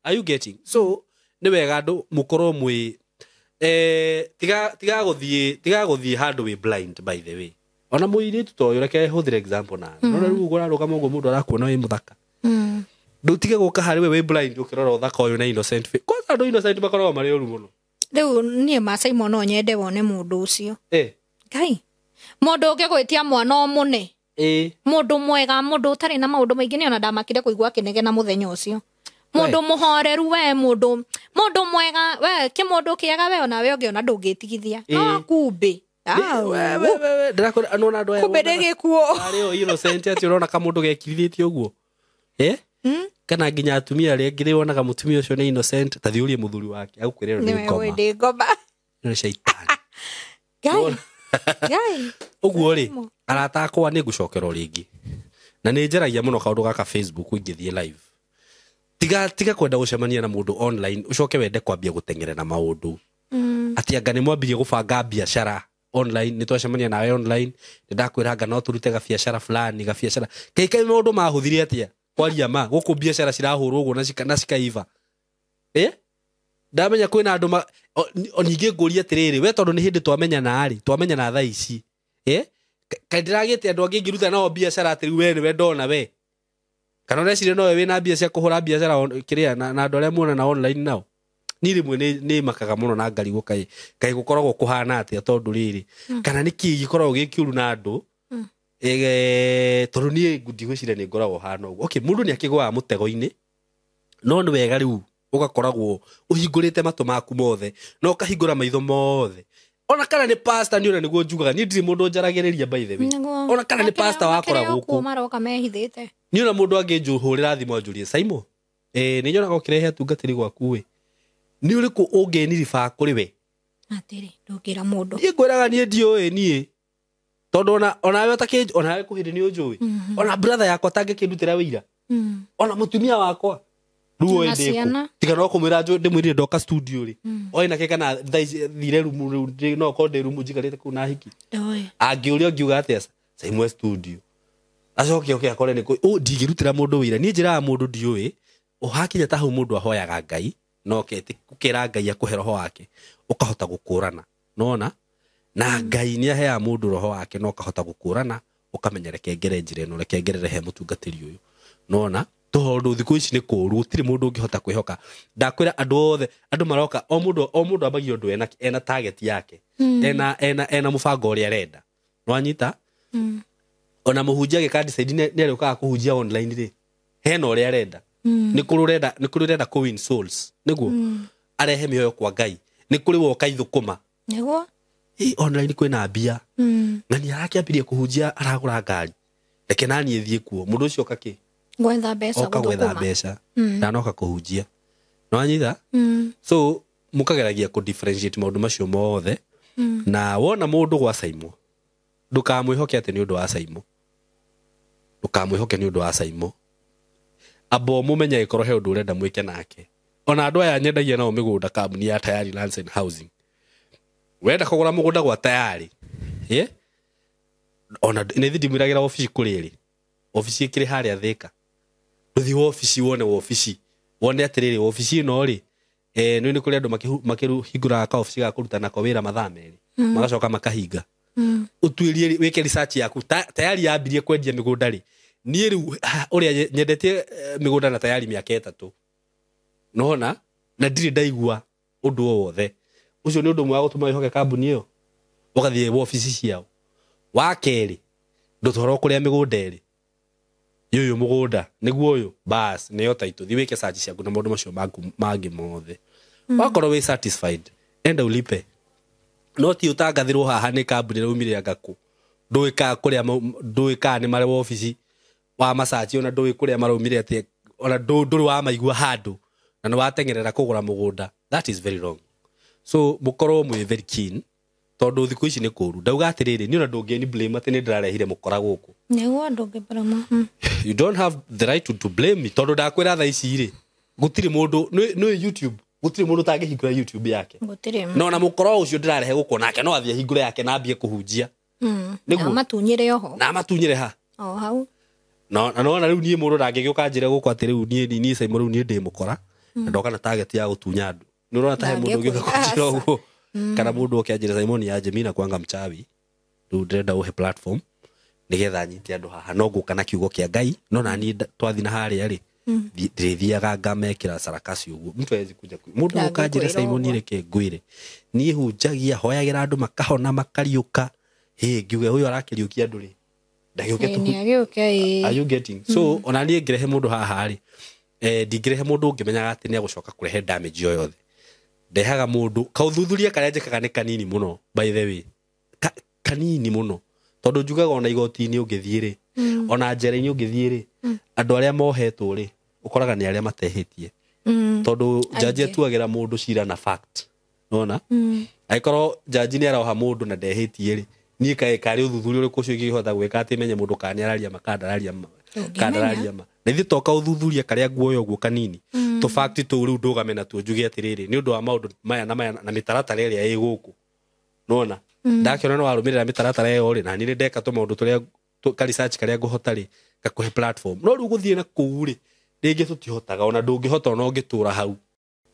Are you getting? So nĩ wega andũ mũkorwo mwĩ tiga gũthiĩ handũ wĩ blind by the way. Ona mũirĩtu ta ũyũ reke hũthĩre example na. No rĩu ũrarũgama ũguo mũndũ arakuona wĩ mũthaka. Ndũtige gũka harĩ we wĩ blind ũkĩrora ũthaka ũyũ na innocent face. Kwanza andũ innocent makoragwo marĩ ũru mũno. Rĩu niĩ ma Simon no nyende wone mũndũ ũcio. Ngai. Mũndũ ũngĩgwĩtia mwana ũmũne. Mũndũ mwega, mũndũ ũtarĩ na maũndũ maingĩ nĩ ona ndamakire kũigua akĩnegena mũthenya ũcio. Mũndũ mũhoreru we, mũndũ mwega we, kĩmũndũ kĩega we ona we ũngĩona ndũngĩtigithia. No kumbĩ. Ndĩrakwĩra nona andũ aya kumbe nĩ gĩkuũ. Arĩ o innocent atĩ ũrona kamũndũ gekirithĩtie ũguo. Kana nginya atumia arĩa angĩ wonaga mũtumia ũcio nĩ innocent, ta thiĩ ũrie mũthuri wake agũkwĩra ĩno nĩ ngoma. Nĩ caitani. Ngai. Ũguo rĩ, arata akwa nĩ ngũcokera rĩngĩ. Na nĩ njaragia mũno kaũndũ gaka Facebook ingĩthiĩ live. Tiga kwenda gũcemania na mũndũ online, ũcoke wende kwambia gũteng'erera maũndũ. Atĩ anga nĩ mwambirie gũbanga biacara online, nĩ twacemania nawe online, nĩ ndakwĩra anga no tũrute gabiacara fulani, gabiacara. Kaĩ maũndũ mahũthire atĩa? Kwaria ma, gũkũ biacara cirahũrwo ũguo na cikaiva. Ndamenya kwĩna andũ ningĩ ngũrie atĩrĩrĩ, we tondũ nĩ hĩndĩ twamenyana rĩ, twamenyana thaa ici. Kaĩ ndĩragĩte andũ angĩ ingĩruta nao biacara atĩ rĩu we nĩwe ndona we. Kana ũreciria nowe wĩna mbia cia kũhũra biacara kĩrĩa na andũ arĩa muonana online nao. Niĩ rĩmwe nĩ makaga mũno na ngarigwo kaĩ gũkoragwo kũhana atĩa tondũ rĩrĩ, kana nĩ kĩĩ gĩkoragwo gĩ kĩũru na andũ. Tondũ niĩ ndigwĩciria nĩ ngoragwo hana ũguo. Okay, mũndũ nĩ akĩgũaga mũtego-inĩ, no nĩ wega rĩu ũgakoragwo ũhingũrĩte matũ maku mothe na ũkahingũra maitho mothe. Ona kana nĩ pastor nĩ ũrĩa nĩguo njugaga, niĩ ndirĩ mũndũ njaragĩrĩria by the way. Ona kana nĩ pastor wakora gũkũ maroka mehithĩte. Niĩ ona mũndũ angĩnjũhũrĩra thimũ anjũrie, Simon, nĩ nyonaga ũkĩrehe atungatĩri gwaku ĩ, nĩ ũrĩkũ ũngĩniriba kũrĩ we? Atĩrĩ, ndũngĩra mũndũ. Niĩ ngwĩraga niĩ ndiũĩ niĩ. Tondũ onawe ũtakĩ onawe kũhĩndĩ nĩ ũnjũĩ. Ona brother yakwa tangĩkĩndutĩra wĩira. Ona mũtumia wakwa. Rĩu oĩ ndĩkũ. Tiga no kũmwĩra ndĩmwĩrire ndoka studio rĩ. Oĩ nake kana thaa ici thire rumu rĩu no okorwo ndĩ rumu njikarĩte kũu na hiki. Angĩũria ngiuga atĩa Simon studio. Acoke oke akore nĩ kũ ndingĩrutĩra mũndũ wĩira. Niĩ njĩraga mũndũ ndiũĩ. Ũhakinya ta hau mũndũ ahoyaga Ngai no ũkera Ngai akũhe roho wake ũkahota gũkũrana. Nona? Na Ngai nĩ aheaga mũndũ roho wake na ũkahota gũkũrana, ũkamenya reke ngere njĩra ĩno, reke ngerere he mũtungatĩri ũyũ. Nona? Tondũ thikũ ici nĩ kũũru, gũtirĩ mũndũ ũngĩhota kwĩhoka. Ndakwĩra andũ othe, andũ maroka, o mũndũ ambagia ũndũ ena target yake. Ena mũbango ũrĩa arenda. Nĩwanyita? Ona mũhunjia agĩka decide nĩ arĩũkaga kũhunjia online rĩ, hena ũrĩa arenda. Nĩ kũrĩ ũrenda kũ win souls, nĩguo arehe mĩoyo kwa Ngai. Nĩ kũrĩ woka ithũkũma. Nĩguo. Online kwĩna mbia. Na nĩ arakĩambirie kũhunjia aragũra ngari. Reke naniĩ thiĩ kuo. Mũndũ ũcio oka kĩ? Gwetha mbeca. Oka gwetha mbeca. Ndanoka kũhunjia. Nĩwanyita? So mũkageragia kũ differentiate maũndũ macio mothe. Na wona mũndũ gwa Saimo, ndũkamwĩhoke atĩ nĩ ũndũ wa Saimo. Ndũkamwĩhoke nĩ ũndũ wa Saimo. Amba ũmũmenye angĩkorwo he ũndũ ũrenda mwĩke nake. Ona andũ aya nyendagia nao mĩgũnda kambuni ya Tayari Lands and Housing. Wenda kũgũra mũgũnda gwa Tayari, ona nĩ thiĩ ndimwĩragĩra obici kũrĩ ĩrĩ. Obici ĩkĩrĩ harĩa Thĩka. Ndũthiĩ wobici wone wobici. Wone atĩrĩrĩ wobici ĩno rĩ, nĩ kũrĩ andũ makĩhingũraga kaobici ga kũruta nako wĩra mathaa merĩ. Magacoka makahinga. Ũtuĩrie wĩke research yaku. Tayari yambirie kwendia mĩgũnda rĩ. Niĩ rĩu ũrĩa nyendetie mĩgũnda na Tayari mĩaka 3. Nona na ndirĩ ndaigua ũndũ o wothe. Ũcio nĩ ũndũ ũmwe wa gũtũma wĩhoke kambuni ĩyo. Ũgathiĩ wobici ciao. Wa kerĩ, ndũtwarwo kũrĩa mĩgũnda ĩrĩ. Ũyũ mũgũnda nĩguo ũyũ, bas nĩyo title. Thiĩ wĩke search ciaku na maũndũ macio mangĩ mothe. Wakorwo wĩ satisfied, enda ulipe. No ti ũtangathĩrwo haha nĩ kambuni ĩraumire anga kũ. Ndũĩ kana kũrĩa ndũĩ kana nĩ marĩ wobici wa macaci, ona ndũĩ kũrĩa maraumire atĩ, ona ndũrĩ wamaigua handũ na nĩ wateng'erera kũgũra mũgũnda. That is very wrong. So mũkorwo mwĩ very keen, tondũ thikũ ici nĩ kũũru. Ndauga atĩrĩrĩ, niĩ ona ndũngĩni blame atĩ nĩ ndĩrarehire mũkora gũkũ. Nĩguo ndũngĩ blame. You don't have the right to blame me, tondũ ndakwĩra thaa ici rĩ, gũtirĩ mũndũ, nĩ YouTube, gũtirĩ mũndũ ũtangĩhingũra YouTube yake. Gũtirĩ. No na mũkora ũcio ndĩrarehe gũkũ nake no athiĩ ahingũre yake na ambie kũhunjia. Nĩguo. Na amatunyĩre oho. Na amatunyĩre ha? O hau. No, na nona rĩu niĩ mũndũ ndangĩgĩũka njĩre gũkũ atĩ rĩu niĩ Saimo rĩu niĩ ndĩ mũkora. Na ndoka na target ya gũtunya andũ. Nĩ ũrona ta he mũndũ ũngĩũka kũnjĩra ũguo. Kana mũndũ oke anjĩre Simon ya Jemina na kwanga mchawi. Rĩu ndĩrenda ũhe platform nĩgetha nyite andũ haha. No ngũka na kiugo kĩa Ngai, no na niĩ twathi na harĩa rĩ, ndĩrĩthiaga ngamekĩra sarakasi ũguo. Mtu hawezi kuja mũndũ oka anjĩre Ndangĩkwĩra Simon ũguo. reke ngwĩre. Niĩ hunjagia, hoyagĩra andũ makahona makariũka. Hĩ, ngiuge ũyũ arakĩriũkia andũ rĩ. Ndagĩũke tũhu- Nĩ agĩũke, ĩĩ. Are you getting? So, ona niĩ ngĩrehe mũndũ haha rĩ, ndingĩrehe mũndũ ũngĩmenyaga atĩ nĩ egũcoka kũrehe damage o yothe. Ndehaga mũndũ, kaũthuthuria karĩa njĩkaga nĩ kanini mũno, by the way. Kanini mũno. Tondũ njugaga ona igoti-inĩ ũngĩthiĩ rĩ, ona njera-inĩ ũngĩthiĩ rĩ, andũ arĩa mohetwo rĩ, ũkoraga nĩ arĩa matehĩtie. Tondũ jaji atuagĩra mũndũ cira na fact. Nĩwona? Angĩkorwo jaji nĩ aroha mũndũ na ndehĩtie rĩ, niĩ kaĩ karĩ ũthuthuria ũrĩkũ ũcio ingĩhota gwĩka atĩ menye mũndũ kana nĩ araria ma, kana ndararia ma, Ũngĩmenya. kana ndararia ma. Na ithuĩ toka ũthuthuria karĩa nguoya ũguo kanini. Tũ fact tũu rĩu ndũgame natuo njuge atĩrĩrĩ, nĩ ũndũ wa maũndũ maya na maya na mĩtaratara ĩrĩa ĩ gũkũ. Nĩwona? Ndakĩona nĩ warũmĩrĩra mĩtaratara ĩyo rĩ, na niĩ nĩ ndeka tũmaũndũ tũrĩa ka research karĩa ngũhota rĩ, gakũhe platform. No rĩu gũthiĩ na kũu rĩ, rĩngĩ tũtihotaga, ona ndũngĩhota ona ũngĩtũra hau.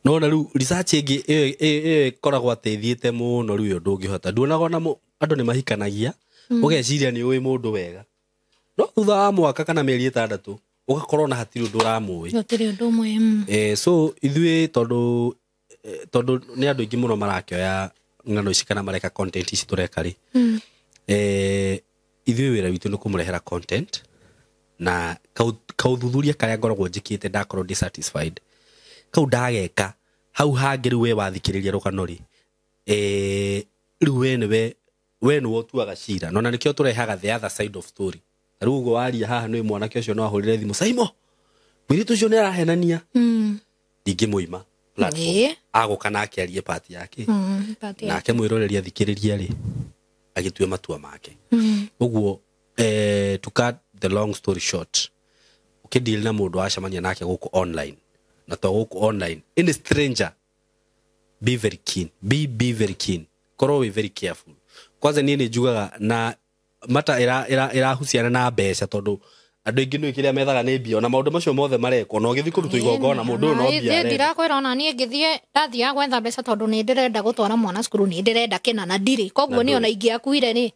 No na rĩu research ĩngĩ ĩyo ĩkoragwo atĩ ĩthiĩte mũno rĩu ĩyo ndũngĩhota. Nduonaga ona andũ nĩ mahikanagia, ũgeciria nĩ ũĩ mũndũ wega. No thutha wa mwaka kana mĩeri 6, ũgakorwo na hatirĩ ũndũ ũramũĩ. Gũtirĩ ũndũ ũmwe, So ithuĩ tondũ nĩ andũ aingĩ mũno marakĩoya ng'ano ici kana mareka content ici tũreka rĩ. Ithuĩ wĩra witũ nĩ kũmũrehera content na kaũthuthuria karĩa ngoragwo njĩkĩte ndakorwo ndĩ satisfied. Kau ndageka hau hangĩ rĩu we wathikĩrĩria rũgano rĩ, rĩu we nĩwe, we nĩwe ũtuaga cira. Na ona nĩkĩo tũrehaga the other side of story. Ta rĩu ũguo waria haha nĩ mwanake ũcio no ahũrĩre thimũ, Saimo, mũirĩtu ũcio nĩ arahenania. Ndingĩmũima platform. Agũka nake arie part yake. Part yake. Nake mwĩroreri athikĩrĩria rĩ, agĩtue matua make. Ũguo, to cut the long story short, ũkĩdeal na mũndũ wacemania nake gũkũ online, na to gũkũ online, any stranger, be very keen, be very keen, korwo wĩ very careful. Kwanza niĩ nĩ njugaga na mata ĩrahuciana na mbeca, tondũ andũ aingĩ nĩ kĩrĩa methaga nĩ mbia, ona maũndũ macio mothe marekwo, na ũgĩthiĩ kũrutwo igongona mũndũ ũyũ no mbia Niĩ arenda. ndirakwĩra ona niĩ ngĩthiĩ, ndathiaga gwetha mbeca tondũ nĩ ndĩrenda gũtwara mwana cukuru, nĩ ndĩrenda kĩna na ndirĩ. Koguo Na niĩ ona ndũrĩ. ingĩakuire rĩ,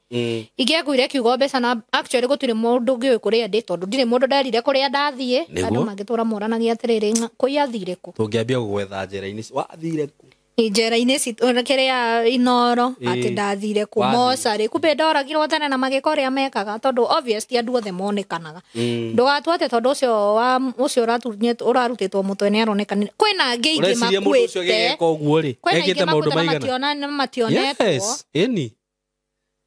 ingĩakuire kiugo mbeca na actually gũtirĩ mũndũ ũngĩũĩ kũrĩa ndĩ, tondũ ndirĩ mũndũ nderire kũrĩa ndathiĩ. Nĩguo. Andũ mangĩtũra moranagia atĩrĩrĩ, kũi athire kũ? Tũngĩambia gũgwetha njĩra-inĩ, wathire kũ? Njera-inĩ kĩrĩa Inoro atĩ ndathire kũ mocarĩ, kumbe ndoragirwo tene na magĩka ũrĩa mekaga, tondũ obviously andũ othe monekanaga. Ndũgatue atĩ tondũ ũcio wa ũcio ũrarutĩtwo mũtwe nĩ aronekanire. Kwĩna angĩ aingĩ makuĩte. Kwĩna aingĩ makuĩte na mationetwo. Yes, ĩni.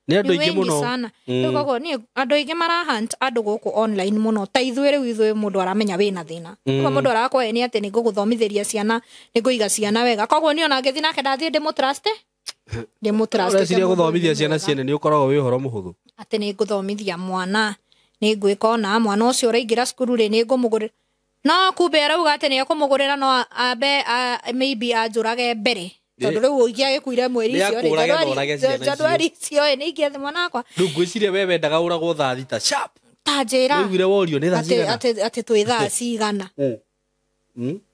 Nĩ andũ aingĩ mũno. Rĩu koguo niĩ andũ aingĩ marahunt andũ gũkũ online mũno, ta ithuĩ rĩu ithuĩ mũndũ aramenya wĩna thĩna. Koguo mũndũ arakwoe nĩ atĩ nĩ ngũgũthomithĩria ciana, nĩ ngũiga ciana wega. Koguo niĩ ona ngĩthiĩ nake ndathiĩ ndĩmũtrust. Ndĩmũtrust. Ũreciria gũthomithia ciana ciene nĩ ũkoragwo wĩ ũhoro mũhũthũ? Atĩ nĩ ngũthomithia mwana, nĩ ngwĩka ona mwana ũcio ũraingĩra cukuru rĩ, nĩ ngũmũgũrĩra. No kumbe arauga atĩ nĩ ekũmũgũrĩra, no ambe maybe anjũrage mbere. Tondũ rĩu ũngĩagĩkuire mweri icio rĩ, January icio ĩ, nĩ ingĩathi mwana wakwa. Rĩu ngwĩciria we wendaga ũragwo thaa thita sharp. Ta njĩra. Ũiguire worio nĩ thaa cigana? Atĩ twĩ thaa cigana.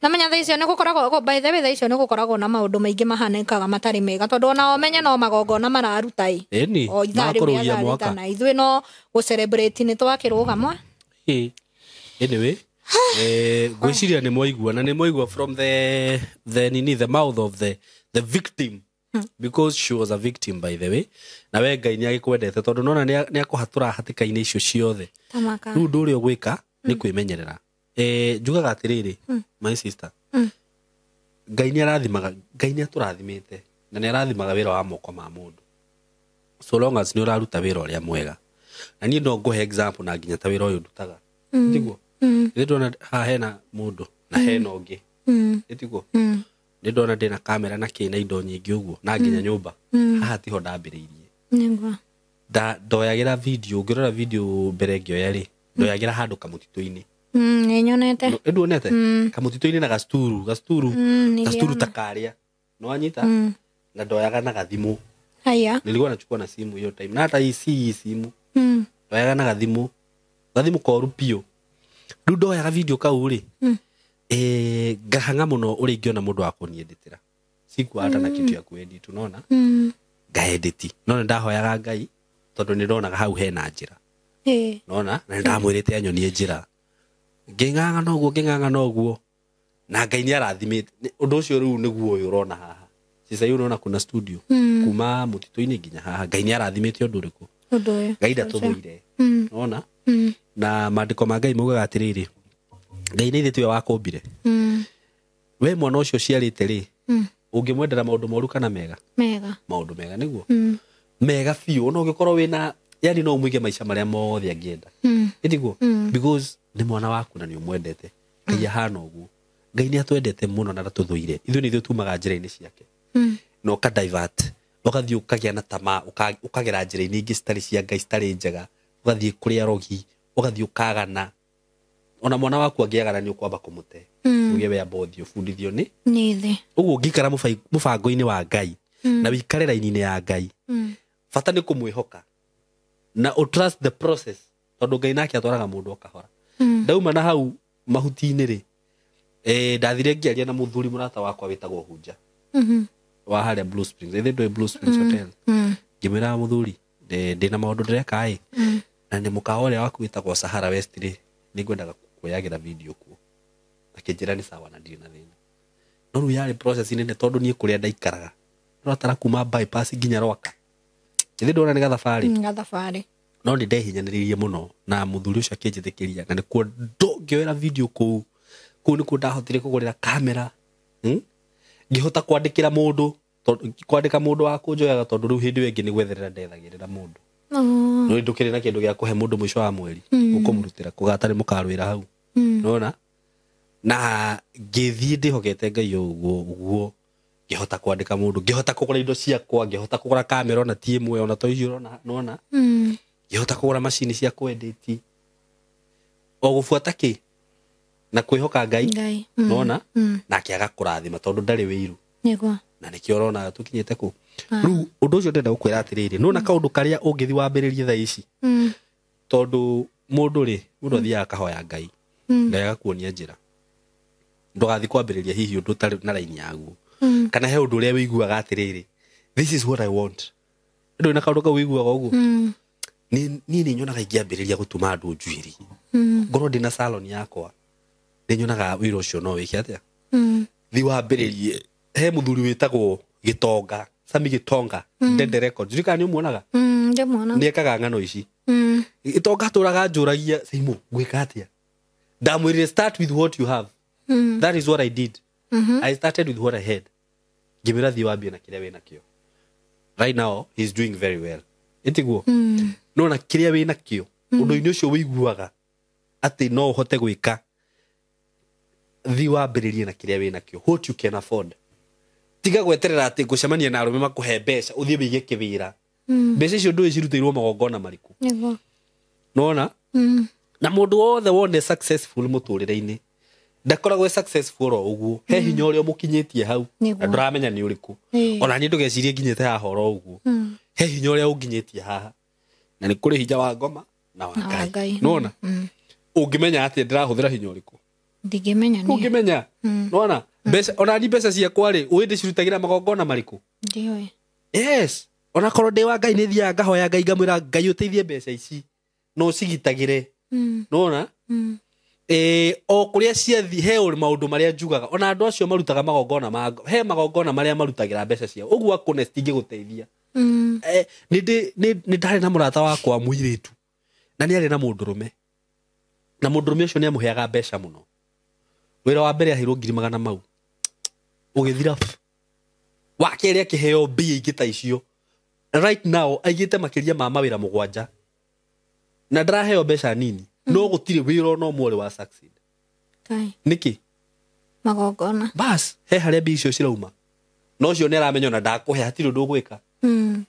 Namenya thaa icio nĩ gũkoragwo, by the way, thaa icio nĩ gũkoragwo na maũndũ maingĩ mahanĩkaga matarĩ mega, tondũ ona ũmenye no magongona mararuta ĩ. Ĩni, O ithaa rĩu rĩa thaa thita na ithuĩ no gũ-celebrate nĩ twakĩrũgama. Anyway, ngwĩciria nĩ mwaigua, na nĩ mwaigua from the nini, the mouth of the victim, because she was a victim, by the way. Na we Ngai nĩ agĩkwendete, tondũ nona nĩ akũhatũra hatĩka-inĩ icio ciothe. Rĩu ũndũ ũrĩa ũgwĩka nĩ kwĩmenyerera. Njugaga atĩrĩrĩ, my sister, Ngai nĩ arathimaga, Ngai nĩ atũrathimĩte na nĩ arathimaga wĩra wa moko ma mũndũ, so long as nĩ ũraruta wĩra ũrĩa mwega. Na niĩ no ngũhe example na nginya ta wĩra ũyũ ndutaga. Tiguo? Nĩ ndona haha hena mũndũ na hena ũngĩ. Tiguo? Nĩ ndona ndĩna kamera na kĩ na indo nyingĩ ũguo na nginya nyũmba. Haha tiho ndambĩrĩirie. Nĩguo. Ndoyagĩra video, ũngĩrora video mbere ngĩoya rĩ, ndoyagĩra handũ kamũtitũ-inĩ. Nĩ nyonete. Nĩnduonete? Kamũtitũ-inĩ na gacuturu, gacuturu ta karĩa. Nĩwanyita? Na ndoyaga na gathimũ. Haya. Nilikuwa nachukua na simu hiyo time. Na hata hii si simu. Ndoyaga na gathimũ. Gathimũ koru biũ. Rĩu ndoyaga video kau rĩ, ngahang'a mũno ũrĩa ingĩona mũndũ wa kũnieditĩra. Sikuwa hata na kitu ya kuedit, unaona? Ngaedit. No nĩ ndahoyaga Ngai tondũ nĩ ndonaga hau hena njĩra. Nona? Na nĩ ndamwĩrĩte anyonie njĩra. Ngĩng'ang'ana ũguo, ngĩng'ang'ana ũguo. Na Ngai nĩ arathimĩte. Ũndũ ũcio rĩu nĩguo ũyũ ũrona haha. Sasa hiyo unaona kuna studio. Kuma mũtitũ-inĩ nginya haha. Ngai nĩ arathimĩte ũndũ ũrĩkũ? Ũndũ ũyũ. Ngai ndatũthũire. Nona? Na maandĩko ma Ngai maugaga atĩrĩrĩ, Ngai nĩ ithe tiwe wakũmbire. We mwana ũcio ũciarĩte rĩ, ũngĩmwendera maũndũ moru kana mega? Mega. Maũndũ mega nĩguo. Mega biũ. Ona ũngĩkorwo wĩna, yani no ũmũige maica marĩa mothe angĩenda. Ĩtiguo? Because nĩ mwana waku na nĩ ũmwendete. Ngai ahana ũguo. Ngai nĩ atwendete mũno na ndatũthũire. Ithuĩ nĩ ithuĩ tumaga njĩra-inĩ ciake. Na ũka divert, ũgathiĩ ũkagĩa na tamaa, ũkagera njĩra-inĩ ingĩ citarĩ cia Ngai, citarĩ njega, ũgathiĩ kũrĩa rogi, ũgathiĩ ũkagana. Ona mwana waku angĩagana nĩ ũkwamba kũmũte. Uge we amba ũthiĩ ũbundithio nĩ thĩ. Ũguo ũngĩikara mũbango-inĩ wa Ngai na wĩikare raini-inĩ ya Ngai, bata nĩ kũmwĩhoka na ũ trust the process, tondũ Ngai nake atwaraga mũndũ o kahora. Ndauma na hau mahuti-inĩ rĩ, ndathire ngĩaria na mũthuri mũrata wakwa wĩtagwo Hunja. Wa harĩa Blue Springs. Ĩthĩ ndũĩ Blue Springs Hotel. Ngĩmwĩra mũthuri, ndĩna maũndũ ndĩreka ĩ, na nĩ mũkawa ũrĩa waku wĩtagwo Sahara West rĩ, nĩ ngwendaga kuoyagĩra video kuo. Akĩnjĩra nĩ sawa na ndirĩ na thĩna. No rĩu yarĩ process nene tondũ niĩ kũrĩa ndaikaraga ndĩratara kuma bypass nginya Rwaka. Ĩthĩ ndona nĩ gathabarĩ. Gathabarĩ. No nĩ ndehinyanĩrĩirie mũno na mũthuri ũcio akĩnjĩtĩkĩria, na nĩkuo ngĩoera video kũu. Kũu nĩkuo ndahotire kũgũrĩra kamera. Ngĩhota kwandĩkĩra mũndũ, kwandĩka mũndũ wa kũnjoyaga, tondũ rĩu hĩndĩ ĩyo ĩngĩ nĩ gwetherera ndethagĩrĩra mũndũ. No ndũkĩrĩ na kĩndũ gĩa kũhe mũndũ mũico wa mweri, ũkũmũrutĩra kũgata nĩ mũkarwĩra hau. Nona? Na ngĩthiĩ ndĩhokete Ngai ũguo ũguo, ngĩhota kwandĩka mũndũ, ngĩhota kũgũra indo ciakwa, ngĩhota kũgũra kamera ona ti ĩmwe, ona to icio ũrona, nona? Ngĩhota kũgũra macini cia kũedit. O gũbuata kĩ? Na kwĩhoka Ngai. Nona? Nake agakũrathima tondũ ndarĩ wĩiru. Nĩguo. Na nĩkĩo ũrona tũkinyĩte kũ. Rĩu ũndũ ũcio ndĩrenda gũkwĩra atĩrĩrĩ, nona kaũndũ karĩa ũngĩthiĩ wambĩrĩrie thaa ici. Tondũ mũndũ rĩ, mũndũ athiaga akahoya Ngai. Ngai agakuonia njĩra. Ndũgathiĩ kwambĩrĩria hihi ũndũ ũtarĩ na raini yaguo. Kana he ũndũ ũrĩa wĩiguaga atĩrĩrĩ, this is what I want. Ndũĩ na kaũndũ kau wĩiguaga ũguo? Niĩ nĩ nyonaga ingĩambĩrĩria gũtuma andũ njuĩrĩ. Ngorwo ndĩna salon yakwa, nĩ nyonaga wĩra ũcio no wĩke atĩa? Thiĩ wambĩrĩrie. He muthuri witagwo Gitonga, Sami Gitonga, Dende Records. Ndika ni umuonaga? Ndimuona. Ni ekaga ng'ano ici. Gitonga turaga njuragia Saimu gwika atia. Ndamwirire start with what you have. That is what I did. I started with what I had. Ngimwira thiĩ wambie na kĩrĩa wĩ nakĩo. Right now he's doing very well. Ĩtiguo? No na kĩrĩa wĩ nakĩo, ũndũ-inĩ ũcio wĩiguaga atĩ no ũhote gwĩka, thiĩ wambĩrĩrie na kĩrĩa wĩ nakĩo, what you can afford. Tiga gweterera atĩ ngũcemania na arũme makũhe mbeca ũthiĩ wĩige kĩwĩra. Mbeca icio ndũĩ cirutĩirwo magongona marĩkũ. Nĩguo. Nona? Na mũndũ wothe wone successful mũtũrĩre-inĩ ndakoragwo successful o ũguo. He hinya ũrĩa ũmũkinyĩtie hau na ndũramenya nĩ ũrĩkũ. Ona niĩ ndũgecirie nginyĩte haha oro ũguo. He hinya ũrĩa ũnginyĩtie haha, na nĩ kũrĩ hinya wa ngoma na wa Ngai. Nona? Ũngĩmenya atĩ ndĩrahũthĩra hinya ũrĩkũ? Ndingĩmenya nĩ. Ũngĩmenya? Nona? Mbeca ona ni mbeca ciakwa rĩ, ũĩ ndĩcirutagĩra magongona marĩkũ? Ndiũĩ. Yes. Ona korwo ndĩ wa Ngai nĩ thiaga ngahoya Ngai ngamwĩra Ngai ũteithie mbeca ici no ũcigitagĩre. Nona? O kũrĩa ciathi he maũndũ marĩa njugaga. Ona andũ acio marutaga magongona ma he magongona marĩa marutagĩra mbeca ciao. Ũguo akũne citingĩgũteithia. Nĩ ndarĩ na mũrata wakwa mũirĩtu na nĩ arĩ na mũndũrũme, na mũndũrũme ũcio nĩ amũheaga mbeca mũno. Wĩra wa mbere aheirwo 100,000 mau ũgĩthira. Wa kerĩ akĩheo mbia ingĩ ta icio. Right now aigĩte makĩria ma mawĩra 7 na ndaraheo mbeca nini. No gũtirĩ wĩra ona ũmwe ũrĩ wa succeed. Nĩkĩ? Magongona. Bas, he harĩa mbia icio cirauma. No ũcio nĩ aramenya ona ndakũhe hatirĩ ũndũ ũgwĩka.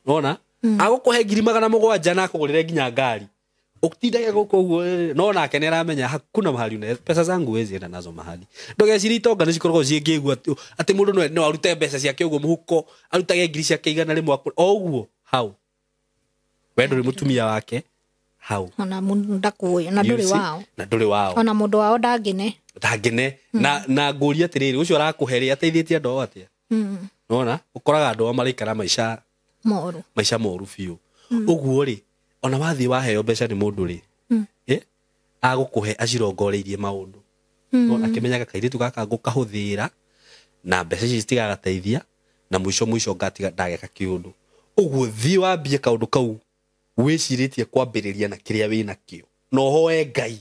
Nona? Agũkũhe 700,000 na akũgũrĩre nginya ngari. Ũtindage gũkũ ũguo, no nake nĩ aramenya hakuna mahali una pesa zangu wezi enda nazo mahali. Ndũgecirie itonga nĩ cikoragwo ciĩngĩgua atĩ mũndũ no arute mbeca ciake ũguo mũhuko, arutage ngiri ciake 100 o ũguo hau. We ndũrĩ mũtumia wake hau. Ona mũndũ ndakũĩ, na ndũrĩ wao. Na ndũrĩ wao. Ona mũndũ wao ndangĩne. Ndangĩne. Na ngũria atĩrĩrĩ, ũcio arakũhe rĩ, ateithĩtie andũ ao atĩa? Nona? Ũkoraga andũ ao maraikara maica moru. Maica moru biũ. Ũguo rĩ, ona wathiĩ waheo mbeca nĩ mũndũ rĩ, agũkũhe acirongoreirie maũndũ. Nona akĩmenyaga kairĩtu gaka ngũkahũthĩra na mbeca ici citigagateithia na mũico mũico ngatiga ndageka kĩũndũ. Ũguo thiĩ wambie kaũndũ kau wĩcirĩtie kwambĩrĩria na kĩrĩa wĩ nakĩo na ũhoe Ngai.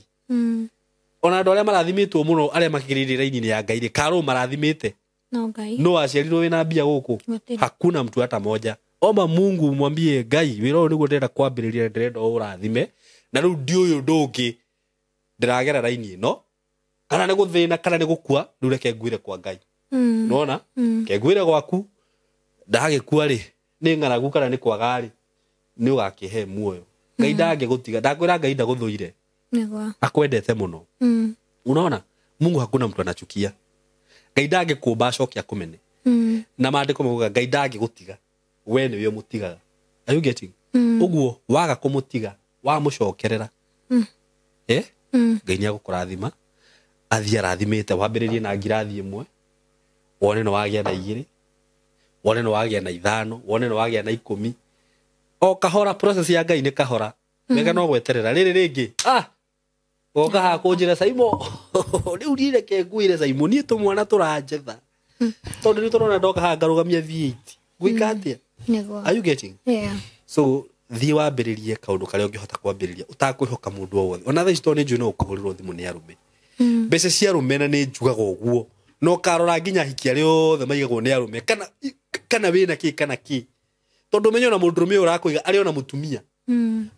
Ona andũ arĩa marathimĩtwo mũno arĩa makĩgĩrĩire raini-inĩ ya Ngai rĩ, karũ marathimĩte? No Ngai. No aciarirwo wĩna mbia gũkũ? Hakuna mtu hata moja. Omba Mungu mwambie Ngai wĩra ũyũ nĩguo ndĩrenda kwambĩrĩria, ndĩrenda ũrathime na rĩu ndiũĩ ũndũ ũngĩ ndĩragera raini ĩno, kana nĩ gũthĩna kana nĩ gũkua, rĩu reke ngwĩre kwa Ngai. Nona? Ke ngwĩre gwaku ndagĩkua rĩ, nĩ ng'aragu kana nĩ kwaga rĩ, nĩ ũgakĩhe muoyo. Ngai ndangĩgũtiga, ndakwĩra Ngai ndagũthũire. Nĩguo. Akwendete mũno. Unaona? Mungu hakuna mtu anachukia. Ngai ndangĩkũmba acoke akũmene. Na maandĩko maugaga Ngai ndangĩgũtiga, we nĩwe ũmũtigaga. Are you getting? Ũguo waga kũmũtiga, wamũcokerera. Ngai nĩ agũkũrathima, athiĩ arathimĩte, wambĩrĩrie na ngirathi 1, wone nĩ wagĩa na 2, wone nĩ wagĩa na 5, wone nĩ wagĩa na 10. O kahora, process ya Ngai nĩ kahora. Wega no gweterera rĩrĩ rĩngĩ. Goka haha kũnjĩra Saimo, rĩu niĩ reke ngwĩre Saimo, niĩ tũmwana tũranjetha. Tondũ rĩu tũrona ndoka haha ngarũgamia V8. Gwĩka atĩa? Nĩguo. Are you getting? Yeah. So thiĩ wambĩrĩrie kaũndũ karĩa ũngĩhota kwambĩrĩria ũtakwĩhoka mũndũ o wothe. Ona thaa ici tondũ nĩ njũĩ no ũkahũrĩrwo thimũ nĩ arũme. Mbeca cia arũme na nĩ njugaga ũguo. No ũkarora nginya ahiki arĩa othe maigagwo nĩ arũme kana wĩna kĩ kana kĩ. Tondũ menye ona mũndũrũme ũyũ ũrakũiga arĩ ona mũtumia.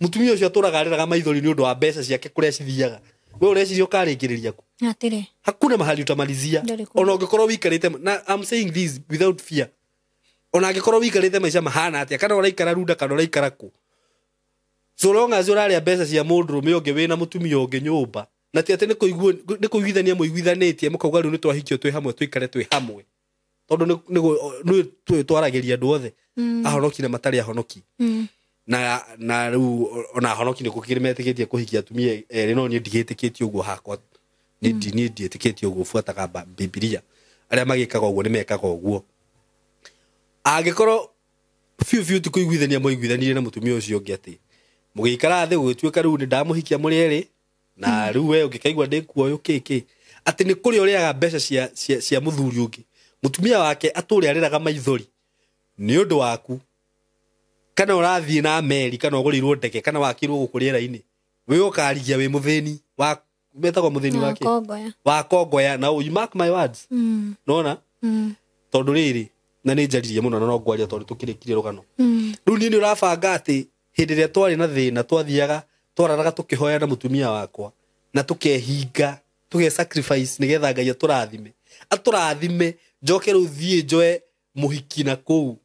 Mũtumia ũcio atũraga arĩraga maithori nĩ ũndũ wa mbeca ciake kũrĩa cithiaga. We ũreciria ũkarĩkĩrĩria kũ? Hatirĩ. Hakuna mahali utamalizia. Ona ũngĩkorwo wĩikarĩte, na I'm saying this without fear. Ona angĩkorwo wĩikarĩte maica mahana atĩa, kana ũraikara runda kana ũraikara kũ. So long as ũrarĩa mbeca cia mũndũrũme ũngĩ wĩna mũtumia ũngĩ nyũmba, na ti atĩ nĩ kũiguithania mũiguithanĩtie mũkauga rĩu nĩ twahikio twĩ hamwe tũikare twĩ hamwe. Tondũ nĩ twaragĩria andũ othe ahonoki na matarĩ ahonoki. Na rĩu ona ahonoki nĩ gũkĩrĩ metĩkĩtie kũhikia atumia erĩ, no niĩ ndigĩtĩkĩtie ũguo hakwa. Niĩ ndiĩtĩkĩtie ũguo, buataga Bibilia. Arĩa magĩkaga ũguo nĩ mekaga ũguo. Angĩkorwo biũ biũ ti kũiguithania mũiguithanirie na mũtumia ũcio ũngĩ atĩ mũgĩikara thĩ gũgĩtuĩka rĩu nĩ ndamũhikia mũrĩ erĩ, na rĩu we ũngĩkaigua ndĩkuoyũ kĩ kĩ, atĩ nĩ kũrĩa ũrĩaga mbeca cia mũthuri ũngĩ. Mutumia wake atũre arĩraga maithori nĩ ũndũ waku. Kana ũrathiĩ na meri, kana ũgũrĩirwo ndege, kana wakirwo gũkũ rĩera-inĩ, wĩ ũkarigia wĩ mũthĩni wa metagwo mũthĩni wake wa kongoya. Now you mark my words. Nona tondũ rĩrĩ na nĩ njaririe mũno na no ngwaria tondũ tũkĩrĩkirie rũgano. Rĩu niĩ nĩ ũrabanga atĩ hĩndĩ ĩrĩa twarĩ na thĩna twathiaga twararaga tũkĩhoya na mũtumia wakwa na tũkehinga tũge sacrifice nĩgetha Ngai atũrathime atũrathime njoke rĩu thiĩ njoe mũhiki na kũu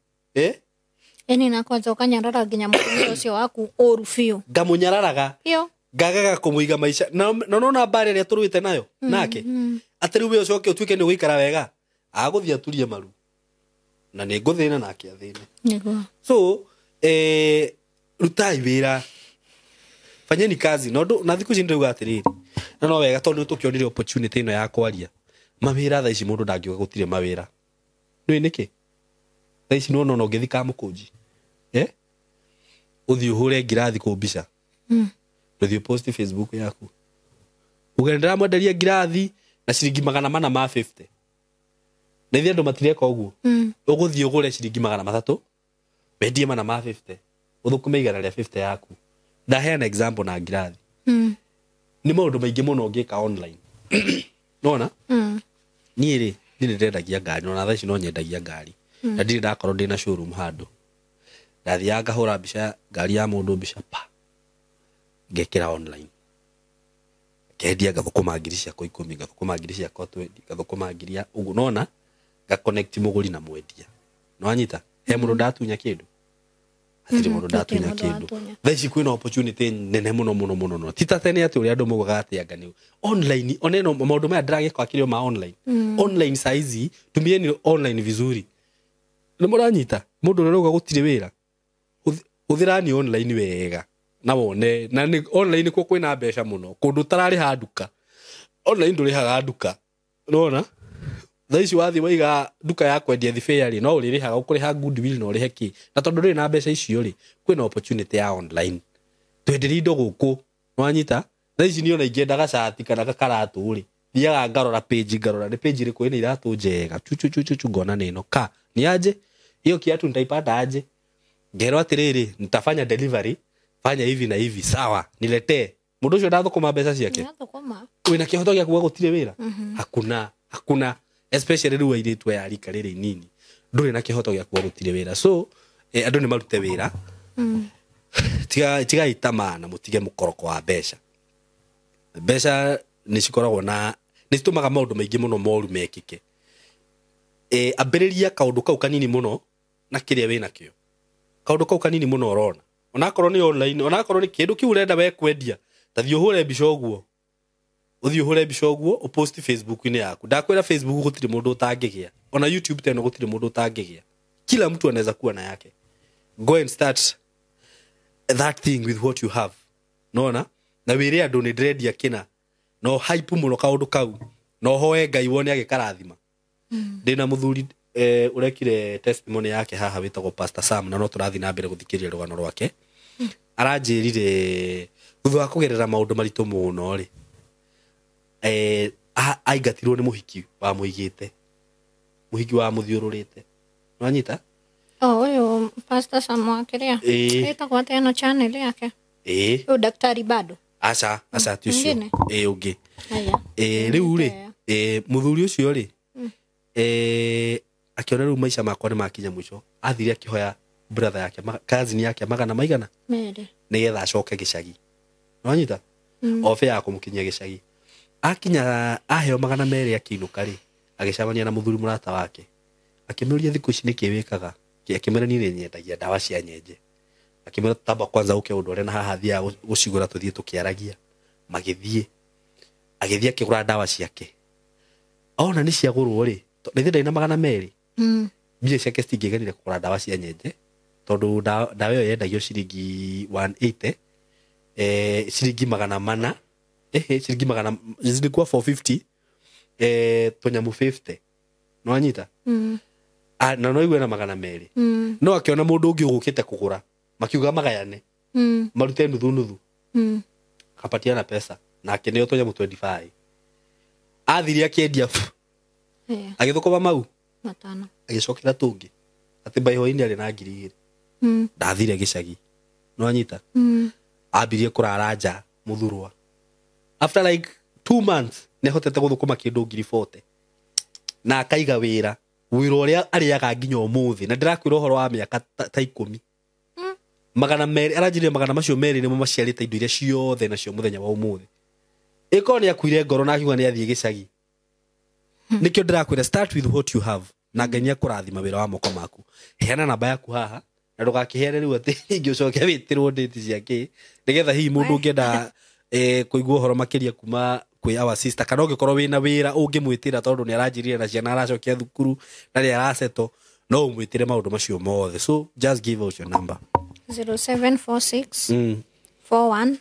Ĩni na kwanja ũkanyarara nginya mũtumia ũcio waku ũru biũ. Ngamũnyararaga ngagaga kũmũiga maica na nona mbara ĩrĩa tũrũĩte nayo nake atĩ rĩu we ũcoke ũtuĩke nĩ ũgũikara wega agũthiĩ aturie maru na nĩ ngũthĩna nake athĩne. Nĩguo. So rutai wĩra, fanyeni kazi no na thikũ ici ndĩrauga atĩrĩrĩ na no wega tondũ nĩtũkĩonire opportunity ĩno ya kwaria mawĩra thaa ici mũndũ ndangĩuga gũtirĩ mawĩra. Nĩũĩ nĩkĩ? Thaa ici nĩwona ona ũngĩthiĩ Kamũkũnji ũthiĩ ũhũre ngirathi kũu mbica ndũthiĩ post Facebook yaku uge ndĩramwenderia ngirathi na ciringi 450 na ithuĩ andũ matireka ũguo. Ũgũthiĩ ũgũre ciringi 300 wendie 450 ũthũkũme 150 yaku. Ndaheana example na ngirathi. Nĩ maũndũ maingĩ mũno ũngĩka online. Nona niĩ rĩ niĩ nĩndendagia ngari ona thaa ici no nyendagia ngari na ndirĩ ndakorwo ndĩna showroom handũ. Ndathiaga ngahũra mbica ngari ya mũndũ mbica pa ngekĩra online ngendia ngathũkũma ngiri ciakwa 10 ngathũkũma ngiri ciakwa 20 ngathũkũma ngiri ya ũguo nona ngaconnect mũgũri na mwendia. Nĩwanyita he mũndũ ndatunya kĩndũ hatirĩ mũndũ ndatunya kĩndũ. Thaa ici kwĩna opportunity nene mũno mũno mũno no ti ta tene atĩ ũrĩa andũ maugaga atĩ anga nĩ online oneno maũndũ maya ndĩragĩka akĩrĩ o ma online. Online size tumieni online vizuri. Nĩ mũranyita mũndũ ũrĩa ũrauga gũtirĩ wĩra hũthĩrani online wega na wone na nĩ online kuo kwĩna mbeca mũno kũndũ ũtararĩha nduka online ndũrĩhaga nduka nona thaa ici wathiĩ waiga nduka ya kwendia thibĩa rĩ no ũrĩrĩhaga ũkũrĩha goodwill na ũrĩhe kĩ na tondũ ndũrĩ na mbeca icio rĩ kwĩna opportunity ya online twenderie indo gũkũ nĩwanyita thaa ici niĩ ona ingĩenda gacati kana gakaratũ rĩ thiaga ngarora page ngarora nĩ page ĩrĩkũ ĩna iratũ njega chuchuchuchu ngona nĩ ĩno ka ni aje hiyo kiatu nitaipata aje ngerwo atĩrĩrĩ nitafanya delivery fanya hivi na hivi sawa niletee mũndũ ũcio ndathũkũma mbeca ciake wĩna kĩhoto gĩa kuga gũtirĩ wĩra. Hakuna hakuna especially rĩu airĩtu aya rika rĩrĩ inini ndũrĩ na kĩhoto gĩa kuga gũtirĩ wĩra. So andũ nĩ marute wĩra tigai tamaa na mũtige mũkoroko wa mbeca. Mbeca nĩ cikoragwo na nĩ citũmaga maũndũ maingĩ mũno moru mekĩke. Ambĩrĩria kaũndũ kau kanini mũno na kĩrĩa wĩnakĩo kaũndũ kau kanini mũno ũrona onakorwo nĩ online onakorwo nĩ kĩndũ kĩu ũrenda we kwendia ta thiĩ ũhũre mbica ũguo ũthiĩ ũhũre mbica ũguo ũpost Facebook-inĩ yaku. Ndakwĩra Facebook gũtirĩ mũndũ ũtangĩgĩa ona YouTube teno gũtirĩ mũndũ ũtangĩgĩa kila mtu anaweza kuwa na yake. Go and start that thing with what you have nona na wĩre andũ nĩ ndĩrendia kĩna no hype mũno kaũndũ kau no hoe Ngai wone agĩkarathima. Ndĩna mũthuri ũrekire testimony yake haha wĩtagwo Pastor Sam na no tũrathiĩ na mbere gũthikĩrĩria rũgano rwake. Aranjĩrire thutha wa kũgerera maũndũ maritũ mũno rĩ aingatirwo nĩ mũhiki wa mũigĩte mũhiki wa mũthiũrũrĩte nĩwanyita ũyũ Pastor Sam wa kĩrĩa ĩtagwo atĩa ĩno channel yake ũyũ daktari bado aca aca ti ũcio ũngĩ rĩu rĩ mũthuri ũcio rĩ akiona rĩu maica makwa nĩ makinya mũico athire akĩhoya brother yake cousin yake magana maigana merĩ nĩgetha acoke gĩcagi nĩwanyita obe ya kũmũkinyia gĩcagi akinya aheo 200 akĩinũka rĩ agĩcemania na mũthuri mũrata wake akĩmũria thikũ ici nĩkĩ wĩkaga akĩmwĩra niĩ nyendagia ndawa cia nyenje akĩmwĩra tamba kwanza ũke ũndware na haha thiaga gũcigũra tũthiĩ tũkĩaragia magĩthiĩ agĩthiĩ akĩgũra ndawa ciake ona nĩ ciagũrwo rĩ nĩ ndarĩ na 200 mbia ciake citingĩiganire kũgũra ndawa cia nyenje tondũ ndawa ĩyo yendagio ciringi 180 ciringi 400 ciringi 100 zilikuwa 450 tũnyamũ 50 nĩwanyita na no igue na 200 no akĩona mũndũ ũngĩ ũgũkĩte kũgũra makiuga magayane marute nuthu nuthu akapatiana pesa na akĩneo tũnyamũ 25 athire akĩendia agĩthũkũma mau Matano. Agĩcokera tũngĩ atĩ by hwainĩ arĩ na 2,000. Ndathire gĩcagi. Nĩwanyita? Ambirie kũrara nja mũthurwa. After like 2 months nĩahotete gũthũkũma kĩndũ 40,000. Na akaiga wĩra. Wĩra ũrĩa arĩaga nginya ũmũthĩ. Na ndĩrakwĩra ũhoro wa mĩaka ta 10. 200 aranjĩrire magana macio merĩ nĩmo maciarĩte indo iria ciothe nacio mũthenya wa ũmũthĩ. Ĩkorwo nĩ akuire ngoro na akiuga nĩ athiĩ gĩcagi. Nĩkĩo ndĩrakwĩra start with what you have na Ngai nĩekũrathima wĩra wa moko maku. Heana namba yaku haha na ndũgakĩheane rĩu atĩ ingĩ ũcoke wĩtĩrwo date cia kĩ nĩgetha hihi mũndũ ũngĩenda kũigua ũhoro makĩria kuma kwĩ our sister kana ũngĩkorwo wĩna wĩra ũngĩmwĩtĩra tondũ nĩ aranjĩrire na ciana aracokia thukuru na nĩ araceto no ũmwĩtĩre maũndũ macio mothe. So just give out your number. 0746 41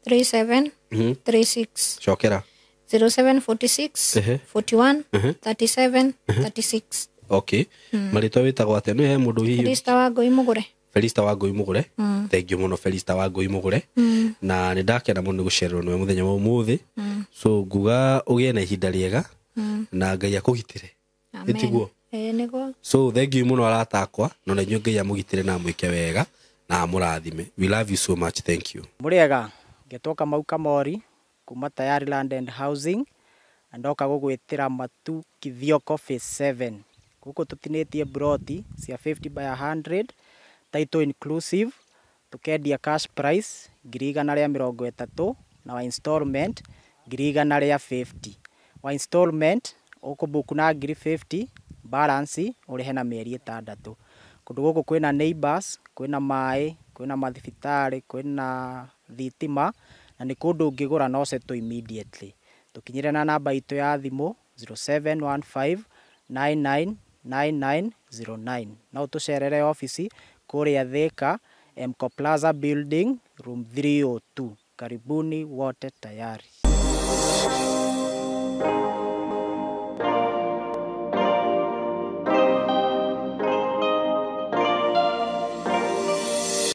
37 36. Cokera. 0746 41 37 36. Okay. Marĩtwa wĩtagwo atĩa? Nĩ he mũndũ hihi? Felista wa Ngũi Mũgũre. Felista wa Ngũi Mũgũre. Thank you mũno Felista wa Ngũi Mũgũre. Na nĩ ndakena mũno nĩ gũcererwo nĩwe mũthenya wa ũmũthĩ. So nguga ũgĩe na ihinda rĩega na Ngai akũgitĩre. Amen. Ĩtiguo? Nĩguo. So thank you mũno arata akwa na inyuĩ Ngai amũgitĩre na amwĩke wega na amũrathime. We love you so much. Thank you. Mũrĩega, ngetwo Kamau Kamori kuma Tayari Land and Housing na ndoka gũgwĩtĩra Matu Kithioko Phase 7. Gũkũ tũtinĩtie broti cia 50 by 100 title inclusive, tukendia cash price 130,000 na wa installment 150,000. Wa installment ũkũbuku na 50,000 balance ũrĩhe na mĩeri 6. Kũndũ gũkũ kwĩna neighbors, kwĩna maĩ, kwĩna mathibitarĩ, kwĩna thitima na nĩ kũndũ ũngĩgũra no settle immediately. Tũkinyĩre na namba itũ ya thimũ 0715 999909. No ũtũcerere obici kũrĩa Thika, Mco Plaza Building, room 302. Karibuni wote tayari.